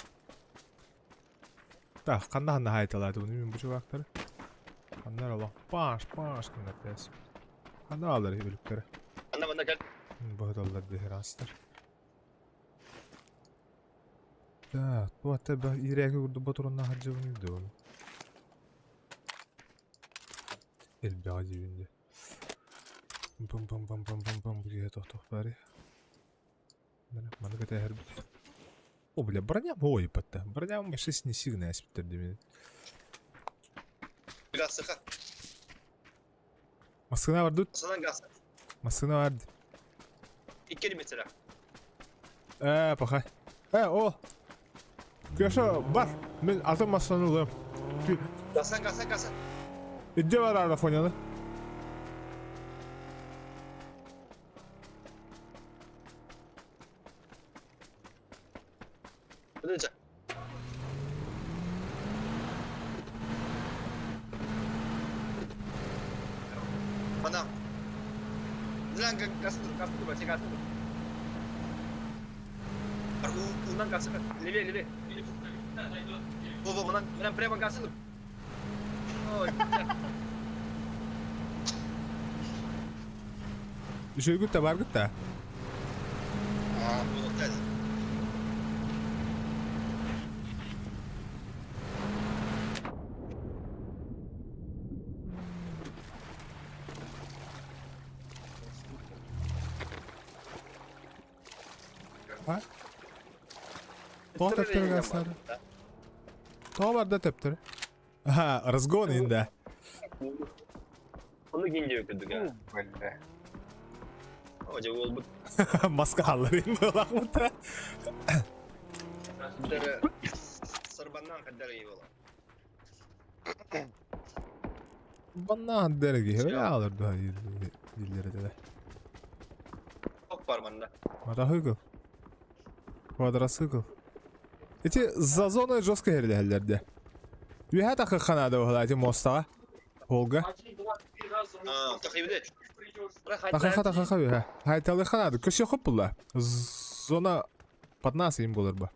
Так, ханна ханна хайталады bunu мен бу чувактары. Ханнар ала. Паш, паш кыннар тәс. Ханна алар өлүктөрү. Анна мана кел. Быһыдаллар дехерастар. Так, бу ата ба ирәге курду батурунна хаджыбын иде оны. Элбәга дибинде. Бам бам бам бам бам бам бу тохтох бари. Мана мана кете хер бит. О, бля, броня ой, патта. Броня машис не сигна әспиттер демен. Газ сыха. Масына бар тут. Масынан газ. Масына бар. Иккери mesela. Пахай. О. Кеша, бар. Мен атым масыны улым. Гасан, гасан, гасан. Иде бар ара фоняны. Подожди. Ана. Зран газ газ газ газ. Унан газ. Левее, левее. Во, во, манан, манан прямо газ. Үшөгүт та бар гыт та. А? Тоқ төптөр гасары. Тоқ бар да төптөр. Ага, разгон инде. Оны гинде өкүдүк. Бля. Ожо ол бут. Маска алыр инде лахмыта. Сарбаннан каддар ий бола. Баннаан дэрги алыр да дииллэр этэ. Ок бар манна. Мотоцикл. Квадроцикл. Эти за зоной жестко иһэллэр дэ. Үөһэ тахы ханаада буолла эти мостаҕа. Волга. А, тахыбыды. Тахыха тахыха үөһэ. Хайталы ханаада көсө хоп була. Зона под нас им болар ба.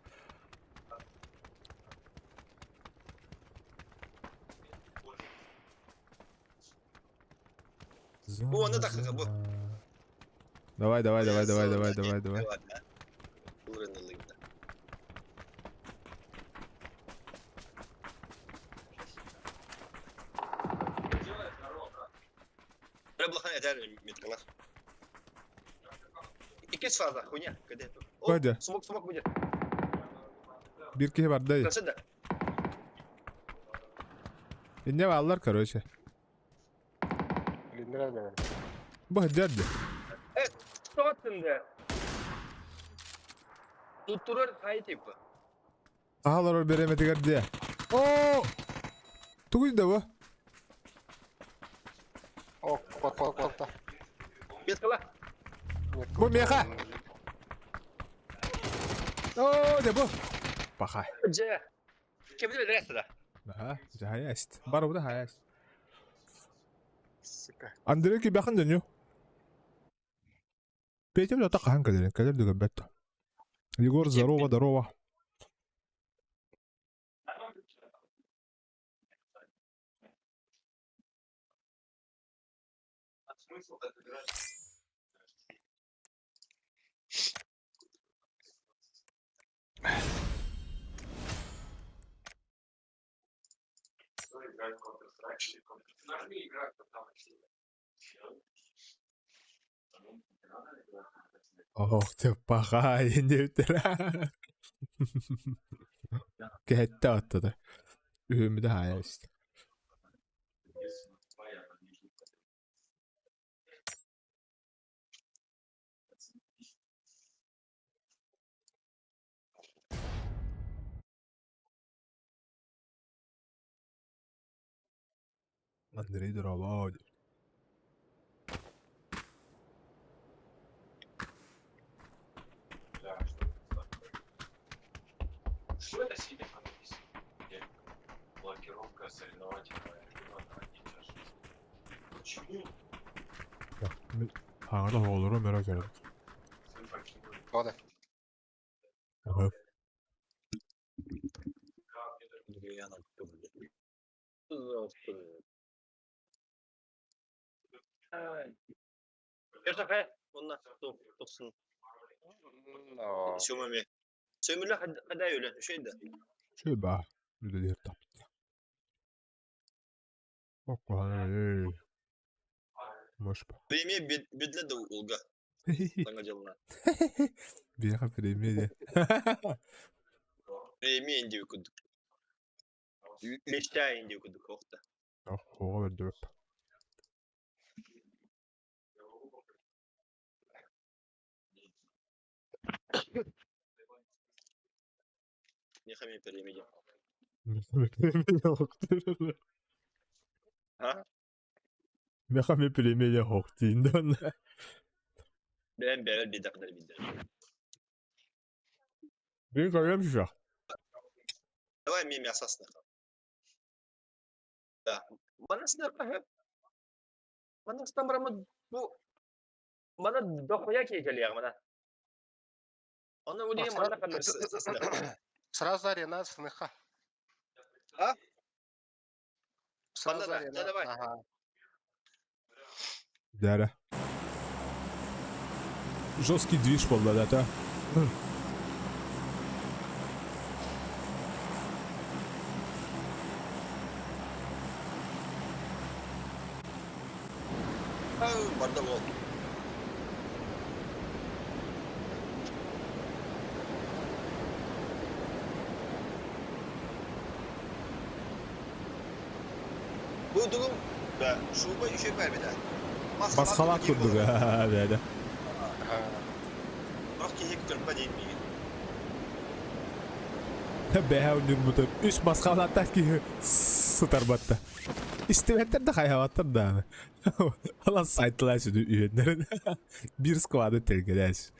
Бу онно тахыха бу. Давай, давай, давай, давай, давай, давай, давай. Иккис фаза, хуйня. Где? Койда. Смок, смок будет. Бир киһи барда. Красота. Инне бааллар, короче. Бу дядя. Тоттунда. Туттурар хай типа. Аһалар береметигер дии. О! Тугуй да бу? О, кот, кот, кот. Бескала. Бу меха. О, де бу. Пахай. Дже. Кем билер да? Ага, жахаяст. Бар бу да хаяст. Сука. Андрей кибяхан дөнү. Петя да хахан кэлэр, кэлэр дүгэн бэт. Егор, здорово, здорово. Ох, ты пахай, диэбиттэр. Кэһэттэ оттода. Үһүммүтэ хаайа ист. Андрей дорообоо. Хаҥата оҕолору мөрө көрөбүт. Тода. Ага. Эртахэ, онна тохсун. Сөмөме. Сөмүлө хадай өлө, шөйдө. Чү ба. Үлэлиир таппыт. Оккуһан Может. Премия бедле да улга. Саҥа дьылына. Биэхэ премия диэн. Премия инди кудук. Леща инди кудук охта. Оҕо бэрдибэт. Не хами премия. Премия А? Мехами премия хоқтиин Бэм бэбэ бидакдар бидер. Бин көрөм шуша. Давай ми мясасна. Да. Манасна кахэ. Манасна мрамы бу мана дохуя киһи мана. Оны ули мана каллар. Сразу арена сныха. А? Сразу Да, арена. давай. Ага. Дәрі. Жесткий движ болды да, та. Барда бол. Бу дугум да шуба еще бәрбеде. Масқалақ курдук. Бәді. Бірақ кехек көрпә дейін меген. Бәһә үнүр бұтып. Үш масқалаттар ки. Сытар батта. Истибэттэр да хайаабаттар даҕаны. Алан сайтылаа сүдү үһүөннэрин. Биир склады тэлгэлээс.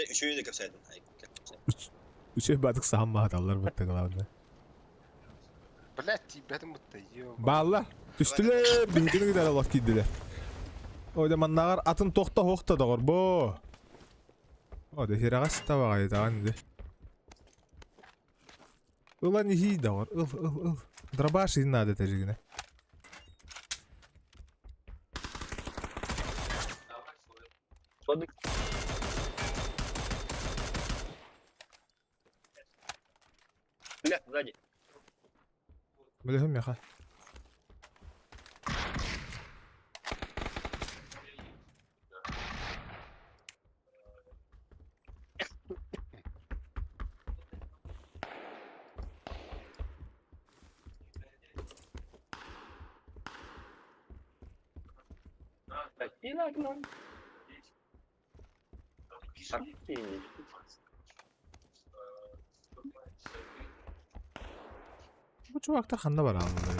Үчүгэй да кэпсээтин. Үчүгэй баатык саһан маһаталлар батта главное. Блять, тиийбэтим бутта, ё. Баалла. Түстүлэр, биһигини кытары олох киирдилэр. Ой, да маннааҕар атын туохта суохта доҕор бо. О, да хирэҕэс табаҕай даҕан ди. Ылан иһии доҕор, ыл, ыл, ыл. Дробаш иһин наада тэжигинэ. Бля, сзади. Бөлөһүм меха. Бу чувактар ханна барааллар?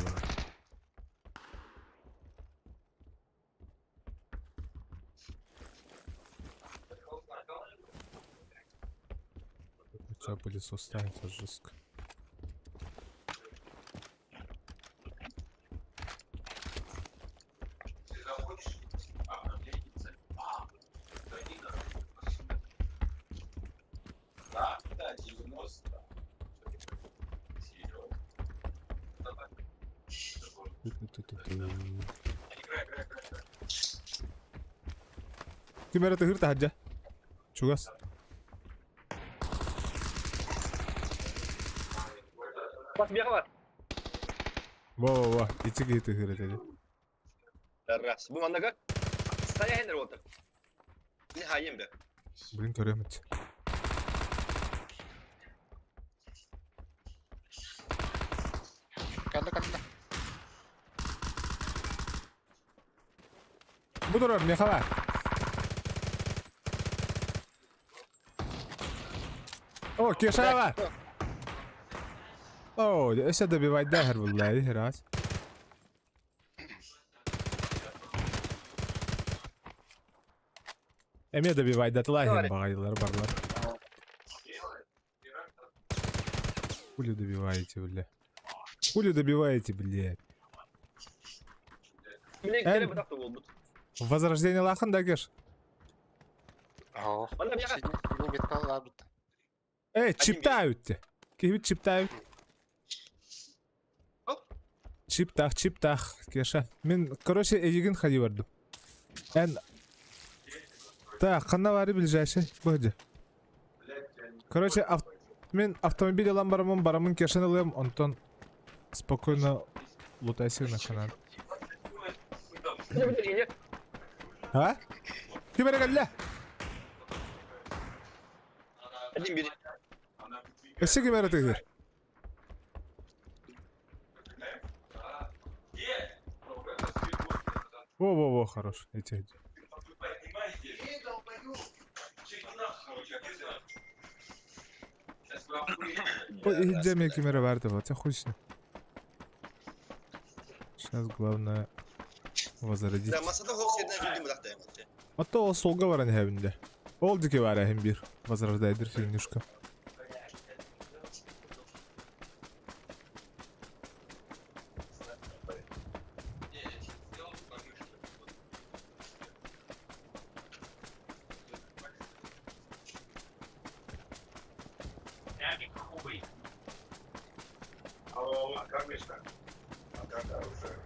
Хотя пылесос ставится жестко. Ким эрэ тыһыр таһырдьа. Чугас. Бас бияға бар. Во-во-во, ичи киһи тыһыр этэ. Раз. Бу манныга Стоя хенер болтар. Не хайым бе. Блин, көрөмүт. Кэллэ кэллэ. Бу турар, миэхэ бар. О, Кеша бар. О, өссө добивайда иһэр булла, иһэр Эмиэ добивайдатылаа иһин баҕайылар барлар. Хули добиваете, бля? Хули добиваете, блядь? Эн... Возрождение лахан да, Геш? Эй, чиптают те. Киһибит чиптают. Чиптах, чиптах, Кеша. Мин, короче, эйигин ходи бардым. Эн... Так, ханна бары ближайший? Бу Короче, ав... мин автомобиль ылан барамын, барамын Кешаны ылыам, онтон спокойно лутайсың ханан. А? Ким эрэ кэллэ? Один бери. Өссө ким эрэ тыгыр? Во-во-во, хорош. Эти. Иди мне камера варта, вот хуй с ним. Сейчас главное возродить. А то солга баран хэбинде. Ол дике бар эһин бир. Возрождайдыр фигнюшка.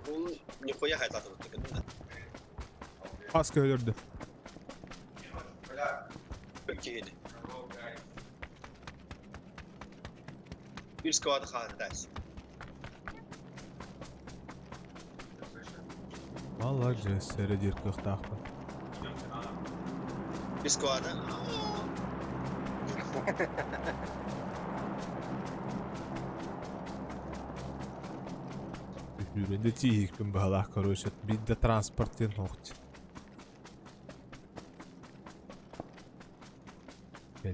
Ол нихуя хайтатыр да. Паска өлөрдү. Киһини. Bir squad хаатаас. Молодец, эрэ диир кыахтаахпын. Bir squad. Үүрэнде тииһикпин баһалаах короче, биирдэ транспорт диэн суох.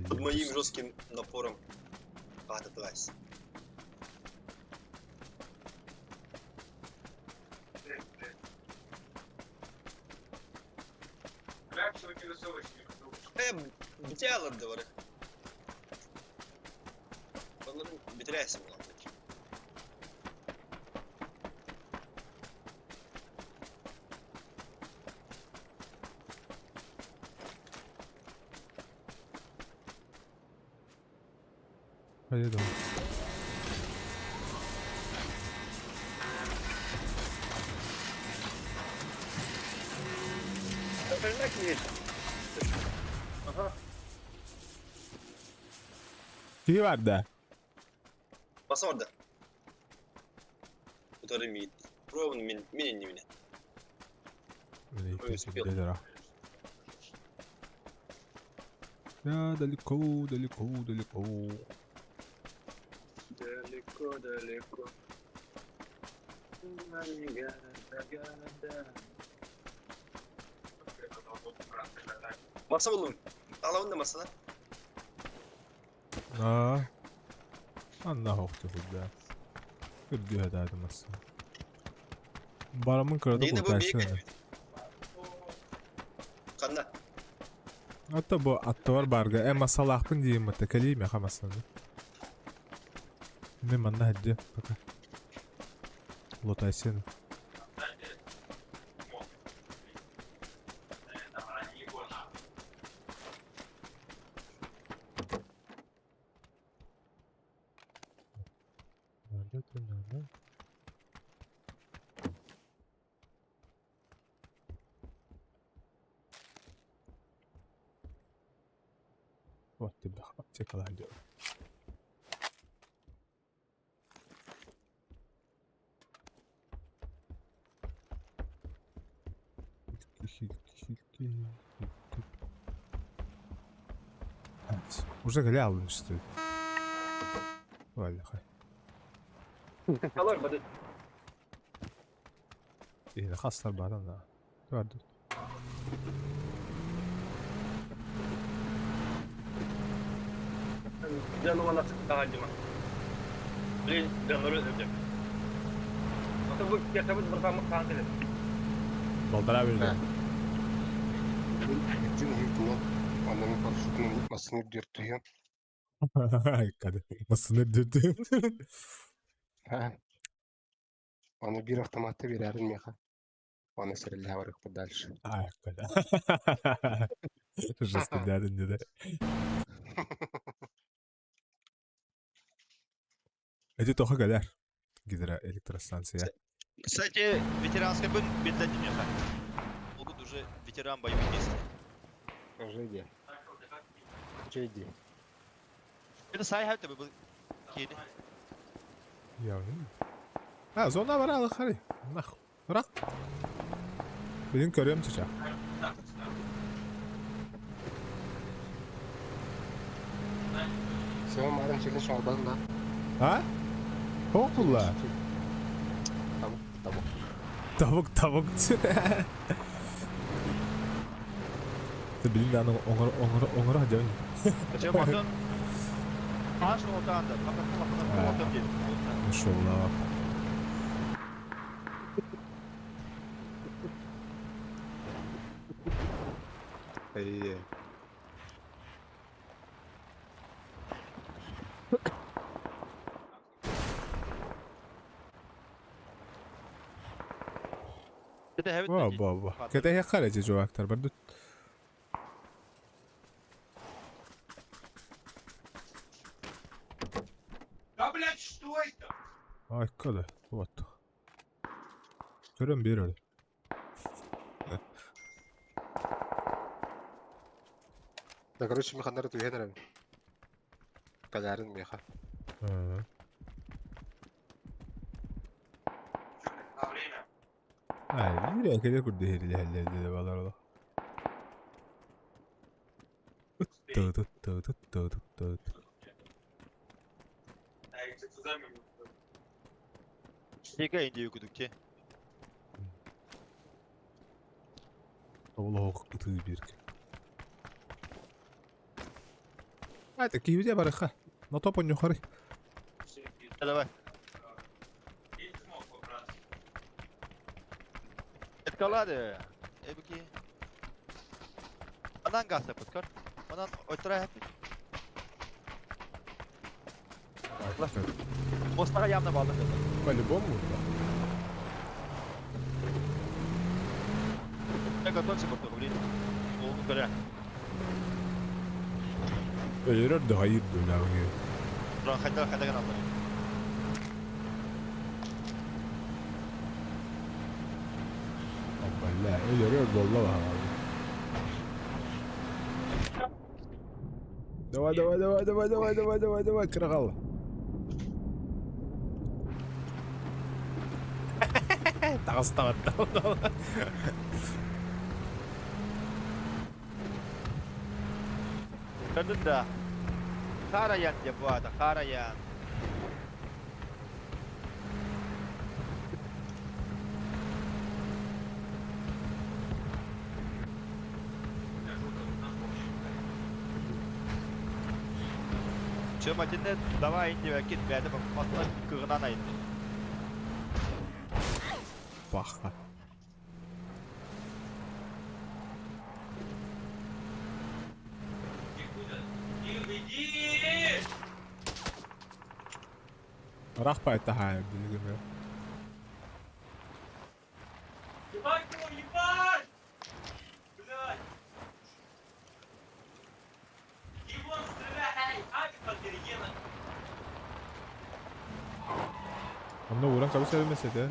Под моим жестким напором хаататылаас. Бите алырды бары. Onların bitirersin bu Поеду. Киһи бар да? Bas orada. Утары миит. Ровно мен мен не Я далеко, далеко, далеко. Далеко, далеко. Masa buldum. Alalım da masada. Аа. Анна хоқты худда. Үрдү хадады маса. Барамын кырады Neydi bu кутайсың. Kanna. Атта бу аттылар барга. Э масалахпын дейм атта калиме хамасаны. Мен манна хадди пока. Лотайсен. Надо, то надо. Вот тебе аптекалар делаю. Уже глял, что ли? Валя, хай. Алар бады. إيه خاصة بعدنا تعدد Canı daha acıma. Блин, canları öldü. Ата bu yaşamız бұрқамы қан келеді. Балдыра берді. اديني هيك وانا من مصنير ديرتهم. Masını dürdüm. ها وانا بير автоматты берәрин меха. وانا стрелять варых подальше. Ай, коля. Жестко дядя не да. Эти тоха галяр. Гидроэлектростанция. Кстати, ветеранский бын бедля меха. Могут уже ветеран боевых действий. Уже иди. Че иди? Это сай хайты был киди. Явно. А, зона бар алы хари. Нахуй. Рак. Блин, көрем сейчас. Все, марын челин шалбан да. А? Хопла. Табук, табук. Табук, табук. Ты, блин, аны оңыр, оңыр, оңыр адён. Зачем потом? Аш отанда, пока потом дед. Нашел лава. Эй. Во, во, во. Кете я харе жо актар бардут. Да, блядь, что это? Ай, када. Вот. Көрөм бер өлі. Да, короче, механдар туген Калярин меха. Ай, бир экелер курду херили балар. Ту ту ту ту ту ту ту. Тека инде үкүдүкте. Олох ытыы бирк. Ай, так киһи барыха. На топон нюхары. Давай. Эткалады. Эбики. Манан газ yapıp kör. Манан ойтра yapıp. Мостаға явно балды. По-любому. Я готовься к блин. Ол көрө. Өлөрөр да хайыр дөләгә. Туран хайда хайда гана алды. Бля, өлөрөр болла бағалы. Давай, давай, давай, давай, давай, давай, давай, давай, кыргал. Тағыс тағат. Көрдүн да. Хараян деп баада, Хараян. Чөмәтинне давай инди вәкит бәді матла кыгынан айын. Паха. Рахпай тахайыр билгеме. Ебать его, ебать! Блядь! Ебан, стреляй! Ай, подерегена! Онно уран кабы сәбемесе дә.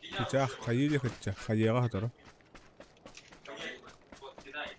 Сейчас хайы хытча, хайыга хатара. Вот, кидай.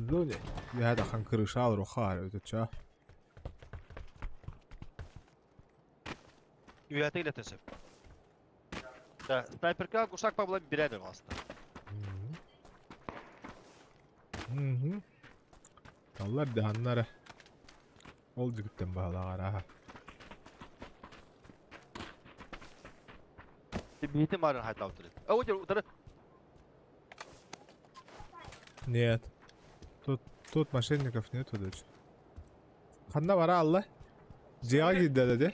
Зоне. Я да хан крышал рухар, это ча. Üyete iletişim. Да, снайперка гусак пабла бирәдер aslında. Мгм. Аллар дәһаннары. Ол жігіттен бағалағар, аха. Битим арын хайда отырды. А вот утыры. Нет. Тут мошенников нету, дочь. Ханна бара алла. Жиға кидді деді.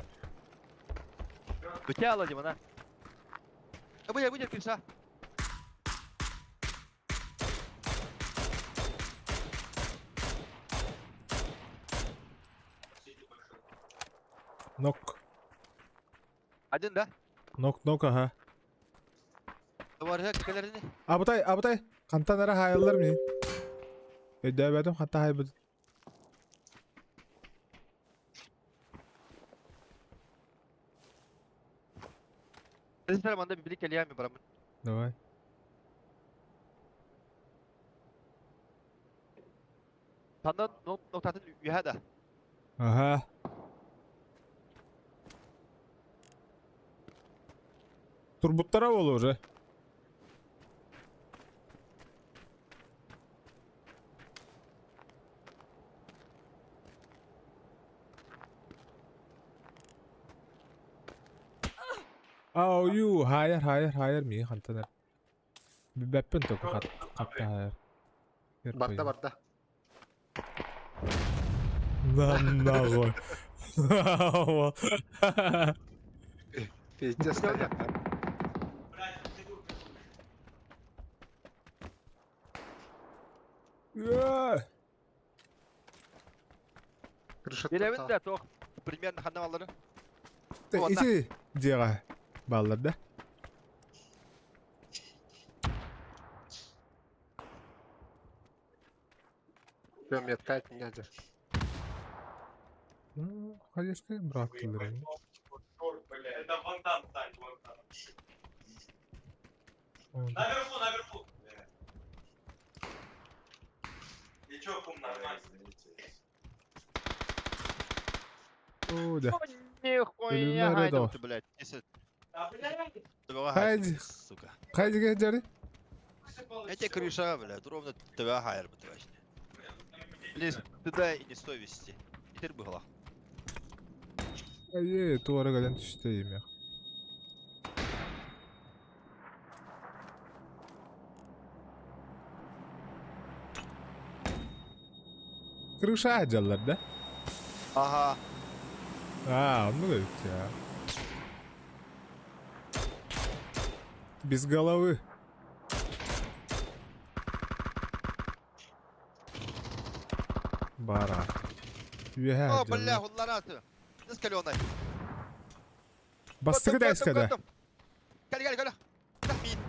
Бите ала димана. А бу бу кирса. Нок. Один да? Нок, нок, ага. Бар келерини. Абытай, абытай. Қантан ара хайылар мен. Өйдәбәдім қанта хайбыд. Сен манда бибili келиями барамын. Давай. Танда ноктатын üyede. Ага. Турбуттара болу уже. Ау, ю, хайыр, хайыр, хайыр, ми хантанар. Бәппін току хат, хатта хайыр. Барда барда. На нахуй. Пиздец, конечно. Билебин да тох. Примерно ханна алары. Ити дига баллар да. Всё, меткать нельзя. Ну, конечно, брат Бля, это вон там, Сань, вон там. Наверху, наверху. Оо, да. Нихуя, Өлүмнэр хайда доо. ты, блядь. Если... Хайди. Сука. Хайди кэдери. Эти крыша, блядь, ровно тебя хайр бы ты Лезь туда и не стой вести. Теперь бы голах. Айе, туара гален түстэ имя. Крыша дьаллар да? Ага. А, оннук эбит я. Без головы. Бара. Үөһэ О, бля, дьаллар. хуллараты. Раскаленный. Бастыгы да эскада. Кали, кали, кали. Куда мин?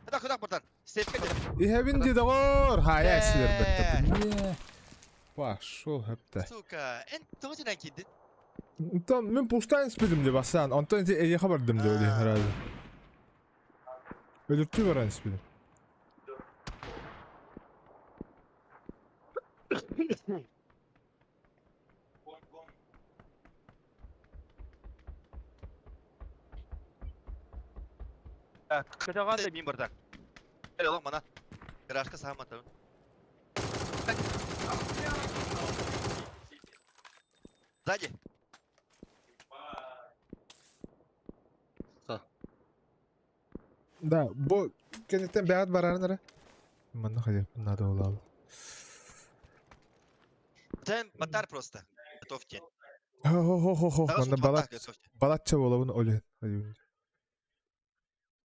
Куда, куда, братан? Степка где? Иһэбин ди доҕор. Хайа силер бетте. Пошел хэпте. Сука, эн тоҕо синэн киирдин? Онтон мин пустаан испитим дии бастаан. Онтон ити эйиэхэ бардым дии ол сразу. Өлүктүү баран испитим. Көтөҕөн да мин бардак. Кэл олох мана. Гаражка сааматабын. Сзади. Да, бу кэнниттэн бэҕэт барарын эрэ. Манна ходиэхпин наада буолаабыт. Тэн батар просто. Готовьте. Хо-хо-хо-хо, Таҕыс манна утуматтаах балат готовьте. балачча буолабын ол иһин.